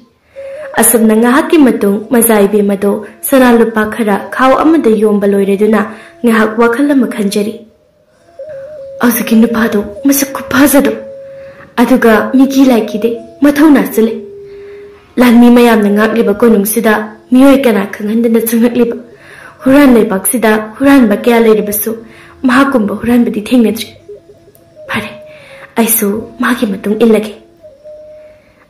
ꯑꯁꯨꯝꯅ ꯉꯥꯏꯍꯥꯛꯀꯤ ꯃꯇꯨꯡ ꯃꯖꯥ ꯏꯕꯦꯝꯃꯗꯣ ꯁꯅꯥ ꯂꯨꯄꯥ ꯈꯔ ꯈꯥꯎ ꯑꯃꯗ ꯌꯣꯝꯕ ꯂꯣꯏꯔꯗꯨꯅ ꯉꯥꯏꯍꯥꯛ ꯋꯥꯈꯜ ꯑꯃ ꯈꯟꯖꯔꯤ꯫ "ꯍꯧꯖꯤꯛꯀꯤ ꯅꯨꯄꯥꯗꯣ ꯃꯁꯛ ꯈꯨꯐꯖꯗꯣ, ꯑꯗꯨꯒ ꯃꯤꯒꯤ ꯂꯥꯏꯀꯤꯗꯦ, ꯃꯊꯧꯅꯥꯁꯨ ꯂꯩ꯫ ꯂꯥꯟꯃꯤ ꯃꯌꯥꯝꯅ ꯉꯥꯛꯂꯤꯕ ꯀꯣꯅꯨꯡꯁꯤꯗ ꯃꯤꯑꯣꯏ ꯀꯅꯥ ꯈꯪꯍꯟꯗꯅ ꯆꯪꯂꯛꯂꯤꯕ? ꯍꯨꯔꯥꯟ ꯂꯩꯕꯥꯛꯁꯤꯗ ꯍꯨꯔꯥꯟꯕ ꯀꯌꯥ ꯂꯩꯔꯕꯁꯨ ꯃꯍꯥꯛꯀꯨꯝꯕ ꯍꯨꯔꯥꯟꯕꯗꯤ ꯊꯦꯡꯅꯗ꯭ꯔꯤ꯫ ꯐꯔꯦ, ꯑꯩꯁꯨ ꯃꯥꯒꯤ ꯃꯇꯨꯡ ꯏꯜꯂꯒꯦ꯫"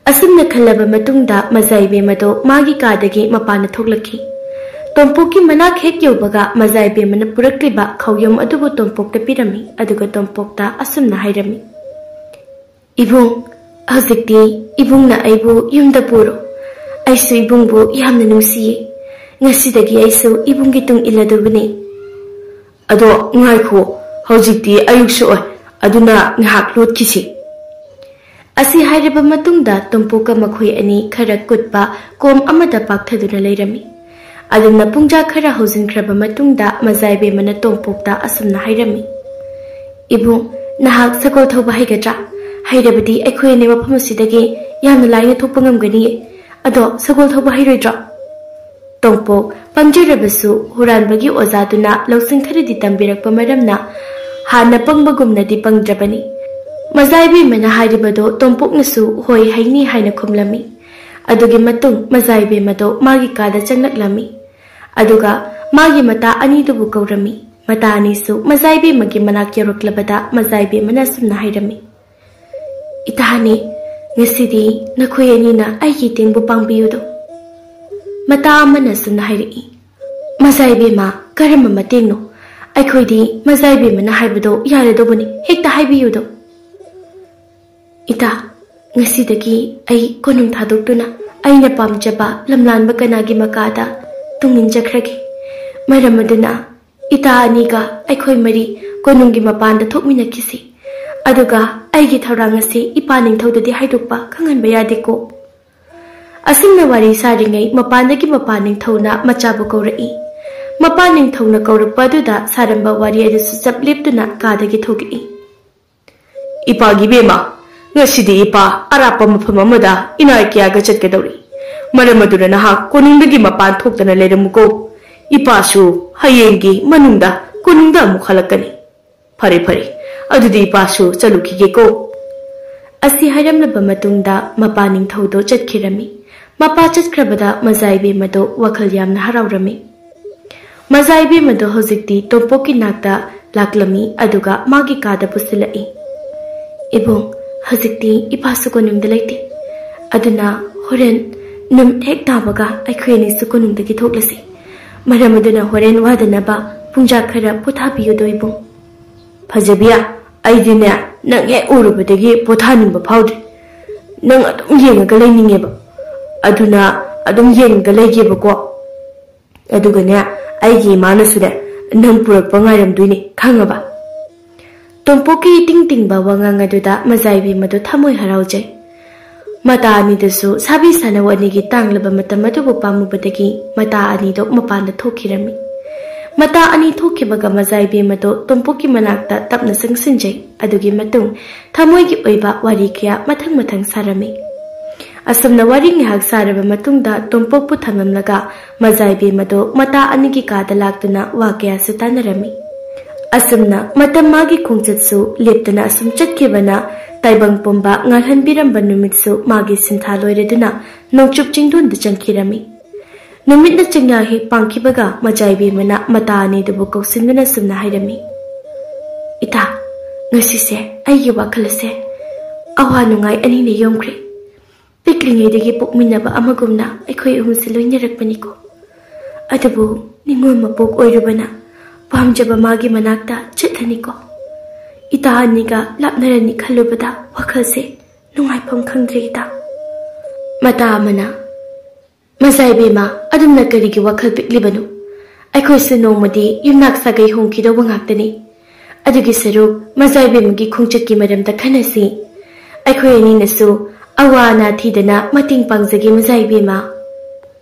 ꯑꯁꯨꯝꯅ ꯈꯜꯂꯕ ꯃꯇꯨꯡꯗ ꯃꯖꯥ ꯏꯕꯦꯝꯃꯗꯣ ꯃꯥꯒꯤ ꯀꯥꯗꯒꯤ ꯃꯄꯥꯟꯗ ꯊꯣꯛꯂꯛꯈꯤ꯫ ꯇꯣꯝꯄꯣꯛꯀꯤ ꯃꯅꯥꯛ ꯍꯦꯛ ꯌꯧꯕꯒ ꯃꯖꯥ ꯏꯕꯦꯝꯃꯅ ꯄꯨꯔꯛꯂꯤꯕ ꯈꯥꯎꯌꯣꯝ ꯑꯗꯨꯕꯨ ꯇꯣꯝꯄꯣꯛꯇ ꯄꯤꯔꯝꯃꯤ, ꯑꯗꯨꯒ ꯇꯣꯝꯄꯣꯛꯇ ꯑꯁꯨꯝꯅ ꯍꯥꯏꯔꯝꯃꯤ, "ꯏꯕꯨꯡ, ꯍꯧꯖꯤꯛꯇꯤ ꯏꯕꯨꯡꯅ ꯑꯩꯕꯨ ꯌꯨꯝꯗ ꯄꯨꯔꯣ꯫ ꯑꯩꯁꯨ ꯏꯕꯨꯡꯕꯨ ꯌꯥꯝꯅ ꯅꯨꯡꯁꯤꯌꯦ꯫ ꯉꯁꯤꯗꯒꯤ ꯑꯩꯁꯨ ꯏꯕꯨꯡꯒꯤ ꯇꯨꯡ ꯏꯜꯂꯗꯧꯕꯅꯦ꯫ ꯑꯗꯣ ꯉꯥꯏꯈꯣ, ꯍꯧꯖꯤꯛꯇꯤ ꯑꯌꯨꯛꯁꯨ ꯑꯣꯏ, ꯑꯗꯨꯅ ꯉꯥꯏꯍꯥꯛ ꯂꯣꯠꯈꯤꯁꯤ꯫ ꯑꯁꯤ ꯍꯥꯏꯔꯕ ꯃꯇꯨꯡꯗ ꯇꯣꯝꯄꯣꯛꯀ ꯃꯈꯣꯏ ꯑꯅꯤ ꯈꯔ ꯀꯨꯠꯄ ꯀꯣꯝ ꯑꯃꯗ ꯄꯥꯛꯊꯗꯨꯅ ꯂꯩꯔꯝꯃꯤ꯫ ꯑꯗꯨꯝꯅ ꯄꯨꯡꯖꯥ ꯈꯔ ꯍꯧꯖꯤꯟꯈ꯭ꯔꯕ ꯃꯇꯨꯡꯗ ꯃꯖꯥꯏꯕꯦꯝꯃꯅ ꯇꯣꯝꯄꯣꯛꯇ ꯑꯁꯨꯝꯅ ꯍꯥꯏꯔꯝꯃꯤ, "ꯏꯕꯨꯡ, ꯅꯍꯥꯛ ꯁꯒꯣꯜ ꯊꯧꯕ ꯍꯩꯒꯗ꯭ꯔꯥ? ꯍꯩꯔꯕꯗꯤ ꯑꯩꯈꯣꯏ ꯑꯅꯤ ꯃꯐꯝ ꯑꯁꯤꯗꯒꯤ ꯌꯥꯝꯅ ꯂꯥꯏꯅ ꯊꯣꯛꯄ ꯉꯝꯒꯅꯤꯌꯦ꯫ ꯑꯗꯣ ꯁꯒꯣꯜ ꯊꯧꯕ ꯍꯩꯔꯣꯏꯗ꯭ꯔꯣ?" ꯇꯣꯝꯄꯣꯛ ꯄꯪꯖꯔꯕꯁꯨ ꯍꯨꯔꯥꯟꯕꯒꯤ ꯑꯣꯖꯥꯗꯨꯅ ꯂꯧꯁꯤꯡ ꯈꯔꯗꯤ ꯇꯝꯕꯤꯔꯛꯄ ꯃꯔꯝꯅ ꯍꯥꯟꯅ ꯄꯪꯕꯒꯨꯝꯅꯗꯤ ꯄꯪꯗ꯭ꯔꯕꯅꯤ꯫ ꯃꯖꯥꯏꯕꯦꯝꯃꯅ ꯍꯥꯏꯔꯤꯕꯗꯣ ꯇꯣꯝꯄꯣꯛꯅꯁꯨ ꯍꯣꯏ ꯍꯩꯅꯤ ꯍꯥꯏꯅ ꯈꯨꯝꯂꯝꯃꯤ꯫ ꯑꯗꯨꯒꯤ ꯃꯇꯨꯡ ꯃꯖꯥꯏꯕꯦꯝꯃꯗꯣ ꯃꯥꯒꯤ ꯀꯥꯗ ꯆꯪꯂꯛꯂꯝꯃꯤ꯫ ꯑꯗꯨꯒ ꯃꯥꯒꯤ ꯃꯇꯥ ꯑꯅꯤꯗꯨꯕꯨ ꯀꯧꯔꯝꯃꯤ꯫ ꯃꯇꯥ ꯑꯅꯤꯁꯨ ꯃꯖꯥꯏꯕꯦꯝꯃꯒꯤ ꯃꯅꯥꯛ ꯌꯧꯔꯛꯂꯕꯗ ꯃꯖꯥꯏꯕꯦꯝꯃꯅ ꯑꯁꯨꯝꯅ ꯍꯥꯏꯔꯝꯃꯤ, "ꯏꯇꯥꯅꯤ, ꯉꯁꯤꯗꯤ ꯅꯈꯣꯏ ꯑꯅꯤꯅ ꯑꯩꯒꯤ ꯇꯦꯡꯕꯨ ꯄꯥꯡꯕꯤꯌꯨꯗꯣ?" ꯃꯇꯥ ꯑꯃꯅ ꯑꯁꯨꯝꯅ ꯍꯥꯏꯔꯛꯏ, "ꯃꯖꯥꯏꯕꯦꯝꯃ, ꯀꯔꯝꯕ ꯃꯇꯦꯡꯅꯣ? ꯑꯩꯈꯣꯏꯗꯤ ꯃꯖꯥꯏꯕꯦꯝꯃꯅ ꯍꯥꯏꯕꯗꯣ ꯌꯥꯔꯗꯧꯕꯅꯤ, ꯍꯦꯛꯇ ꯍꯥꯏꯕꯤꯌꯨꯗꯣ?" "ꯏꯇꯥ, ꯉꯁꯤꯗꯒꯤ ꯑꯩ ꯀꯣꯅꯨꯡ ꯊꯥꯗꯣꯛꯇꯨꯅ ꯑꯩꯅ ꯄꯥꯝꯖꯕ ꯂꯝꯂꯥꯟꯕ ꯀꯅꯥꯒꯤ ꯃꯀꯥꯗ ꯇꯨꯡ ꯏꯟꯖꯈ꯭ꯔꯒꯦ꯫ ꯃꯔꯝ ꯑꯗꯨꯅ ꯏꯇꯥ ꯑꯅꯤꯒ ꯑꯩꯈꯣꯏ ꯃꯔꯤ ꯀꯣꯅꯨꯡꯒꯤ ꯃꯄꯥꯟꯗ ꯊꯣꯛꯃꯤꯟꯅꯈꯤꯁꯤ꯫ ꯑꯗꯨꯒ ꯑꯩꯒꯤ ꯊꯧꯔꯥꯡ ꯑꯁꯤ ꯏꯄꯥ ꯅꯤꯡꯊꯧꯗꯗꯤ ꯍꯥꯏꯗꯣꯛꯄ ꯈꯪꯍꯟꯕ ꯌꯥꯗꯦꯀꯣ?" ꯑꯁꯨꯝꯅ ꯋꯥꯔꯤ ꯁꯥꯔꯤꯉꯩ ꯃꯄꯥꯟꯗꯒꯤ ꯃꯄꯥ ꯅꯤꯡꯊꯧꯅ ꯃꯆꯥꯕꯨ ꯀꯧꯔꯛꯏ꯫ ꯃꯄꯥ ꯅꯤꯡꯊꯧꯅ ꯀꯧꯔꯛꯄ ꯑꯗꯨꯗ ꯁꯥꯔꯝꯕ ꯋꯥꯔꯤ ꯑꯗꯨꯁꯨ ꯆꯞ ꯂꯦꯞꯇꯨꯅ ꯀꯥꯗꯒꯤ ꯊꯣꯛꯂꯛꯏ꯫ "ꯏꯄꯥꯒꯤ ꯕꯦꯝꯃ, ꯉꯁꯤꯗꯤ ꯏꯄꯥ ꯑꯔꯥꯞꯄ ꯃꯐꯝ ꯑꯃꯗ ꯏꯅꯥꯏ ꯀꯌꯥꯒ ꯆꯠꯀꯗꯧꯔꯤ꯫ ꯃꯔꯝ ꯑꯗꯨꯅ ꯅꯍꯥꯛ ꯀꯣꯅꯨꯡꯗꯒꯤ ꯃꯄꯥꯟ ꯊꯣꯛꯇꯅ ꯂꯩꯔꯝꯃꯨꯀꯣ꯫ ꯏꯄꯥꯁꯨ ꯍꯌꯦꯡꯒꯤ ꯃꯅꯨꯡꯗ ꯀꯣꯅꯨꯡꯗ ꯑꯃꯨꯛ ꯍꯜꯂꯛꯀꯅꯤ꯫ ꯐꯔꯦ, ꯐꯔꯦ, ꯑꯗꯨꯗꯤ ꯏꯄꯥꯁꯨ ꯆꯠꯂꯨꯈꯤꯒꯦꯀꯣ꯫" ꯑꯁꯤ ꯍꯥꯏꯔꯝꯂꯕ ꯃꯇꯨꯡꯗ ꯃꯄꯥ ꯅꯤꯡꯊꯧꯗꯣ ꯆꯠꯈꯤꯔꯝꯃꯤ꯫ ꯃꯄꯥ ꯆꯠꯈ꯭ꯔꯕꯗ ꯃꯖꯥꯏꯕꯦꯝꯃꯗꯣ ꯋꯥꯈꯜ ꯌꯥꯝꯅ ꯍꯔꯥꯎꯔꯝꯃꯤ꯫ ꯃꯖꯥꯏꯕꯦꯝꯃꯗꯣ ꯍꯧꯖꯤꯛꯇꯤ ꯇꯣꯝꯄꯣꯛꯀꯤ ꯅꯥꯛꯇ ꯂꯥꯛꯂꯝꯃꯤ, ꯑꯗꯨꯒ ꯃꯥꯒꯤ ꯀꯥꯗ ꯄꯨꯁꯤꯜꯂꯛꯏ꯫ "ꯏꯕꯨꯡ, ꯍꯧꯖꯤꯛꯇꯤ ꯏꯄꯥꯁꯨ ꯀꯣꯅꯨꯡꯗ ꯂꯩꯇꯦ꯫ ꯑꯗꯨꯅ ꯍꯣꯔꯦꯟ ꯅꯨꯃꯤꯠ ꯍꯦꯛ ꯇꯥꯕꯒ ꯑꯩꯈꯣꯏ ꯑꯅꯤꯁꯨ ꯀꯣꯅꯨꯡꯗꯒꯤ ꯊꯣꯛꯂꯁꯤ꯫ ꯃꯔꯝ ꯑꯗꯨꯅ ꯍꯣꯔꯦꯟ ꯋꯥꯗꯅꯕ ꯄꯨꯡꯖꯥ ꯈꯔ ꯄꯣꯊꯥꯕꯤꯌꯨꯗꯣ ꯏꯕꯨꯡ꯫" "ꯐꯖꯕꯤ, ꯑꯩꯗꯤꯅꯦ, ꯅꯪ ꯍꯦꯛ ꯎꯔꯨꯕꯗꯒꯤ ꯄꯣꯊꯥꯅꯤꯡꯕ ꯐꯥꯎꯗ꯭ꯔꯦ꯫ ꯅꯪ ꯑꯗꯨꯝ ꯌꯦꯡꯉꯒ ꯂꯩꯅꯤꯡꯉꯦꯕ꯫ ꯑꯗꯨꯅ ꯑꯗꯨꯝ ꯌꯦꯡꯉꯒ ꯂꯩꯒꯦꯕꯀꯣ꯫ ꯑꯗꯨꯒꯅꯦ, ꯑꯩꯒꯤ ꯏꯃꯥꯅꯁꯨꯅꯦ, ꯅꯪ ꯄꯨꯔꯛꯄ ꯉꯥꯏꯔꯝꯗꯣꯏꯅꯦ, ꯈꯪꯉꯕ? ꯇꯣꯝꯄꯣꯛꯀꯤ ꯏꯇꯤꯡ ꯇꯤꯡꯕ ꯋꯥꯉꯥꯡ ꯑꯗꯨꯗ ꯃꯖꯥꯏꯕꯤ ꯃꯗꯨ ꯊꯃꯣꯏ ꯍꯔꯥꯎꯖꯩ꯫ ꯃꯇꯥ ꯑꯅꯤꯗꯁꯨ ꯁꯥꯕꯤ ꯁꯥꯅꯧ ꯑꯅꯤꯒꯤ ꯇꯥꯡꯂꯕ ꯃꯇꯝ ꯑꯗꯨꯕꯨ ꯄꯥꯝꯃꯨꯕꯗꯒꯤ ꯃꯇꯥ ꯑꯅꯤꯗꯣ ꯃꯄꯥꯟꯗ ꯊꯣꯛꯈꯤꯔꯝꯃꯤ꯫ ꯃꯇꯥ ꯑꯅꯤ ꯊꯣꯛꯈꯤꯕꯒ ꯃꯖꯥꯏꯕꯤ ꯃꯗꯨ ꯇꯣꯝꯄꯣꯛꯀꯤ ꯃꯅꯥꯛꯇ ꯇꯞꯅ ꯆꯪꯁꯤꯟꯖꯩ꯫ ꯑꯗꯨꯒꯤ ꯃꯇꯨꯡ ꯊꯃꯣꯏꯒꯤ ꯑꯣꯏꯕ ꯋꯥꯔꯤ ꯀꯌꯥ ꯃꯊꯪ ꯃꯊꯪ ꯁꯥꯔꯝꯃꯤ꯫ ꯑꯁꯨꯝꯅ ꯋꯥꯔꯤ ꯉꯥꯏꯍꯥꯛ ꯁꯥꯔꯕ ꯃꯇꯨꯡꯗ ꯇꯣꯝꯄꯣꯛꯄꯨ ꯊꯝꯂꯝꯂꯒ ꯃꯖꯥꯏꯕꯤ ꯃꯗꯨ ꯃꯇꯥ ꯑꯅꯤꯒꯤ ꯀꯥꯗ ꯂꯥꯛꯇꯨꯅ ꯋꯥ ꯀꯌꯥꯁꯨ ꯇꯥꯅꯔꯝꯃꯤ꯫ ꯑꯁꯨꯝꯅ ꯃꯇꯝ ꯃꯥꯒꯤ ꯈꯣꯡꯆꯠꯁꯨ ꯂꯦꯞꯇꯅ ꯑꯁꯨꯝ ꯆꯠꯈꯤꯕꯅ ꯇꯥꯏꯕꯪ ꯄꯨꯝꯕ ꯉꯥꯜꯍꯟꯕꯤꯔꯝꯕ ꯅꯨꯃꯤꯠꯁꯨ ꯃꯥꯒꯤ ꯁꯤꯟꯊꯥ ꯂꯣꯏꯔꯗꯨꯅ ꯅꯣꯡꯆꯨꯞ ꯆꯤꯡꯗꯣꯟꯗ ꯆꯪꯈꯤꯔꯝꯃꯤ꯫ ꯅꯨꯃꯤꯠꯅ ꯆꯤꯡꯌꯥ ꯍꯦꯛ ꯄꯥꯡꯈꯤꯕꯒ ꯃꯖꯥꯏꯕꯤ ꯑꯃꯅ ꯃꯇꯥ ꯑꯅꯤꯗꯨꯕꯨ ꯀꯧꯁꯤꯟꯗꯨꯅ ꯁꯨꯝꯅ ꯍꯥꯏꯔꯝꯃꯤ, "ꯏꯇꯥ, ꯉꯁꯤꯁꯦ ꯑꯩꯒꯤ ꯋꯥꯈꯜ ꯑꯁꯦ ꯑꯋꯥ ꯅꯨꯡꯉꯥꯏ ꯑꯅꯤꯅ ꯌꯣꯝꯈ꯭ꯔꯦ꯫ ꯄꯤꯛꯂꯤꯉꯩꯗꯒꯤ ꯄꯣꯛꯃꯤꯟꯅꯕ ꯑꯃꯒꯨꯝꯅ ꯑꯩꯈꯣꯏ ꯑꯍꯨꯝꯁꯦ ꯂꯣꯏꯅꯔꯛꯄꯅꯤꯀꯣ꯫ ꯑꯗꯨꯕꯨ ꯅꯤꯉꯣꯜ ꯃꯄꯣꯛ ꯑꯣꯏꯔꯨꯕꯅ ꯄꯥꯝꯖꯕ ꯃꯥꯒꯤ ꯃꯅꯥꯛꯇ ꯆꯠꯂꯅꯤꯀꯣ꯫ ꯏꯇꯥ ꯑꯅꯤꯒ ꯂꯥꯞꯅꯔꯅꯤ ꯈꯜꯂꯨꯕꯗ ꯋꯥꯈꯜꯁꯦ ꯅꯨꯡꯉꯥꯏꯐꯝ ꯈꯪꯗ꯭ꯔꯦ ꯏꯇꯥ꯫" ꯃꯇꯥ ꯑꯃꯅ, "ꯃꯖꯥꯏꯕꯦꯝꯃ, ꯑꯗꯨꯝꯅ ꯀꯔꯤꯒꯤ ꯋꯥꯈꯜ ꯄꯤꯛꯂꯤꯕꯅꯣ? ꯑꯩꯈꯣꯏꯁꯨ ꯅꯣꯡꯃꯗꯤ ꯌꯨꯝꯅꯥꯛ ꯁꯥꯒꯩ ꯍꯣꯡꯈꯤꯗꯧꯕ ꯉꯥꯛꯇꯅꯤ꯫ ꯑꯗꯨꯒꯤ ꯁꯔꯨꯛ ꯃꯖꯥꯏꯕꯦꯝꯃꯒꯤ ꯈꯣꯡꯆꯠꯀꯤ ꯃꯔꯝꯗ ꯈꯟꯅꯁꯤ꯫ ꯑꯩꯈꯣꯏ ꯑꯅꯤꯅꯁꯨ ꯑꯋꯥ ꯑꯅꯥ ꯊꯤꯗꯅ ꯃꯇꯦꯡ ꯄꯥꯡꯖꯒꯦ ꯃꯖꯥꯏꯕꯦꯝꯃ꯫"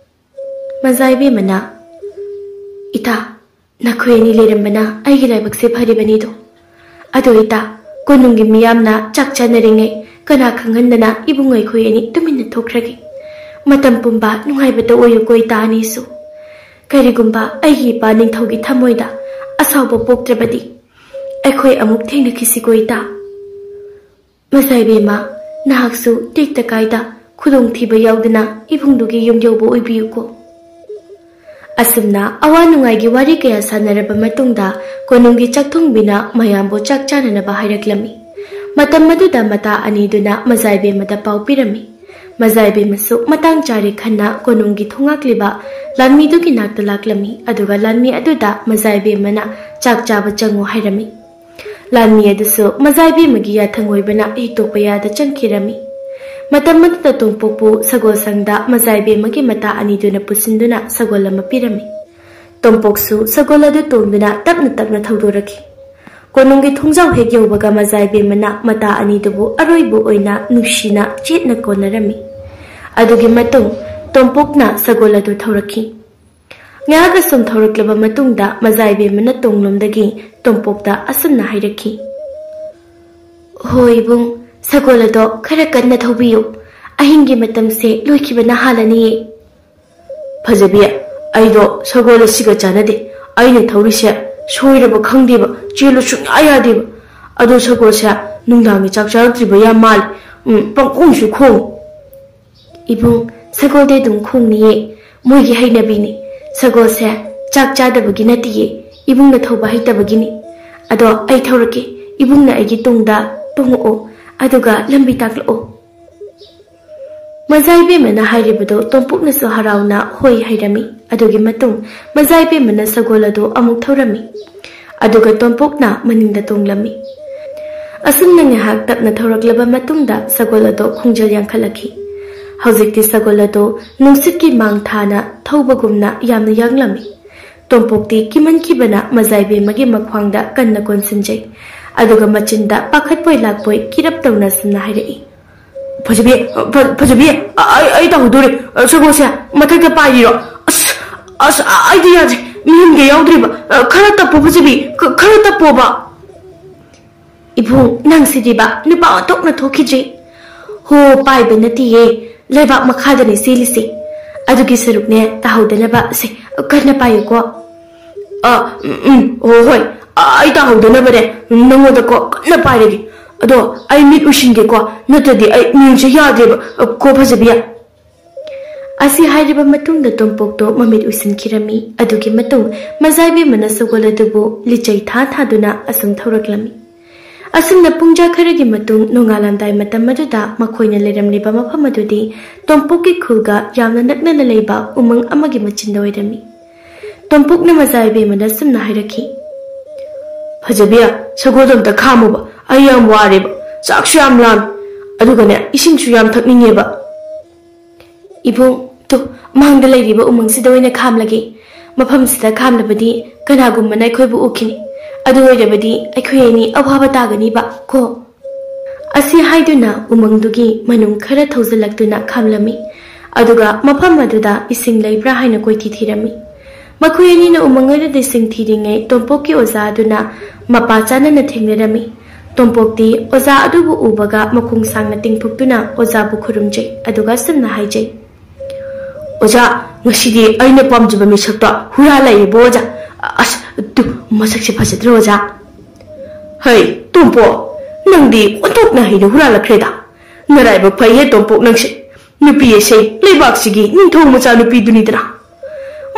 ꯃꯖꯥꯏꯕꯦꯝꯃꯅ, "ꯏꯇꯥ, ꯅꯈꯣꯏ ꯑꯅꯤ ꯂꯩꯔꯝꯕꯅ ꯑꯩꯒꯤ ꯂꯥꯏꯕꯛꯁꯦ ꯐꯔꯤꯕꯅꯤꯗꯣ꯫ ꯑꯗꯣ ꯏꯇꯥ, ꯀꯣꯅꯨꯡꯒꯤ ꯃꯤꯌꯥꯝꯅ ꯆꯥꯛ ꯆꯥꯅꯔꯤꯉꯩ ꯀꯅꯥ ꯈꯪꯍꯟꯗꯅ ꯏꯕꯨꯡ ꯑꯩꯈꯣꯏ ꯑꯅꯤ ꯇꯨꯃꯤꯟꯅ ꯊꯣꯛꯈ꯭ꯔꯒꯦ꯫ ꯃꯇꯝ ꯄꯨꯝꯕ ꯅꯨꯡꯉꯥꯏꯕꯇ ꯑꯣꯏꯌꯨꯀꯣ ꯏꯇꯥ ꯑꯅꯤꯁꯨ꯫ ꯀꯔꯤꯒꯨꯝꯕ ꯑꯩꯒꯤ ꯏꯄꯥ ꯅꯤꯡꯊꯧꯒꯤ ꯊꯃꯣꯏꯗ ꯑꯁꯥꯎꯕ ꯄꯣꯛꯇ꯭ꯔꯕꯗꯤ ꯑꯩꯈꯣꯏ ꯑꯃꯨꯛ ꯊꯦꯡꯅꯈꯤꯁꯤꯀꯣ ꯏꯇꯥ꯫ ꯃꯖꯥꯏꯕꯦꯝꯃ, ꯅꯍꯥꯛꯁꯨ ꯇꯦꯛꯇ ꯀꯥꯏꯗ ꯈꯨꯗꯣꯡꯊꯤꯕ ꯌꯥꯎꯗꯅ ꯏꯕꯨꯡꯗꯨꯒꯤ ꯌꯨꯝ ꯌꯧꯕ ꯑꯣꯏꯕꯤꯌꯨꯀꯣ꯫" ꯑꯁꯨꯝꯅ ꯑꯋꯥ ꯅꯨꯡꯉꯥꯏꯒꯤ ꯋꯥꯔꯤ ꯀꯌꯥ ꯁꯥꯟꯅꯔꯕ ꯃꯇꯨꯡꯗ ꯀꯣꯅꯨꯡꯒꯤ ꯆꯥꯛꯊꯣꯡꯕꯤꯅ ꯃꯌꯥꯝꯕꯨ ꯆꯥꯛ ꯆꯥꯅꯅꯕ ꯍꯥꯏꯔꯛꯂꯝꯃꯤ꯫ ꯃꯇꯝ ꯑꯗꯨꯗ ꯃꯇꯥ ꯑꯅꯤꯗꯨꯅ ꯃꯖꯥꯏꯕꯦꯝꯃꯗ ꯄꯥꯎ ꯄꯤꯔꯝꯃꯤ꯫ ꯃꯖꯥꯏꯕꯦꯝꯃꯁꯨ ꯃꯇꯥꯡ ꯆꯥꯔꯦ ꯈꯟꯅ ꯀꯣꯅꯨꯡꯒꯤ ꯊꯣꯡꯉꯥꯛꯂꯤꯕ ꯂꯥꯟꯃꯤꯗꯨꯒꯤ ꯅꯥꯛꯇ ꯂꯥꯛꯂꯝꯃꯤ, ꯑꯗꯨꯒ ꯂꯥꯟꯃꯤ ꯑꯗꯨꯗ ꯃꯖꯥꯏꯕꯦꯝꯃꯅ ꯆꯥꯛ ꯆꯥꯕ ꯆꯪꯉꯨ ꯍꯥꯏꯔꯝꯃꯤ꯫ ꯂꯥꯟꯃꯤ ꯑꯗꯨꯁꯨ ꯃꯖꯥꯏꯕꯦꯝꯃꯒꯤ ꯌꯥꯊꯪ ꯑꯣꯏꯕꯅ ꯍꯤꯛꯇꯣꯛꯄ ꯌꯥꯗ ꯆꯪꯈꯤꯔꯝꯃꯤ꯫ ꯃꯇꯝ ꯑꯗꯨꯗ ꯇꯣꯝꯄꯣꯛꯄꯨ ꯁꯒꯣꯜ ꯁꯪꯗ ꯃꯖꯥ ꯏꯕꯦꯝꯃꯒꯤ ꯃꯇꯥ ꯑꯅꯤꯗꯨꯅ ꯄꯨꯁꯤꯟꯗꯨꯅ ꯁꯒꯣꯜ ꯑꯃ ꯄꯤꯔꯝꯃꯤ꯫ ꯇꯣꯝꯄꯣꯛꯁꯨ ꯁꯒꯣꯜ ꯑꯗꯨ ꯇꯣꯡꯗꯨꯅ ꯇꯞꯅ ꯇꯞꯅ ꯊꯧꯗꯣꯔꯛꯈꯤ꯫ ꯀꯣꯅꯨꯡꯒꯤ ꯊꯣꯡꯖꯥꯎ ꯍꯦꯛ ꯌꯧꯕꯒ ꯃꯖꯥ ꯏꯕꯦꯝꯃꯅ ꯃꯇꯥ ꯑꯅꯤꯗꯨꯕꯨ ꯑꯔꯣꯏꯕ ꯑꯣꯏꯅ ꯅꯨꯡꯁꯤꯅ ꯆꯦꯠꯅ ꯀꯣꯟꯅꯔꯝꯃꯤ꯫ ꯑꯗꯨꯒꯤ ꯃꯇꯨꯡ ꯇꯣꯝꯄꯣꯛꯅ ꯁꯒꯣꯜ ꯑꯗꯨ ꯊꯧꯔꯛꯈꯤ꯫ ꯉꯥꯏꯍꯥꯛ ꯑꯁꯨꯝ ꯊꯧꯔꯛꯂꯕ ꯃꯇꯨꯡꯗ ꯃꯖꯥ ꯏꯕꯦꯝꯃꯅ ꯇꯣꯡꯂꯣꯝꯗꯒꯤ ꯇꯣꯝꯄꯣꯛꯇ ꯑꯁꯨꯝꯅ ꯍꯥꯏꯔꯛꯈꯤ, "ꯍꯣꯏ ꯏꯕꯨꯡ, ꯁꯒꯣꯜ ꯑꯗꯣ ꯈꯔ ꯀꯟꯅ ꯊꯧꯕꯤꯌꯨ꯫ ꯑꯍꯤꯡꯒꯤ ꯃꯇꯝꯁꯦ ꯂꯣꯏꯈꯤꯕꯅ ꯍꯥꯜꯂꯅꯤꯌꯦ꯫" "ꯐꯖꯕꯤ, ꯑꯩꯗꯣ ꯁꯒꯣꯜ ꯑꯁꯤꯒ ꯆꯥꯟꯅꯗꯦ꯫ ꯑꯩꯅ ꯊꯧꯔꯤꯁꯦ ꯁꯣꯏꯔꯕ ꯈꯪꯗꯦꯕ, ꯆꯦꯜꯂꯨ ꯁꯨꯡꯌꯥ ꯌꯥꯗꯦꯕ꯫ ꯑꯗꯣ ꯁꯒꯣꯜꯁꯦ ꯅꯨꯡꯗꯥꯡꯒꯤ ꯆꯥꯛ ꯆꯥꯔꯛꯇ꯭ꯔꯤꯕ ꯌꯥꯝ ꯃꯥꯜꯂꯦ꯫ ꯎꯝ, ꯄꯪꯈꯣꯡꯁꯨ ꯈꯣꯡ꯫" "ꯏꯕꯨꯡ, ꯁꯒꯣꯜꯗꯤ ꯑꯗꯨꯝ ꯈꯣꯡꯅꯤꯌꯦ꯫ ꯃꯣꯏꯒꯤ ꯍꯩꯅꯕꯤꯅꯤ꯫ ꯁꯒꯣꯜꯁꯦ ꯆꯥꯛ ꯆꯥꯗꯕꯒꯤ ꯅꯠꯇꯤꯌꯦ, ꯏꯕꯨꯡꯅ ꯊꯧꯕ ꯍꯩꯇꯕꯒꯤꯅꯤ꯫ ꯑꯗꯣ ꯑꯩ ꯊꯧꯔꯛꯀꯦ, ꯏꯕꯨꯡꯅ ꯑꯩꯒꯤ ꯇꯨꯡꯗ ꯇꯣꯡꯉꯛꯑꯣ, ꯑꯗꯨꯒ ꯂꯝꯕꯤ ꯇꯥꯛꯂꯛꯑꯣ꯫" ꯃꯖꯥ ꯏꯕꯦꯝꯃꯅ ꯍꯥꯏꯔꯤꯕꯗꯨ ꯇꯣꯝꯄꯣꯛꯅꯁꯨ ꯍꯔꯥꯎꯅ ꯍꯣꯏ ꯍꯥꯏꯔꯝꯃꯤ꯫ ꯑꯗꯨꯒꯤ ꯃꯇꯨꯡ ꯃꯖꯥ ꯏꯕꯦꯝꯃꯅ ꯁꯒꯣꯜ ꯑꯗꯨ ꯑꯃꯨꯛ ꯊꯧꯔꯝꯃꯤ꯫ ꯑꯗꯨꯒ ꯇꯣꯝꯄꯣꯛꯅ ꯃꯅꯤꯡꯗ ꯇꯣꯡꯂꯝꯃꯤ꯫ ꯑꯁꯨꯝꯅ ꯉꯥꯏꯍꯥꯛ ꯇꯞꯅ ꯊꯧꯔꯛꯂꯕ ꯃꯇꯨꯡꯗ ꯁꯒꯣꯜ ꯑꯗꯨ ꯈꯣꯡꯖꯦꯜ ꯌꯥꯡꯈꯠꯂꯛꯈꯤ꯫ ꯍꯧꯖꯤꯛꯇꯤ ꯁꯒꯣꯜ ꯑꯗꯨ ꯅꯨꯡꯁꯤꯠꯀꯤ ꯃꯥꯡ ꯊꯥꯅ ꯊꯧꯕꯒꯨꯝꯅ ꯌꯥꯝꯅ ꯌꯥꯡꯂꯝꯃꯤ꯫ ꯇꯣꯝꯄꯣꯛꯇꯤ ꯀꯤꯃꯟꯈꯤꯕꯅ ꯃꯖꯥ ꯏꯕꯦꯝꯃꯒꯤ ꯃꯈ꯭ꯋꯥꯡꯗ ꯀꯟꯅ ꯀꯣꯟꯁꯤꯟꯖꯩ꯫ ꯑꯗꯨꯒ ꯃꯆꯤꯟꯗ ꯄꯥꯈꯠꯄꯣꯏ ꯂꯥꯛꯄꯣꯏ ꯀꯤꯔꯞ ꯇꯧꯅ ꯑꯁꯨꯝꯅ ꯍꯥꯏꯔꯛꯏ, "ꯐꯖꯕꯤ, ꯐ-, ꯐꯖꯕꯤ, ꯑ-, ꯑꯩ, ꯑꯩ ꯇꯧꯍꯧꯗꯣꯔꯦ꯫ ꯑ, ꯁꯒꯣꯜꯁꯦ ꯃꯊꯛꯇ ꯄꯥꯏꯔꯤꯔꯣ? ꯑꯁ, ꯑꯁ, ꯑ-, ꯑꯩꯗꯤ ꯌꯥꯗ꯭ꯔꯦ꯫ ꯃꯤꯍꯨꯟꯒ ꯌꯥꯎꯗ꯭ꯔꯤꯕ꯫ ꯑ, ꯈꯔ ꯇꯞꯄꯣ ꯐꯖꯕꯤ, ꯈ-, ꯈꯔ ꯇꯞꯄꯣꯕ꯫" "ꯏꯕꯨꯡ, ꯅꯪ ꯁꯤꯗꯤꯕ, ꯅꯨꯄꯥ ꯑꯣꯟꯊꯣꯛꯅ ꯊꯣꯛꯈꯤꯗ꯭ꯔꯦ꯫" "ꯍꯣ, ꯄꯥꯏꯕ ꯅꯠꯇꯤꯌꯦ, ꯂꯩꯕꯥꯛ ꯃꯈꯥꯗꯅꯦ ꯆꯦꯜꯂꯤꯁꯦ꯫ ꯑꯗꯨꯒꯤ ꯁꯔꯨꯛꯅꯦ, ꯇꯥꯍꯧꯗꯅꯕ, ꯁꯦ, ꯀꯟꯅ ꯄꯥꯏꯌꯨꯀꯣ꯫" "ꯑ, ꯎꯝ, ꯎꯝ, ꯍꯣ, ꯍꯣꯏ, ꯑ, ꯑꯩ ꯇꯥꯍꯧꯗꯅꯕꯅꯦ, ꯅꯪꯉꯣꯟꯗꯀꯣ ꯀꯟꯅ ꯄꯥꯏꯔꯒꯦ꯫ ꯑꯗꯣ ꯑꯩ ꯃꯤꯠ ꯎꯏꯁꯤꯟꯒꯦꯀꯣ, ꯅꯠꯇ꯭ꯔꯗꯤ ꯑꯩ ꯃꯤꯡꯁꯦ ꯌꯥꯗ꯭ꯔꯦꯕ, ꯑ, ꯀꯣ ꯐꯖꯕꯤ꯫" ꯑꯁꯤ ꯍꯥꯏꯔꯕ ꯃꯇꯨꯡꯗ ꯇꯣꯝꯄꯣꯛꯇꯣ ꯃꯃꯤꯠ ꯎꯏꯁꯤꯟꯈꯤꯔꯝꯃꯤ꯫ ꯑꯗꯨꯒꯤ ꯃꯇꯨꯡ ꯃꯖꯥ ꯏꯕꯦꯝꯃꯅ ꯁꯒꯣꯜ ꯑꯗꯨꯕꯨ ꯂꯤꯆꯩ ꯊꯥ ꯊꯥꯗꯨꯅ ꯑꯁꯨꯝ ꯊꯧꯔꯛꯂꯝꯃꯤ꯫ ꯑꯁꯨꯝꯅ ꯄꯨꯡꯖꯥ ꯈꯔꯒꯤ ꯃꯇꯨꯡ ꯅꯣꯡꯉꯥꯜꯂꯝꯗꯥꯏ ꯃꯇꯝ ꯑꯗꯨꯗ ꯃꯈꯣꯏꯅ ꯂꯩꯔꯝꯂꯤꯕ ꯃꯐꯝ ꯑꯗꯨꯗꯤ ꯇꯣꯝꯄꯣꯛꯀꯤ ꯈꯨꯜꯒ ꯌꯥꯝꯅ ꯅꯛꯅꯅ ꯂꯩꯕ ꯎꯃꯪ ꯑꯃꯒꯤ ꯃꯆꯤꯟꯗ ꯑꯣꯏꯔꯝꯃꯤ꯫ ꯇꯣꯝꯄꯣꯛꯅ ꯃꯖꯥ ꯏꯕꯦꯝꯃꯗ ꯑꯁꯨꯝꯅ ꯍꯥꯏꯔꯛꯈꯤ, "ꯐꯖꯕꯤ, ꯁꯒꯣꯜꯗꯣ ꯑꯝꯇ ꯈꯥꯝꯃꯨꯕ, ꯑꯩ ꯌꯥꯝ ꯋꯥꯔꯦꯕ, ꯆꯥꯛꯁꯨ ꯌꯥꯝ ꯂꯥꯝꯃꯤ꯫ ꯑꯗꯨꯒꯅꯦ, ꯏꯁꯤꯡꯁꯨ ꯌꯥꯝ ꯊꯛꯅꯤꯡꯉꯦꯕ꯫ ꯏꯕꯨꯡ, ꯇꯨ, ꯃꯥꯡꯗ ꯂꯩꯔꯤꯕ ꯎꯃꯪꯁꯤꯗ ꯑꯣꯏꯅ ꯈꯥꯝꯂꯒꯦ꯫ ꯃꯐꯝꯁꯤꯗ ꯈꯥꯝꯂꯕꯗꯤ ꯀꯅꯥꯒꯨꯝꯕꯅ ꯑꯩꯈꯣꯏꯕꯨ ꯎꯈꯤꯅꯤ꯫ ꯑꯗꯨ ꯑꯣꯏꯔꯕꯗꯤ ꯑꯩꯈꯣꯏ ꯑꯅꯤ ꯑꯋꯥꯕ ꯇꯥꯒꯅꯤꯕ ꯀꯣ꯫ ꯑꯁꯤ ꯍꯥꯏꯗꯨꯅ ꯎꯃꯪꯗꯨꯒꯤ ꯃꯅꯨꯡ ꯈꯔ ꯊꯧꯖꯤꯜꯂꯛꯇꯨꯅ ꯈꯥꯝꯂꯝꯃꯤ꯫ ꯑꯗꯨꯒ ꯃꯐꯝ ꯑꯗꯨꯗ ꯏꯁꯤꯡ ꯂꯩꯕ꯭ꯔꯥ ꯍꯥꯏꯅ ꯀꯣꯏꯊꯤ ꯊꯤꯔꯝꯃꯤ꯫ ꯃꯈꯣꯏ ꯑꯅꯤꯅ ꯎꯃꯪ ꯑꯗꯨꯗ ꯏꯁꯤꯡ ꯊꯤꯔꯤꯉꯩ ꯇꯣꯝꯄꯣꯛꯀꯤ ꯑꯣꯖꯥ ꯑꯗꯨꯅ ꯃꯄꯥ ꯆꯥꯅꯅ ꯊꯦꯡꯅꯔꯝꯃꯤ꯫ ꯇꯣꯝꯄꯣꯛꯇꯤ ꯑꯣꯖꯥ ꯑꯗꯨꯕꯨ ꯎꯕꯒ ꯃꯈꯣꯡ ꯁꯥꯡꯅ ꯇꯤꯡꯊꯣꯛꯇꯨꯅ ꯑꯣꯖꯥꯕꯨ ꯈꯨꯔꯨꯝꯖꯩ, ꯑꯗꯨꯒ ꯑꯁꯨꯝꯅ ꯍꯥꯏꯖꯩ, "ꯑꯣꯖꯥ, ꯉꯁꯤꯗꯤ ꯑꯩꯅ ꯄꯥꯝꯖꯕ ꯃꯤꯁꯛꯇꯣ ꯍꯨꯔꯥꯜꯂꯛꯑꯦꯕꯣ ꯑꯣꯖꯥ꯫ ꯑꯁ, ꯇꯨ, ꯃꯁꯛꯁꯦ ꯐꯖꯗ꯭ꯔꯣ ꯑꯣꯖꯥ?" "ꯍꯩ, ꯇꯣꯝꯄꯣꯛ, ꯅꯪꯗꯤ ꯑꯣꯟꯊꯣꯛꯅ ꯍꯩꯅ ꯍꯨꯔꯥꯜꯂꯛꯈ꯭ꯔꯦꯗ꯫ ꯅꯔꯥꯏꯕꯛ ꯐꯩꯍꯦ ꯇꯣꯝꯄꯣꯛ ꯅꯪꯁꯦ꯫ ꯅꯨꯄꯤ ꯑꯁꯦ ꯂꯩꯕꯥꯛꯁꯤꯒꯤ ꯅꯤꯡꯊꯧ ꯃꯆꯥ ꯅꯨꯄꯤꯗꯨꯅꯤꯗꯅ꯫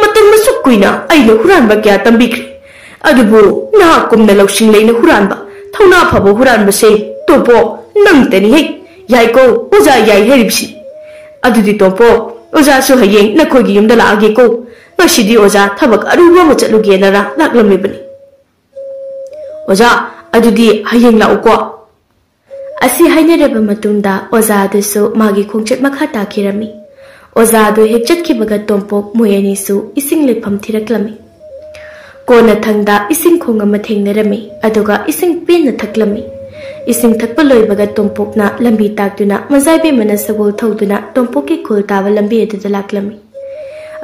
ꯃꯇꯝ ꯑꯁꯨꯛ ꯀꯨꯏꯅ ꯑꯩꯅ ꯍꯨꯔꯥꯟꯕ ꯀꯌꯥ ꯇꯝꯕꯤꯈ꯭ꯔꯦ, ꯑꯗꯨꯕꯨ ꯅꯍꯥꯛꯀꯨꯝꯅ ꯂꯧꯁꯤꯡ ꯂꯩꯅ ꯍꯨꯔꯥꯟꯕ, ꯊꯧꯅꯥ ꯐꯕ ꯍꯨꯔꯥꯟꯕꯁꯦ ꯇꯣꯝꯄꯣꯛ ꯅꯪꯇꯅꯤꯍꯦ꯫ ꯌꯥꯏꯀꯣ, ꯑꯣꯖꯥ ꯌꯥꯏ ꯍꯥꯏꯔꯤꯕꯁꯤ꯫ ꯑꯗꯨꯗꯤ ꯇꯣꯝꯄꯣꯛ, ꯑꯣꯖꯥꯁꯨ ꯍꯌꯦꯡ ꯅꯈꯣꯏꯒꯤ ꯌꯨꯝꯗ ꯂꯥꯛꯑꯒꯦꯀꯣ꯫ ꯉꯁꯤꯗꯤ ꯑꯣꯖꯥ ꯊꯕꯛ ꯑꯔꯨꯕ ꯑꯃ ꯆꯠꯂꯨꯒꯦꯅ ꯂꯥꯛꯂꯝꯂꯤꯕꯅꯤ꯫" "ꯑꯣꯖꯥ, ꯑꯗꯨꯗꯤ ꯍꯌꯦꯡ ꯂꯥꯛꯎꯀꯣ꯫" ꯑꯁꯤ ꯍꯥꯏꯅꯔꯕ ꯃꯇꯨꯡꯗ ꯑꯣꯖꯥ ꯑꯗꯨꯁꯨ ꯃꯥꯒꯤ ꯈꯣꯡꯆꯠ ꯃꯈꯥ ꯇꯥꯈꯤꯔꯝꯃꯤ꯫ ꯑꯣꯖꯥ ꯑꯗꯨ ꯍꯦꯛ ꯆꯠꯈꯤꯕꯒ ꯇꯣꯝꯄꯣꯛ ꯃꯣꯏ ꯑꯅꯤꯁꯨ ꯏꯁꯤꯡ ꯂꯩꯐꯝ ꯊꯤꯔꯛꯂꯝꯃꯤ꯫ ꯀꯣꯟꯅꯊꯪꯗ ꯏꯁꯤꯡ ꯈꯣꯡ ꯑꯃ ꯊꯦꯡꯅꯔꯝꯃꯤ, ꯑꯗꯨꯒ ꯏꯁꯤꯡ ꯄꯦꯟꯅ ꯊꯛꯂꯝꯃꯤ꯫ ꯏꯁꯤꯡ ꯊꯛꯄ ꯂꯣꯏꯕꯒ ꯇꯣꯝꯄꯣꯛꯅ ꯂꯝꯕꯤ ꯇꯥꯛꯇꯨꯅ ꯃꯖꯥꯏꯕꯦꯝꯃꯅ ꯁꯒꯣꯜ ꯊꯧꯗꯨꯅ ꯇꯣꯝꯄꯣꯛꯀꯤ ꯈꯨꯜ ꯇꯥꯕ ꯂꯝꯕꯤ ꯑꯗꯨꯗ ꯂꯥꯛꯂꯝꯃꯤ꯫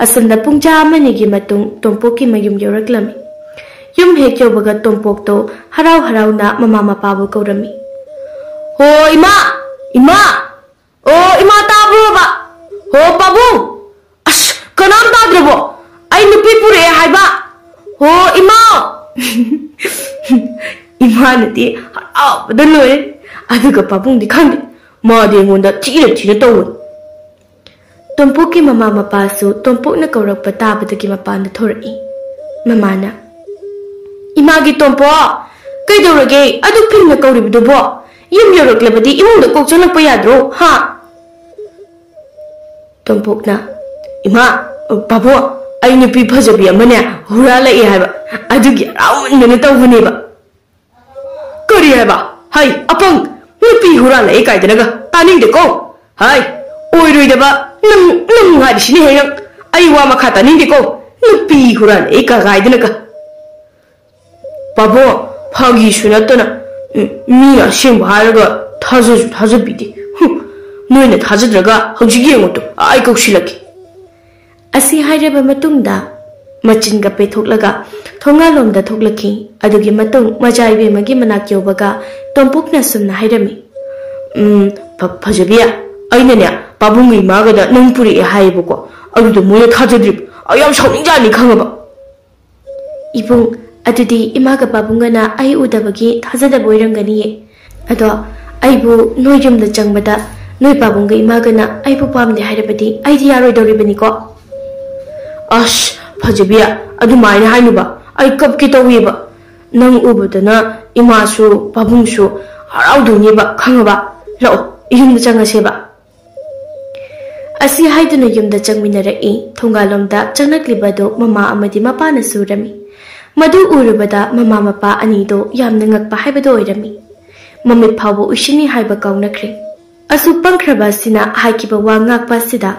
ꯑꯁꯨꯝꯅ ꯄꯨꯡꯖꯥ ꯑꯃꯅꯤꯒꯤ ꯃꯇꯨꯡ ꯇꯣꯝꯄꯣꯛꯀꯤ ꯃꯌꯨꯝ ꯌꯧꯔꯛꯂꯝꯃꯤ꯫ ꯌꯨꯝ ꯍꯦꯛ ꯌꯧꯕꯒ ꯇꯣꯝꯄꯣꯛꯇꯣ ꯍꯔꯥꯎ ꯍꯔꯥꯎꯅ ꯃꯃꯥ ꯃꯄꯥꯕꯨ ꯀꯧꯔꯝꯃꯤ꯫ "ꯍꯣ ꯏꯃꯥ! ꯏꯃꯥ! ꯑꯣ ꯏꯃꯥ, ꯇꯥꯕ꯭ꯔꯣꯕ? ꯍꯣ ꯄꯥꯕꯨꯡ! ꯑꯁ, ꯀꯅꯥꯝ ꯇꯥꯗ꯭ꯔꯕꯣ? ꯑꯩ ꯅꯨꯄꯤ ꯄꯨꯔꯛꯑꯦ ꯍꯥꯏꯕ! ꯍꯣ ꯏꯃꯥ!" ꯏꯃꯥꯅꯗꯤ ꯍꯔꯥꯎꯕꯗ ꯂꯣꯏꯔꯦ, ꯑꯗꯨꯒ ꯄꯥꯕꯨꯡꯗꯤ ꯈꯪꯗꯦ, ꯃꯥꯗꯤ ꯑꯩꯉꯣꯟꯗ ꯊꯤꯅ ꯊꯤꯅ ꯇꯧꯕꯅꯤ꯫ ꯇꯣꯝꯄꯣꯛꯀꯤ ꯃꯃꯥ ꯃꯄꯥꯁꯨ ꯇꯣꯝꯄꯣꯛꯅ ꯀꯧꯔꯛꯄ ꯇꯥꯕꯗꯒꯤ ꯃꯄꯥꯟꯗ ꯊꯣꯔꯛꯏ꯫ ꯃꯃꯥꯅ, "ꯏꯃꯥꯒꯤ ꯇꯣꯝꯄꯣꯛ, ꯀꯩꯗꯧꯔꯒꯦ ꯑꯗꯨꯛ ꯐꯤꯡꯅ ꯀꯧꯔꯤꯕꯗꯨꯕꯣ? ꯌꯨꯝ ꯌꯧꯔꯛꯂꯕꯗꯤ ꯏꯃꯨꯡꯗ ꯀꯣꯛ ꯆꯪꯂꯛꯄ ꯌꯥꯗ꯭ꯔꯣ, ꯍꯥ?" ꯇꯣꯝꯄꯣꯛꯅ, "ꯏꯃꯥ, ꯄꯥꯕꯨꯡ, ꯑꯩ ꯅꯨꯄꯤ ꯐꯖꯕꯤ ꯑꯃꯅꯦ ꯍꯨꯔꯥꯜꯂꯛꯑꯦ ꯍꯥꯏꯕ, ꯑꯗꯨꯒꯤ ꯍꯔꯥꯎꯃꯟꯗꯅ ꯇꯧꯕꯅꯦꯕ꯫" "ꯀꯔꯤ ꯍꯥꯏꯕ? ꯍꯩ, ꯑꯄꯪ! ꯅꯨꯄꯤ ꯍꯨꯔꯥꯜꯂꯛꯏ ꯀꯥꯏꯗꯅꯒ ꯇꯥꯅꯤꯡꯗꯦꯀꯣ꯫ ꯍꯥꯏ, ꯑꯣꯏꯔꯣꯏꯗꯕ ꯅꯪ, ꯅꯪ ꯍꯥꯏꯔꯤꯁꯤꯅꯤ ꯍꯦ ꯅꯪ꯫ ꯑꯩ ꯋꯥ ꯃꯈꯥ ꯇꯥꯅꯤꯡꯗꯦꯀꯣ꯫ ꯅꯨꯄꯤ ꯍꯨꯔꯥꯜꯂꯛꯏ ꯀꯥꯏꯗꯅꯒ꯫ ꯄꯥꯕꯨꯡ, ꯐꯥꯒꯤꯁꯨ ꯅꯠꯇꯅ, ꯎꯝ, ꯃꯤꯅ ꯑꯁꯦꯡꯕ ꯍꯥꯏꯔꯒ ꯊꯥꯖꯁꯨ ꯊꯥꯖꯕꯤꯗꯦ꯫ ꯍꯨꯝ, ꯅꯣꯏꯅ ꯊꯥꯖꯗ꯭ꯔꯒ ꯍꯧꯖꯤꯛ ꯌꯦꯡꯉꯨ ꯇꯨ, ꯑꯩ ꯀꯧꯁꯤꯜꯂꯛꯀꯦ꯫ ꯑꯁꯤ ꯍꯥꯏꯔꯕ ꯃꯇꯨꯡꯗ ꯃꯆꯤꯟꯒ ꯄꯩꯊꯣꯛꯂꯒ ꯊꯣꯡꯒꯥꯜꯂꯣꯝꯗ ꯊꯣꯛꯂꯛꯈꯤ꯫ ꯑꯗꯨꯒꯤ ꯃꯇꯨꯡ ꯃꯖꯥ ꯏꯕꯦꯝꯃꯒꯤ ꯃꯅꯥꯛ ꯌꯧꯕꯒ ꯇꯣꯝꯄꯣꯛꯅ ꯁꯨꯝꯅ ꯍꯥꯏꯔꯝꯃꯤ, "ꯎꯝ, ꯐ-, ꯐꯖꯕꯤ, ꯑꯩꯅꯅꯦ ꯄꯥꯕꯨꯡꯒ ꯏꯃꯥꯒꯗ ꯅꯪ ꯄꯨꯔꯛꯑꯦ ꯍꯥꯏꯌꯦꯕꯀꯣ, ꯑꯗꯨꯗ ꯃꯣꯏꯅ ꯊꯥꯖꯗ꯭ꯔꯤꯕ꯫ ꯑꯩ ꯌꯥꯝ ꯁꯥꯎꯅꯤꯡꯖꯥꯠꯅꯤ ꯈꯪꯉꯕ?" "ꯏꯕꯨꯡ, ꯑꯗꯨꯗꯤ ꯏꯃꯥꯒ ꯄꯥꯕꯨꯡꯒꯅ ꯑꯩ ꯎꯗꯕꯒꯤ ꯊꯥꯖꯗꯕ ꯑꯣꯏꯔꯝꯒꯅꯤꯌꯦ꯫ ꯑꯗꯣ ꯑꯩꯕꯨ ꯅꯣꯏ ꯌꯨꯝꯗ ꯆꯪꯕꯗ ꯅꯣꯏ ꯄꯥꯕꯨꯡꯒ ꯏꯃꯥꯒꯅ ꯑꯩꯕꯨ ꯄꯥꯝꯗꯦ ꯍꯥꯏꯔꯕꯗꯤ ꯑꯩꯗꯤ ꯌꯥꯔꯣꯏꯗꯧꯔꯤꯕꯅꯤꯀꯣ?" "ꯑꯁ, ꯐꯖꯕꯤ, ꯑꯗꯨꯃꯥꯏꯅ ꯍꯥꯏꯅꯨꯕ, ꯑꯩ ꯀꯞꯀꯦ ꯇꯧꯋꯦꯕ꯫ ꯅꯪ ꯎꯕꯗꯅ ꯏꯃꯥꯁꯨ ꯄꯥꯕꯨꯡꯁꯨ ꯍꯔꯥꯎꯗꯣꯏꯅꯦꯕ, ꯈꯪꯉꯕ? ꯂꯥꯛꯑꯣ, ꯌꯨꯝꯗ ꯆꯪꯉꯁꯦꯕ꯫" ꯑꯁꯤ ꯍꯥꯏꯗꯨꯅ ꯌꯨꯝꯗ ꯆꯪꯃꯤꯟꯅꯔꯛꯏ꯫ ꯊꯣꯡꯒꯥꯜꯂꯣꯝꯗ ꯆꯪꯂꯛꯂꯤꯕ ꯑꯗꯨ ꯃꯃꯥ ꯑꯃꯗꯤ ꯃꯄꯥꯅꯁꯨ ꯎꯔꯝꯃꯤ꯫ ꯃꯗꯨ ꯎꯔꯨꯕꯗ ꯃꯃꯥ ꯃꯄꯥ ꯑꯅꯤꯗꯨ ꯌꯥꯝꯅ ꯉꯛꯄ ꯍꯥꯏꯕꯗꯨ ꯑꯣꯏꯔꯝꯃꯤ꯫ ꯃꯃꯤꯠ ꯐꯥꯎꯕ ꯎꯏꯁꯤꯟꯅꯤ ꯍꯥꯏꯕ ꯀꯥꯎꯅꯈ꯭ꯔꯦ꯫ ꯑꯁꯨꯛ ꯄꯪꯈ꯭ꯔꯕ ꯑꯁꯤꯅ ꯍꯥꯏꯈꯤꯕ ꯋꯥ ꯉꯥꯛꯄ ꯑꯁꯤꯗ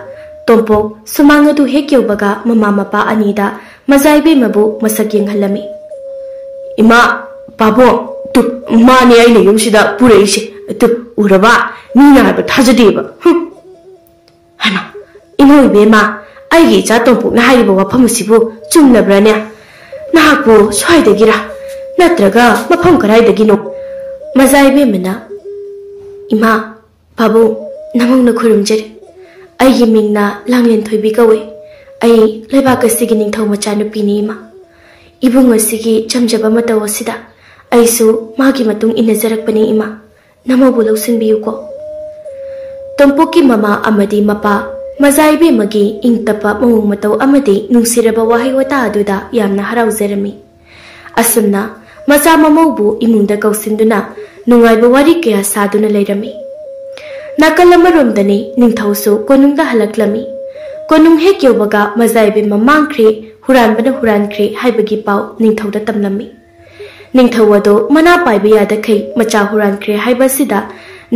ꯇꯣꯝꯄꯣꯛ ꯁꯨꯃꯥꯡ ꯑꯗꯨ ꯍꯦꯛ ꯌꯧꯕꯒ ꯃꯃꯥ ꯃꯄꯥ ꯑꯅꯤꯗ ꯃꯖꯥ ꯏꯕꯦꯝꯃꯕꯨ ꯃꯁꯛ ꯌꯦꯡꯍꯜꯂꯝꯃꯤ꯫ "ꯏꯃꯥ, ꯄꯥꯕꯨꯡ, ꯇꯨ, ꯃꯥꯅꯦ ꯑꯩꯅ ꯌꯨꯝꯁꯤꯗ ꯄꯨꯔꯛꯏꯁꯦ꯫ ꯇꯨ, ꯎꯔꯕ? ꯃꯤꯅ ꯍꯥꯏꯕ ꯊꯥꯖꯗꯦꯕ꯫ ꯍꯨꯝ꯫" "ꯍꯩꯃꯥ, ꯏꯃꯧ ꯏꯕꯦꯝꯃ, ꯑꯩꯒꯤ ꯏꯆꯥ ꯇꯣꯝꯄꯣꯛꯅ ꯍꯥꯏꯔꯤꯕ ꯋꯥꯐꯝ ꯑꯁꯤꯕꯨ ꯆꯨꯝꯂꯕ꯭ꯔꯥꯅꯦ? ꯅꯍꯥꯛꯄꯨ ꯁ꯭ꯋꯥꯏꯗꯒꯤꯔꯥ? ꯅꯠꯇ꯭ꯔꯒ ꯃꯐꯝ ꯀꯗꯥꯏꯗꯒꯤꯅꯣ?" ꯃꯖꯥ ꯏꯕꯦꯝꯃꯅ, "ꯏꯃꯥ, ꯄꯥꯕꯨꯡ, ꯅꯃꯧꯅ ꯈꯨꯔꯨꯝꯖꯔꯤ꯫ ꯑꯩꯒꯤ ꯃꯤꯡꯅ ꯂꯥꯡꯂꯦꯟ ꯊꯣꯏꯕꯤ ꯀꯧꯏ꯫ ꯑꯩ ꯂꯩꯕꯥꯛ ꯑꯁꯤꯒꯤ ꯅꯤꯡꯊꯧ ꯃꯆꯥꯅꯨꯄꯤꯅꯤ, ꯏꯃꯥ꯫ ꯏꯕꯨꯡ ꯑꯁꯤꯒꯤ ꯆꯝꯖꯕ ꯃꯇꯧ ꯑꯁꯤꯗ ꯑꯩꯁꯨ ꯃꯥꯒꯤ ꯃꯇꯨꯡ ꯏꯟꯅꯖꯔꯛꯄꯅꯤ, ꯏꯃꯥ꯫ ꯅꯃꯧꯕꯨ ꯂꯧꯁꯤꯟꯕꯤꯌꯨꯀꯣ꯫" ꯇꯣꯝꯄꯣꯛꯀꯤ ꯃꯃꯥ ꯑꯃꯗꯤ ꯃꯄꯥ ꯃꯖꯥ ꯏꯕꯦꯝꯃꯒꯤ ꯏꯪ ꯇꯞꯄ ꯃꯑꯣꯡ ꯃꯇꯧ ꯑꯃꯗꯤ ꯅꯨꯡꯁꯤꯔꯕ ꯋꯥꯍꯩ ꯋꯥꯇꯥ ꯑꯗꯨꯗ ꯌꯥꯝꯅ ꯍꯔꯥꯎꯖꯔꯝꯃꯤ꯫ ꯑꯁꯨꯝꯅ ꯃꯆꯥ ꯃꯃꯧꯕꯨ ꯏꯃꯨꯡꯗ ꯀꯧꯁꯤꯟꯗꯨꯅ ꯅꯨꯡꯉꯥꯏꯕ ꯋꯥꯔꯤ ꯀꯌꯥ ꯁꯥꯗꯨꯅ ꯂꯩꯔꯝꯃꯤ꯫ ꯅꯥꯀꯜ ꯑꯃꯔꯣꯝꯗꯅꯤ ꯅꯤꯡꯊꯧꯁꯨ ꯀꯣꯅꯨꯡꯗ ꯍꯜꯂꯛꯂꯝꯃꯤ꯫ ꯀꯣꯅꯨꯡ ꯍꯦꯛ ꯌꯧꯕꯒ ꯃꯖꯥ ꯏꯕꯦꯝꯃ ꯃꯥꯡꯈ꯭ꯔꯦ, ꯍꯨꯔꯥꯟꯕꯅ ꯍꯨꯔꯥꯟꯈ꯭ꯔꯦ ꯍꯥꯏꯕꯒꯤ ꯄꯥꯎ ꯅꯤꯡꯊꯧꯗ ꯇꯝꯂꯝꯃꯤ꯫ ꯅꯤꯡꯊꯧ ꯑꯗꯨ ꯃꯅꯥ ꯄꯥꯏꯕ ꯌꯥꯗꯈꯩ ꯃꯆꯥ ꯍꯨꯔꯥꯟꯈ꯭ꯔꯦ ꯍꯥꯏꯕ ꯑꯁꯤꯗ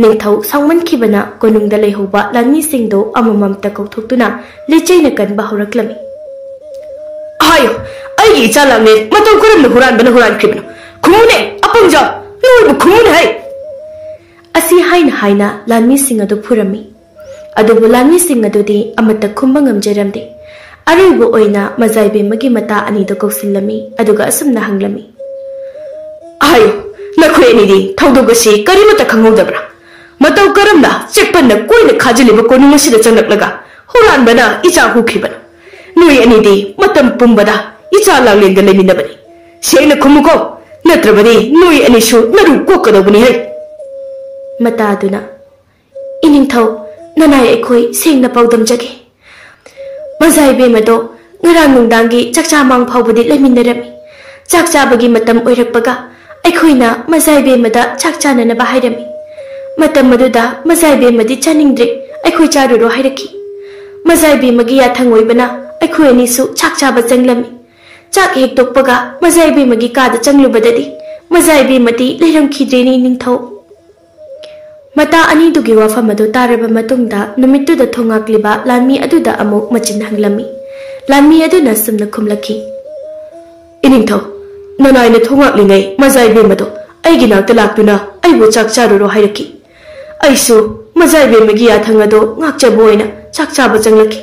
ꯅꯤꯡꯊꯧ ꯁꯥꯎꯃꯟꯈꯤꯕꯅ ꯀꯣꯅꯨꯡꯗ ꯂꯩꯍꯧꯕ ꯂꯥꯟꯃꯤꯁꯤꯡꯗꯨ ꯑꯃꯃꯝꯇ ꯀꯧꯊꯣꯛꯇꯨꯅ ꯂꯤꯆꯩꯅ ꯀꯟꯕ ꯍꯧꯔꯛꯂꯝꯃꯤ꯫ "ꯍꯥꯏꯌꯨ, ꯑꯩꯒꯤ ꯏꯆꯥ ꯂꯥꯡꯂꯦꯟ ꯃꯇꯧ ꯀꯔꯝꯅ ꯍꯨꯔꯥꯟꯕꯅ ꯍꯨꯔꯥꯟꯈ꯭ꯔꯤꯕꯅꯣ? ꯈꯨꯝꯃꯨꯅꯦ, ꯑꯄꯪꯖ, ꯅꯣꯏꯕꯨ ꯈꯨꯝꯃꯨꯅꯦ ꯍꯩ!" ꯑꯁꯤ ꯍꯥꯏꯅ ꯍꯥꯏꯅ ꯂꯥꯟꯃꯤꯁꯤꯡ ꯑꯗꯨ ꯐꯨꯔꯝꯃꯤ꯫ ꯑꯗꯨꯕꯨ ꯂꯥꯟꯃꯤꯁꯤꯡ ꯑꯗꯨꯗꯤ ꯑꯃꯠꯇ ꯈꯨꯝꯕ ꯉꯝꯖꯔꯝꯗꯦ꯫ ꯑꯔꯣꯏꯕ ꯑꯣꯏꯅ ꯃꯖꯥꯏꯕꯦꯝꯃꯒꯤ ꯃꯇꯥ ꯑꯅꯤꯗꯨ ꯀꯧꯁꯤꯜꯂꯝꯃꯤ, ꯑꯗꯨꯒ ꯑꯁꯨꯝꯅ ꯍꯪꯂꯝꯃꯤ, "ꯍꯥꯏꯌꯨ, ꯅꯈꯣꯏ ꯑꯅꯤꯗꯤ ꯊꯧꯗꯣꯛ ꯑꯁꯤ ꯀꯔꯤꯃꯠꯇ ꯈꯪꯍꯧꯗꯕ꯭ꯔꯥ? ꯃꯇꯧ ꯀꯔꯝꯅ ꯆꯦꯛꯄꯟꯅ ꯀꯣꯏꯅ ꯈꯥꯖꯤꯜꯂꯤꯕ ꯀꯣꯅꯨꯡ ꯑꯁꯤꯗ ꯆꯪꯂꯛꯂꯒ ꯍꯨꯔꯥꯟꯕꯅ ꯏꯆꯥ ꯍꯨꯈ꯭ꯔꯤꯕꯅꯣ? ꯅꯣꯏ ꯑꯅꯤꯗꯤ ꯃꯇꯝ ꯄꯨꯝꯕꯗ ꯏꯆꯥ ꯂꯥꯡꯂꯦꯟꯒ ꯂꯩꯃꯤꯟꯅꯕꯅꯤ꯫ ꯁꯦꯡꯅ ꯈꯨꯝꯃꯨꯀꯣ, ꯅꯠꯇ꯭ꯔꯕꯗꯤ ꯅꯣꯏ ꯑꯅꯤꯁꯨ ꯅꯔꯨ ꯀꯣꯛꯀꯗꯧꯕꯅꯤ ꯍꯩ!" ꯃꯇꯥꯗꯨꯅ, "ꯏꯅꯤꯡꯊꯧ, ꯅꯅꯥꯏ ꯑꯩꯈꯣꯏ ꯁꯦꯡꯅ ꯄꯥꯎꯗꯝꯖꯒꯦ꯫ ꯃꯖꯥ ꯏꯕꯦꯝꯃꯗꯣ ꯉꯔꯥꯡ ꯅꯨꯡꯗꯥꯡꯒꯤ ꯆꯥꯛꯆꯥ ꯃꯥꯡ ꯐꯥꯎꯕꯗꯤ ꯂꯩꯃꯤꯟꯅꯔꯝꯃꯤ꯫ ꯆꯥꯛ ꯆꯥꯕꯒꯤ ꯃꯇꯝ ꯑꯣꯏꯔꯛꯄꯒ ꯑꯩꯈꯣꯏꯅ ꯃꯖꯥ ꯏꯕꯦꯝꯃꯗ ꯆꯥꯛ ꯆꯥꯅꯅꯕ ꯍꯥꯏꯔꯝꯃꯤ꯫ ꯃꯇꯝ ꯑꯗꯨꯗ ꯃꯖꯥ ꯏꯕꯦꯝꯃꯗꯤ ꯆꯥꯅꯤꯡꯗ꯭ꯔꯦ, ꯑꯩꯈꯣꯏ ꯆꯥꯔꯨꯔꯣ ꯍꯥꯏꯔꯛꯈꯤ꯫ ꯃꯖꯥ ꯏꯕꯦꯝꯃꯒꯤ ꯌꯥꯊꯪ ꯑꯣꯏꯕꯅ ꯑꯩꯈꯣꯏ ꯑꯅꯤꯁꯨ ꯆꯥꯛ ꯆꯥꯕ ꯆꯪꯂꯝꯃꯤ꯫ ꯆꯥꯛ ꯍꯦꯛ ꯇꯣꯛꯄꯒ ꯃꯖꯥ ꯏꯕꯦꯝꯃꯒꯤ ꯀꯥꯗ ꯆꯪꯂꯨꯕꯗꯗꯤ ꯃꯖꯥ ꯏꯕꯦꯝꯃꯗꯤ ꯂꯩꯔꯝꯈꯤꯗ꯭ꯔꯦꯅꯦ ꯅꯤꯡꯊꯧ꯫" ꯃꯇꯥ ꯑꯅꯤꯗꯨꯒꯤ ꯋꯥꯐꯝ ꯑꯗꯨ ꯇꯥꯔꯕ ꯃꯇꯨꯡꯗ ꯅꯨꯃꯤꯠꯇꯨꯗ ꯊꯣꯡꯉꯥꯛꯂꯤꯕ ꯂꯥꯟꯃꯤ ꯑꯗꯨꯗ ꯑꯃꯨꯛ ꯃꯆꯤꯟ ꯍꯪꯂꯝꯃꯤ꯫ ꯂꯥꯟꯃꯤ ꯑꯗꯨꯅ ꯁꯨꯝꯅ ꯈꯨꯝꯂꯛꯈꯤ, "ꯏꯅꯤꯡꯊꯧ, ꯅꯅꯥꯏꯅ ꯊꯣꯡꯉꯥꯛꯂꯤꯉꯩ ꯃꯖꯥ ꯏꯕꯦꯝꯃꯗꯣ ꯑꯩꯒꯤ ꯅꯥꯛꯇ ꯂꯥꯛꯇꯨꯅ ꯑꯩꯕꯨ ꯆꯥꯛ ꯆꯥꯔꯨꯔꯣ ꯍꯥꯏꯔꯛꯈꯤ꯫ ꯑꯩꯁꯨ ꯃꯖꯥ ꯏꯕꯦꯝꯃꯒꯤ ꯌꯥꯊꯪ ꯑꯗꯣ ꯉꯥꯛꯆꯕ ꯑꯣꯏꯅ ꯆꯥꯛ ꯆꯥꯕ ꯆꯪꯂꯛꯈꯤ꯫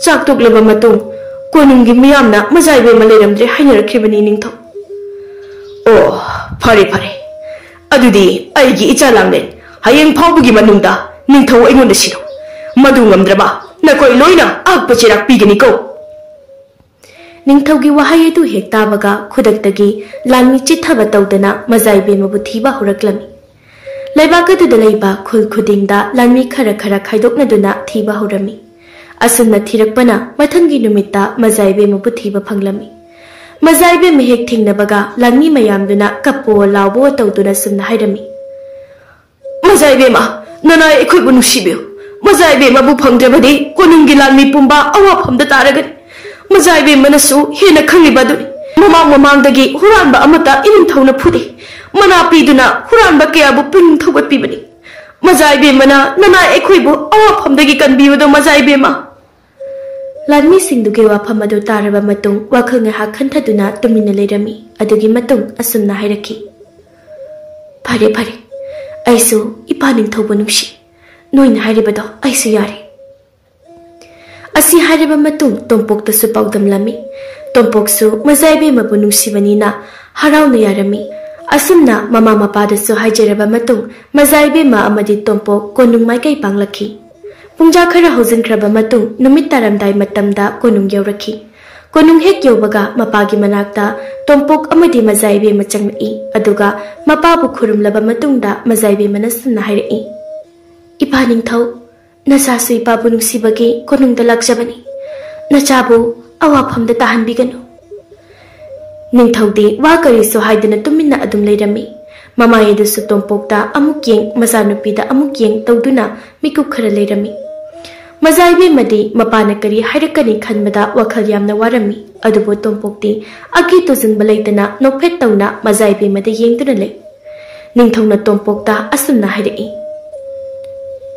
ꯆꯥꯛ ꯇꯣꯛꯂꯕ ꯃꯇꯨꯡ ꯀꯣꯅꯨꯡꯒꯤ ꯃꯤꯌꯥꯝꯅ ꯃꯖꯥ ꯏꯕꯦꯝꯃ ꯂꯩꯔꯝꯗ꯭ꯔꯦ ꯍꯥꯏꯅꯔꯛꯈꯤꯕꯅꯤ ꯅꯤꯡꯊꯧ꯫" "ꯑꯣ, ꯐꯔꯦ ꯐꯔꯦ, ꯑꯗꯨꯗꯤ ꯑꯩꯒꯤ ꯏꯆꯥ ꯂꯥꯡꯂꯦꯟ ꯍꯌꯦꯡ ꯐꯥꯎꯕꯒꯤ ꯃꯅꯨꯡꯗ ꯅꯤꯡꯊꯧ ꯑꯩꯉꯣꯟꯗ ꯁꯤꯔꯣ꯫ ꯃꯗꯨ ꯉꯝꯗ꯭ꯔꯕ ꯅꯈꯣꯏ ꯂꯣꯏꯅ ꯑꯍꯛꯄ ꯆꯩꯔꯥꯛ ꯄꯤꯒꯅꯤꯀꯣ꯫" ꯅꯤꯡꯊꯧꯒꯤ ꯋꯥꯍꯩ ꯑꯗꯨ ꯍꯦꯛ ꯇꯥꯕꯒ ꯈꯨꯗꯛꯇꯒꯤ ꯂꯥꯟꯃꯤ ꯆꯤꯠꯊꯕ ꯇꯧꯗꯅ ꯃꯖꯥ ꯏꯕꯦꯝꯃꯕꯨ ꯊꯤꯕ ꯍꯧꯔꯛꯂꯝꯃꯤ꯫ ꯂꯩꯕꯥꯛ ꯑꯗꯨꯗ ꯂꯩꯕ ꯈꯨꯜ ꯈꯨꯗꯤꯡꯗ ꯂꯥꯟꯃꯤ ꯈꯔ ꯈꯔ ꯈꯥꯏꯗꯣꯛꯅꯗꯨꯅ ꯊꯤꯕ ꯍꯧꯔꯝꯃꯤ꯫ ꯑꯁꯨꯝꯅ ꯊꯤꯔꯛꯄꯅ ꯃꯊꯪꯒꯤ ꯅꯨꯃꯤꯠꯇ ꯃꯖꯥ ꯏꯕꯦꯝꯃꯕꯨ ꯊꯤꯕ ꯐꯪꯂꯝꯃꯤ꯫ ꯃꯖꯥ ꯏꯕꯦꯝꯃ ꯍꯦꯛ ꯊꯦꯡꯅꯕꯒ ꯂꯥꯟꯃꯤ ꯃꯌꯥꯝꯗꯨꯅ ꯀꯞꯄꯣ ꯂꯥꯎꯕꯣ ꯇꯧꯗꯨꯅ ꯁꯨꯝꯅ ꯍꯥꯏꯔꯝꯃꯤ, "ꯃꯖꯥ ꯏꯕꯦꯝꯃ, ꯅꯅꯥꯏ ꯑꯩꯈꯣꯏꯕꯨ ꯅꯨꯡꯁꯤꯕꯤꯌꯨ꯫ ꯃꯖꯥ ꯏꯕꯦꯝꯃꯕꯨ ꯐꯪꯗ꯭ꯔꯕꯗꯤ ꯀꯣꯅꯨꯡꯒꯤ ꯂꯥꯟꯃꯤ ꯄꯨꯝꯕ ꯑꯋꯥꯐꯝꯗ ꯇꯥꯔꯒꯅꯤ꯫ ꯃꯖꯥ ꯏꯕꯦꯝꯃꯅꯁꯨ ꯍꯦꯟꯅ ꯈꯪꯂꯤꯕ ꯑꯗꯨꯅꯤ꯫ ꯃꯃꯥꯡ ꯃꯃꯥꯡꯗꯒꯤ ꯍꯨꯔꯥꯟꯕ ꯑꯃꯠꯇ ꯏꯅꯤꯡꯊꯧꯅ ꯐꯨꯗꯦ꯫ ꯃꯅꯥ ꯄꯤꯗꯨꯅ ꯍꯨꯔꯥꯟꯕ ꯀꯌꯥꯕꯨ ꯄꯨꯛꯅꯤꯡ ꯊꯧꯒꯠꯄꯤꯕꯅꯤ꯫ ꯃꯖꯥ ꯏꯕꯦꯝꯃꯅ ꯅꯅꯥꯏ ꯑꯩꯈꯣꯏꯕꯨ ꯑꯋꯥꯐꯝꯗꯒꯤ ꯀꯟꯕꯤꯕꯗꯣ, ꯃꯖꯥ ꯏꯕꯦꯝꯃ꯫ ꯂꯥꯟꯃꯤꯁꯤꯡꯗꯨꯒꯤ ꯋꯥꯐꯝ ꯑꯗꯨ ꯇꯥꯔꯕ ꯃꯇꯨꯡ ꯋꯥꯈꯜ ꯉꯥꯏꯍꯥꯛ ꯈꯟꯊꯗꯨꯅ ꯇꯨꯃꯤꯟꯅ ꯂꯩꯔꯝꯃꯤ꯫ ꯑꯗꯨꯒꯤ ꯃꯇꯨꯡ ꯑꯁꯨꯝꯅ ꯍꯥꯏꯔꯛꯈꯤ, "ꯐꯔꯦ, ꯐꯔꯦ, ꯑꯩꯁꯨ ꯏꯄꯥ ꯅꯤꯡꯊꯧꯕ ꯅꯨꯡꯁꯤ꯫ ꯅꯣꯏꯅ ꯍꯥꯏꯔꯤꯕꯗꯣ ꯑꯩꯁꯨ ꯌꯥꯔꯦ"꯫ ꯑꯁꯤ ꯍꯥꯏꯔꯕ ꯃꯇꯨꯡ ꯇꯣꯝꯄꯣꯛꯇꯁꯨ ꯄꯥꯎꯗꯝꯂꯝꯃꯤ꯫ ꯇꯣꯝꯄꯣꯛꯁꯨ ꯃꯖꯥ ꯏꯕꯦꯝꯃꯕꯨ ꯅꯨꯡꯁꯤꯕꯅꯤꯅ ꯍꯔꯥꯎꯅ ꯌꯥꯔꯝꯃꯤ꯫ ꯑꯁꯨꯝꯅ ꯃꯃꯥ ꯃꯄꯥꯗꯁꯨ ꯍꯥꯏꯖꯔꯕ ꯃꯇꯨꯡ ꯃꯖꯥ ꯏꯕꯦꯝꯃ ꯑꯃꯗꯤ ꯇꯣꯝꯄꯣꯛ ꯀꯣꯅꯨꯡ ꯃꯥꯏꯀꯩ ꯄꯥꯡꯂꯛꯈꯤ꯫ ꯄꯨꯡꯖꯥ ꯈꯔ ꯍꯧꯖꯤꯟꯈ꯭ꯔꯕ ꯃꯇꯨꯡ ꯅꯨꯃꯤꯠ ꯇꯥꯔꯝꯗꯥꯏ ꯃꯇꯝꯗ ꯀꯣꯅꯨꯡ ꯌꯧꯔꯛꯈꯤ꯫ ꯀꯣꯅꯨꯡ ꯍꯦꯛ ꯌꯧꯕꯒ ꯃꯄꯥꯒꯤ ꯃꯅꯥꯛꯇ ꯇꯣꯝꯄꯣꯛ ꯑꯃꯗꯤ ꯃꯖꯥ ꯏꯕꯦꯝꯃ ꯆꯪꯂꯛꯏ꯫ ꯑꯗꯨꯒ ꯃꯄꯥꯕꯨ ꯈꯨꯔꯨꯝꯂꯕ ꯃꯇꯨꯡꯗ ꯃꯖꯥ ꯏꯕꯦꯝꯃꯅ ꯁꯨꯝꯅ ꯍꯥꯏꯔꯛꯏ, "ꯏꯄꯥ ꯅꯤꯡꯊꯧ, ꯅꯆꯥꯁꯨ ꯏꯄꯥꯕꯨ ꯅꯨꯡꯁꯤꯕꯒꯤ ꯀꯣꯅꯨꯡꯗ ꯂꯥꯛꯆꯕꯅꯤ꯫ ꯅꯆꯥꯕꯨ ꯑꯋꯥꯐꯝꯗ ꯇꯥꯍꯟꯕꯤꯒꯅꯨ"꯫ ꯅꯤꯡꯊꯧꯗꯤ ꯋꯥ ꯀꯔꯤꯁꯨ ꯍꯥꯏꯗꯅ ꯇꯨꯃꯤꯟꯅ ꯑꯗꯨꯝ ꯂꯩꯔꯝꯃꯤ꯫ ꯃꯃꯥꯏ ꯑꯗꯨꯁꯨ ꯇꯣꯝꯄꯣꯛꯇ ꯑꯃꯨꯛ ꯌꯦꯡ, ꯃꯆꯥꯅꯨꯄꯤꯗ ꯑꯃꯨꯛ ꯌꯦꯡ ꯇꯧꯗꯨꯅ ꯃꯤꯀꯨꯞ ꯈꯔ ꯂꯩꯔꯝꯃꯤ꯫ ꯃꯖꯥ ꯏꯕꯦꯝꯃꯗꯤ ꯃꯄꯥꯅ ꯀꯔꯤ ꯍꯥꯏꯔꯛꯀꯅꯤ ꯈꯟꯕꯗ ꯋꯥꯈꯜ ꯌꯥꯝꯅ ꯋꯥꯔꯝꯃꯤ꯫ ꯑꯗꯨꯕꯨ ꯇꯣꯝꯄꯣꯛꯇꯤ ꯑꯀꯤ ꯇꯨꯖꯨꯡꯕ ꯂꯩꯇꯅ ꯅꯣꯛꯐꯦꯠ ꯇꯧꯅ ꯃꯖꯥ ꯏꯕꯦꯝꯃꯗ ꯌꯦꯡꯗꯨꯅ ꯂꯩ꯫ ꯅꯤꯡꯊꯧꯅ ꯇꯣꯝꯄꯣꯛꯇ ꯑꯁꯨꯝꯅ ꯍꯥꯏꯔꯛꯏ,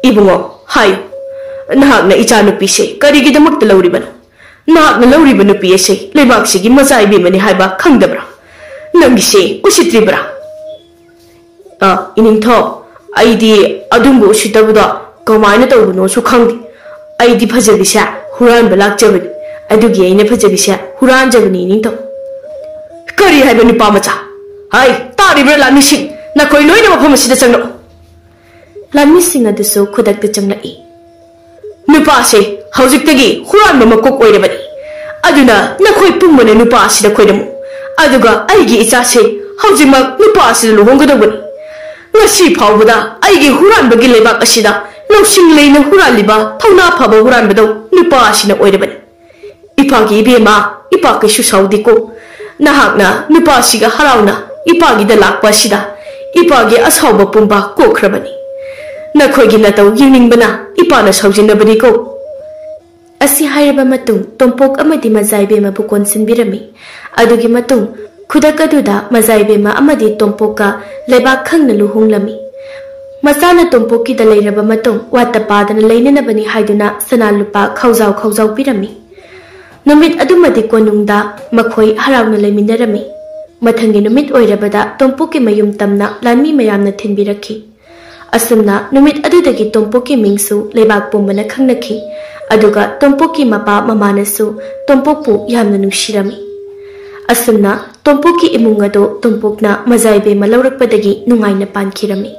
"ꯏꯕꯨꯡꯉꯣ, ꯍꯥꯏꯌꯨ, ꯅꯍꯥꯛꯅ ꯏꯆꯥꯅꯨꯄꯤꯁꯦ ꯀꯔꯤꯒꯤꯗꯃꯛꯇ ꯂꯧꯔꯤꯕꯅꯣ? ꯅꯍꯥꯛꯅ ꯂꯧꯔꯤꯕ ꯅꯨꯄꯤ ꯑꯁꯤ ꯂꯩꯕꯥꯛꯁꯤꯒꯤ ꯃꯆꯥ ꯏꯕꯦꯝꯃꯅꯤ ꯍꯥꯏꯕ ꯈꯪꯗꯕ꯭ꯔꯥ? ꯅꯪꯒꯤꯁꯦ ꯎꯁꯤꯠꯇ꯭ꯔꯤꯕ꯭ꯔꯥ?" "ꯑ, ꯏꯅꯤꯡꯊꯧ, ꯑꯩꯗꯤ ꯑꯗꯨꯝꯕ ꯎꯁꯤꯠꯇꯕꯗꯣ ꯀꯃꯥꯏꯅ ꯇꯧꯕꯅꯣꯁꯨ ꯈꯪꯗꯦ꯫ ꯑꯩꯗꯤ ꯐꯖꯕꯤꯁꯦ ꯍꯨꯔꯥꯟꯕ ꯂꯥꯛꯆꯕꯅꯤ꯫ ꯑꯗꯨꯒꯤ ꯑꯩꯅ ꯐꯖꯕꯤꯁꯦ ꯍꯨꯔꯥꯟꯖꯕꯅꯤ, ꯏꯅꯤꯡꯊꯧ"꯫ "ꯀꯔꯤ ꯍꯥꯏꯕ, ꯅꯨꯄꯥ ꯃꯆꯥ? ꯍꯥꯏ, ꯇꯥꯔꯤꯕ꯭ꯔꯥ ꯂꯥꯟꯃꯤꯁꯤꯡ? ꯅꯈꯣꯏ ꯂꯣꯏꯅ ꯃꯐꯝ ꯑꯁꯤꯗ ꯆꯪꯂꯛꯎ"꯫ ꯂꯥꯟꯃꯤꯁꯤꯡ ꯑꯗꯨꯁꯨ ꯈꯨꯗꯛꯇ ꯆꯪꯂꯛꯏ꯫ "ꯅꯨꯄꯥꯁꯦ ꯍꯧꯖꯤꯛꯇꯒꯤ ꯍꯨꯔꯥꯟꯕ ꯃꯀꯣꯛ ꯑꯣꯏꯔꯕꯅꯤ꯫ ꯑꯗꯨꯅ ꯅꯈꯣꯏ ꯄꯨꯝꯕꯅ ꯅꯨꯄꯥ ꯑꯁꯤꯗ ꯈꯣꯏꯔꯝꯃꯨ꯫ ꯑꯗꯨꯒ ꯑꯩꯒꯤ ꯏꯆꯥꯁꯦ ꯍꯧꯖꯤꯛꯃꯛ ꯅꯨꯄꯥ ꯑꯁꯤꯗ ꯂꯨꯍꯣꯡꯒꯗꯧꯕꯅꯤ꯫ ꯉꯁꯤ ꯐꯥꯎꯕꯗ ꯑꯩꯒꯤ ꯍꯨꯔꯥꯟꯕꯒꯤ ꯂꯩꯕꯥꯛ ꯑꯁꯤꯗ ꯂꯧꯁꯤꯡ ꯂꯩꯅ ꯍꯨꯔꯥꯜꯂꯤꯕ ꯊꯧꯅꯥ ꯐꯕ ꯍꯨꯔꯥꯟꯕꯗꯧ ꯅꯨꯄꯥ ꯑꯁꯤꯅ ꯑꯣꯏꯔꯕꯅꯤ꯫ ꯏꯄꯥꯒꯤ ꯏꯕꯦꯝꯃ, ꯏꯄꯥ ꯀꯩꯁꯨ ꯁꯥꯎꯗꯦꯀꯣ꯫ ꯅꯍꯥꯛꯅ ꯅꯨꯄꯥꯁꯤꯒ ꯍꯔꯥꯎꯅ ꯏꯄꯥꯒꯤꯗ ꯂꯥꯛꯄ ꯑꯁꯤꯗ ꯏꯄꯥꯒꯤ ꯑꯁꯥꯎꯕ ꯄꯨꯝꯕ ꯀꯣꯛꯈ꯭ꯔꯕꯅꯤ꯫ ꯅꯈꯣꯏꯒꯤ ꯅꯇꯧ ꯌꯦꯡꯅꯤꯡꯕꯅ ꯏꯄꯥꯅ ꯁꯥꯎꯖꯤꯟꯅꯕꯅꯤꯀꯣ"꯫ ꯑꯁꯤ ꯍꯥꯏꯔꯕ ꯃꯇꯨꯡ ꯇꯣꯝꯄꯣꯛ ꯑꯃꯗꯤ ꯃꯖꯥꯏꯕꯦꯝꯃꯕꯨ ꯀꯣꯟꯁꯤꯟꯕꯤꯔꯝꯃꯤ꯫ ꯑꯗꯨꯒꯤ ꯃꯇꯨꯡ ꯈꯨꯗꯛ ꯑꯗꯨꯗ ꯃꯖꯥꯏꯕꯦꯝꯃ ꯑꯃꯗꯤ ꯇꯣꯝꯄꯣꯛꯀ ꯂꯩꯕꯥꯛ ꯈꯪꯅ ꯂꯨꯍꯣꯡꯂꯝꯃꯤ꯫ ꯃꯆꯥꯅ ꯇꯣꯝꯄꯣꯛꯀꯤꯗ ꯂꯩꯔꯕ ꯃꯇꯨꯡ ꯋꯥꯠꯇ ꯄꯥꯗꯅ ꯂꯩꯅꯅꯕꯅꯤ ꯍꯥꯏꯗꯨꯅ ꯁꯅꯥ ꯂꯨꯄꯥ ꯈꯧꯖꯥꯎ ꯈꯧꯖꯥꯎ ꯄꯤꯔꯝꯃꯤ꯫ ꯅꯨꯃꯤꯠ ꯑꯗꯨꯃꯗꯤ ꯀꯣꯅꯨꯡꯗ ꯃꯈꯣꯏ ꯍꯔꯥꯎꯅ ꯂꯩꯃꯤꯟꯅꯔꯝꯃꯤ꯫ ꯃꯊꯪꯒꯤ ꯅꯨꯃꯤꯠ ꯑꯣꯏꯔꯕꯗ ꯇꯣꯝꯄꯣꯛꯀꯤ ꯃꯌꯨꯝ ꯇꯝꯅ ꯂꯥꯟꯃꯤ ꯃꯌꯥꯝꯅ ꯊꯤꯟꯕꯤꯔꯛꯈꯤ꯫ ꯑꯁꯨꯝꯅ ꯅꯨꯃꯤꯠ ꯑꯗꯨꯗꯒꯤ ꯇꯣꯝꯄꯣꯛꯀꯤ ꯃꯤꯡꯁꯨ ꯂꯩꯕꯥꯛ ꯄꯨꯝꯕꯅ ꯈꯪꯅꯈꯤ꯫ ꯑꯗꯨꯒ ꯇꯣꯝꯄꯣꯛꯀꯤ ꯃꯄꯥ ꯃꯃꯥꯅꯁꯨ ꯇꯣꯝꯄꯣꯛꯄꯨ ꯌꯥꯝꯅ ꯅꯨꯡꯁꯤꯔꯝꯃꯤ꯫ ꯑꯁꯨꯝꯅ ꯇꯣꯝꯄꯣꯛꯀꯤ ꯏꯃꯨꯡ ꯑꯗꯨ ꯇꯣꯝꯄꯣꯛꯅ ꯃꯖꯥꯏꯕꯦꯝꯃ ꯂꯧꯔꯛꯄꯗꯒꯤ ꯅꯨꯡꯉꯥꯏꯅ ꯄꯥꯟꯈꯤꯔꯝꯃꯤ꯫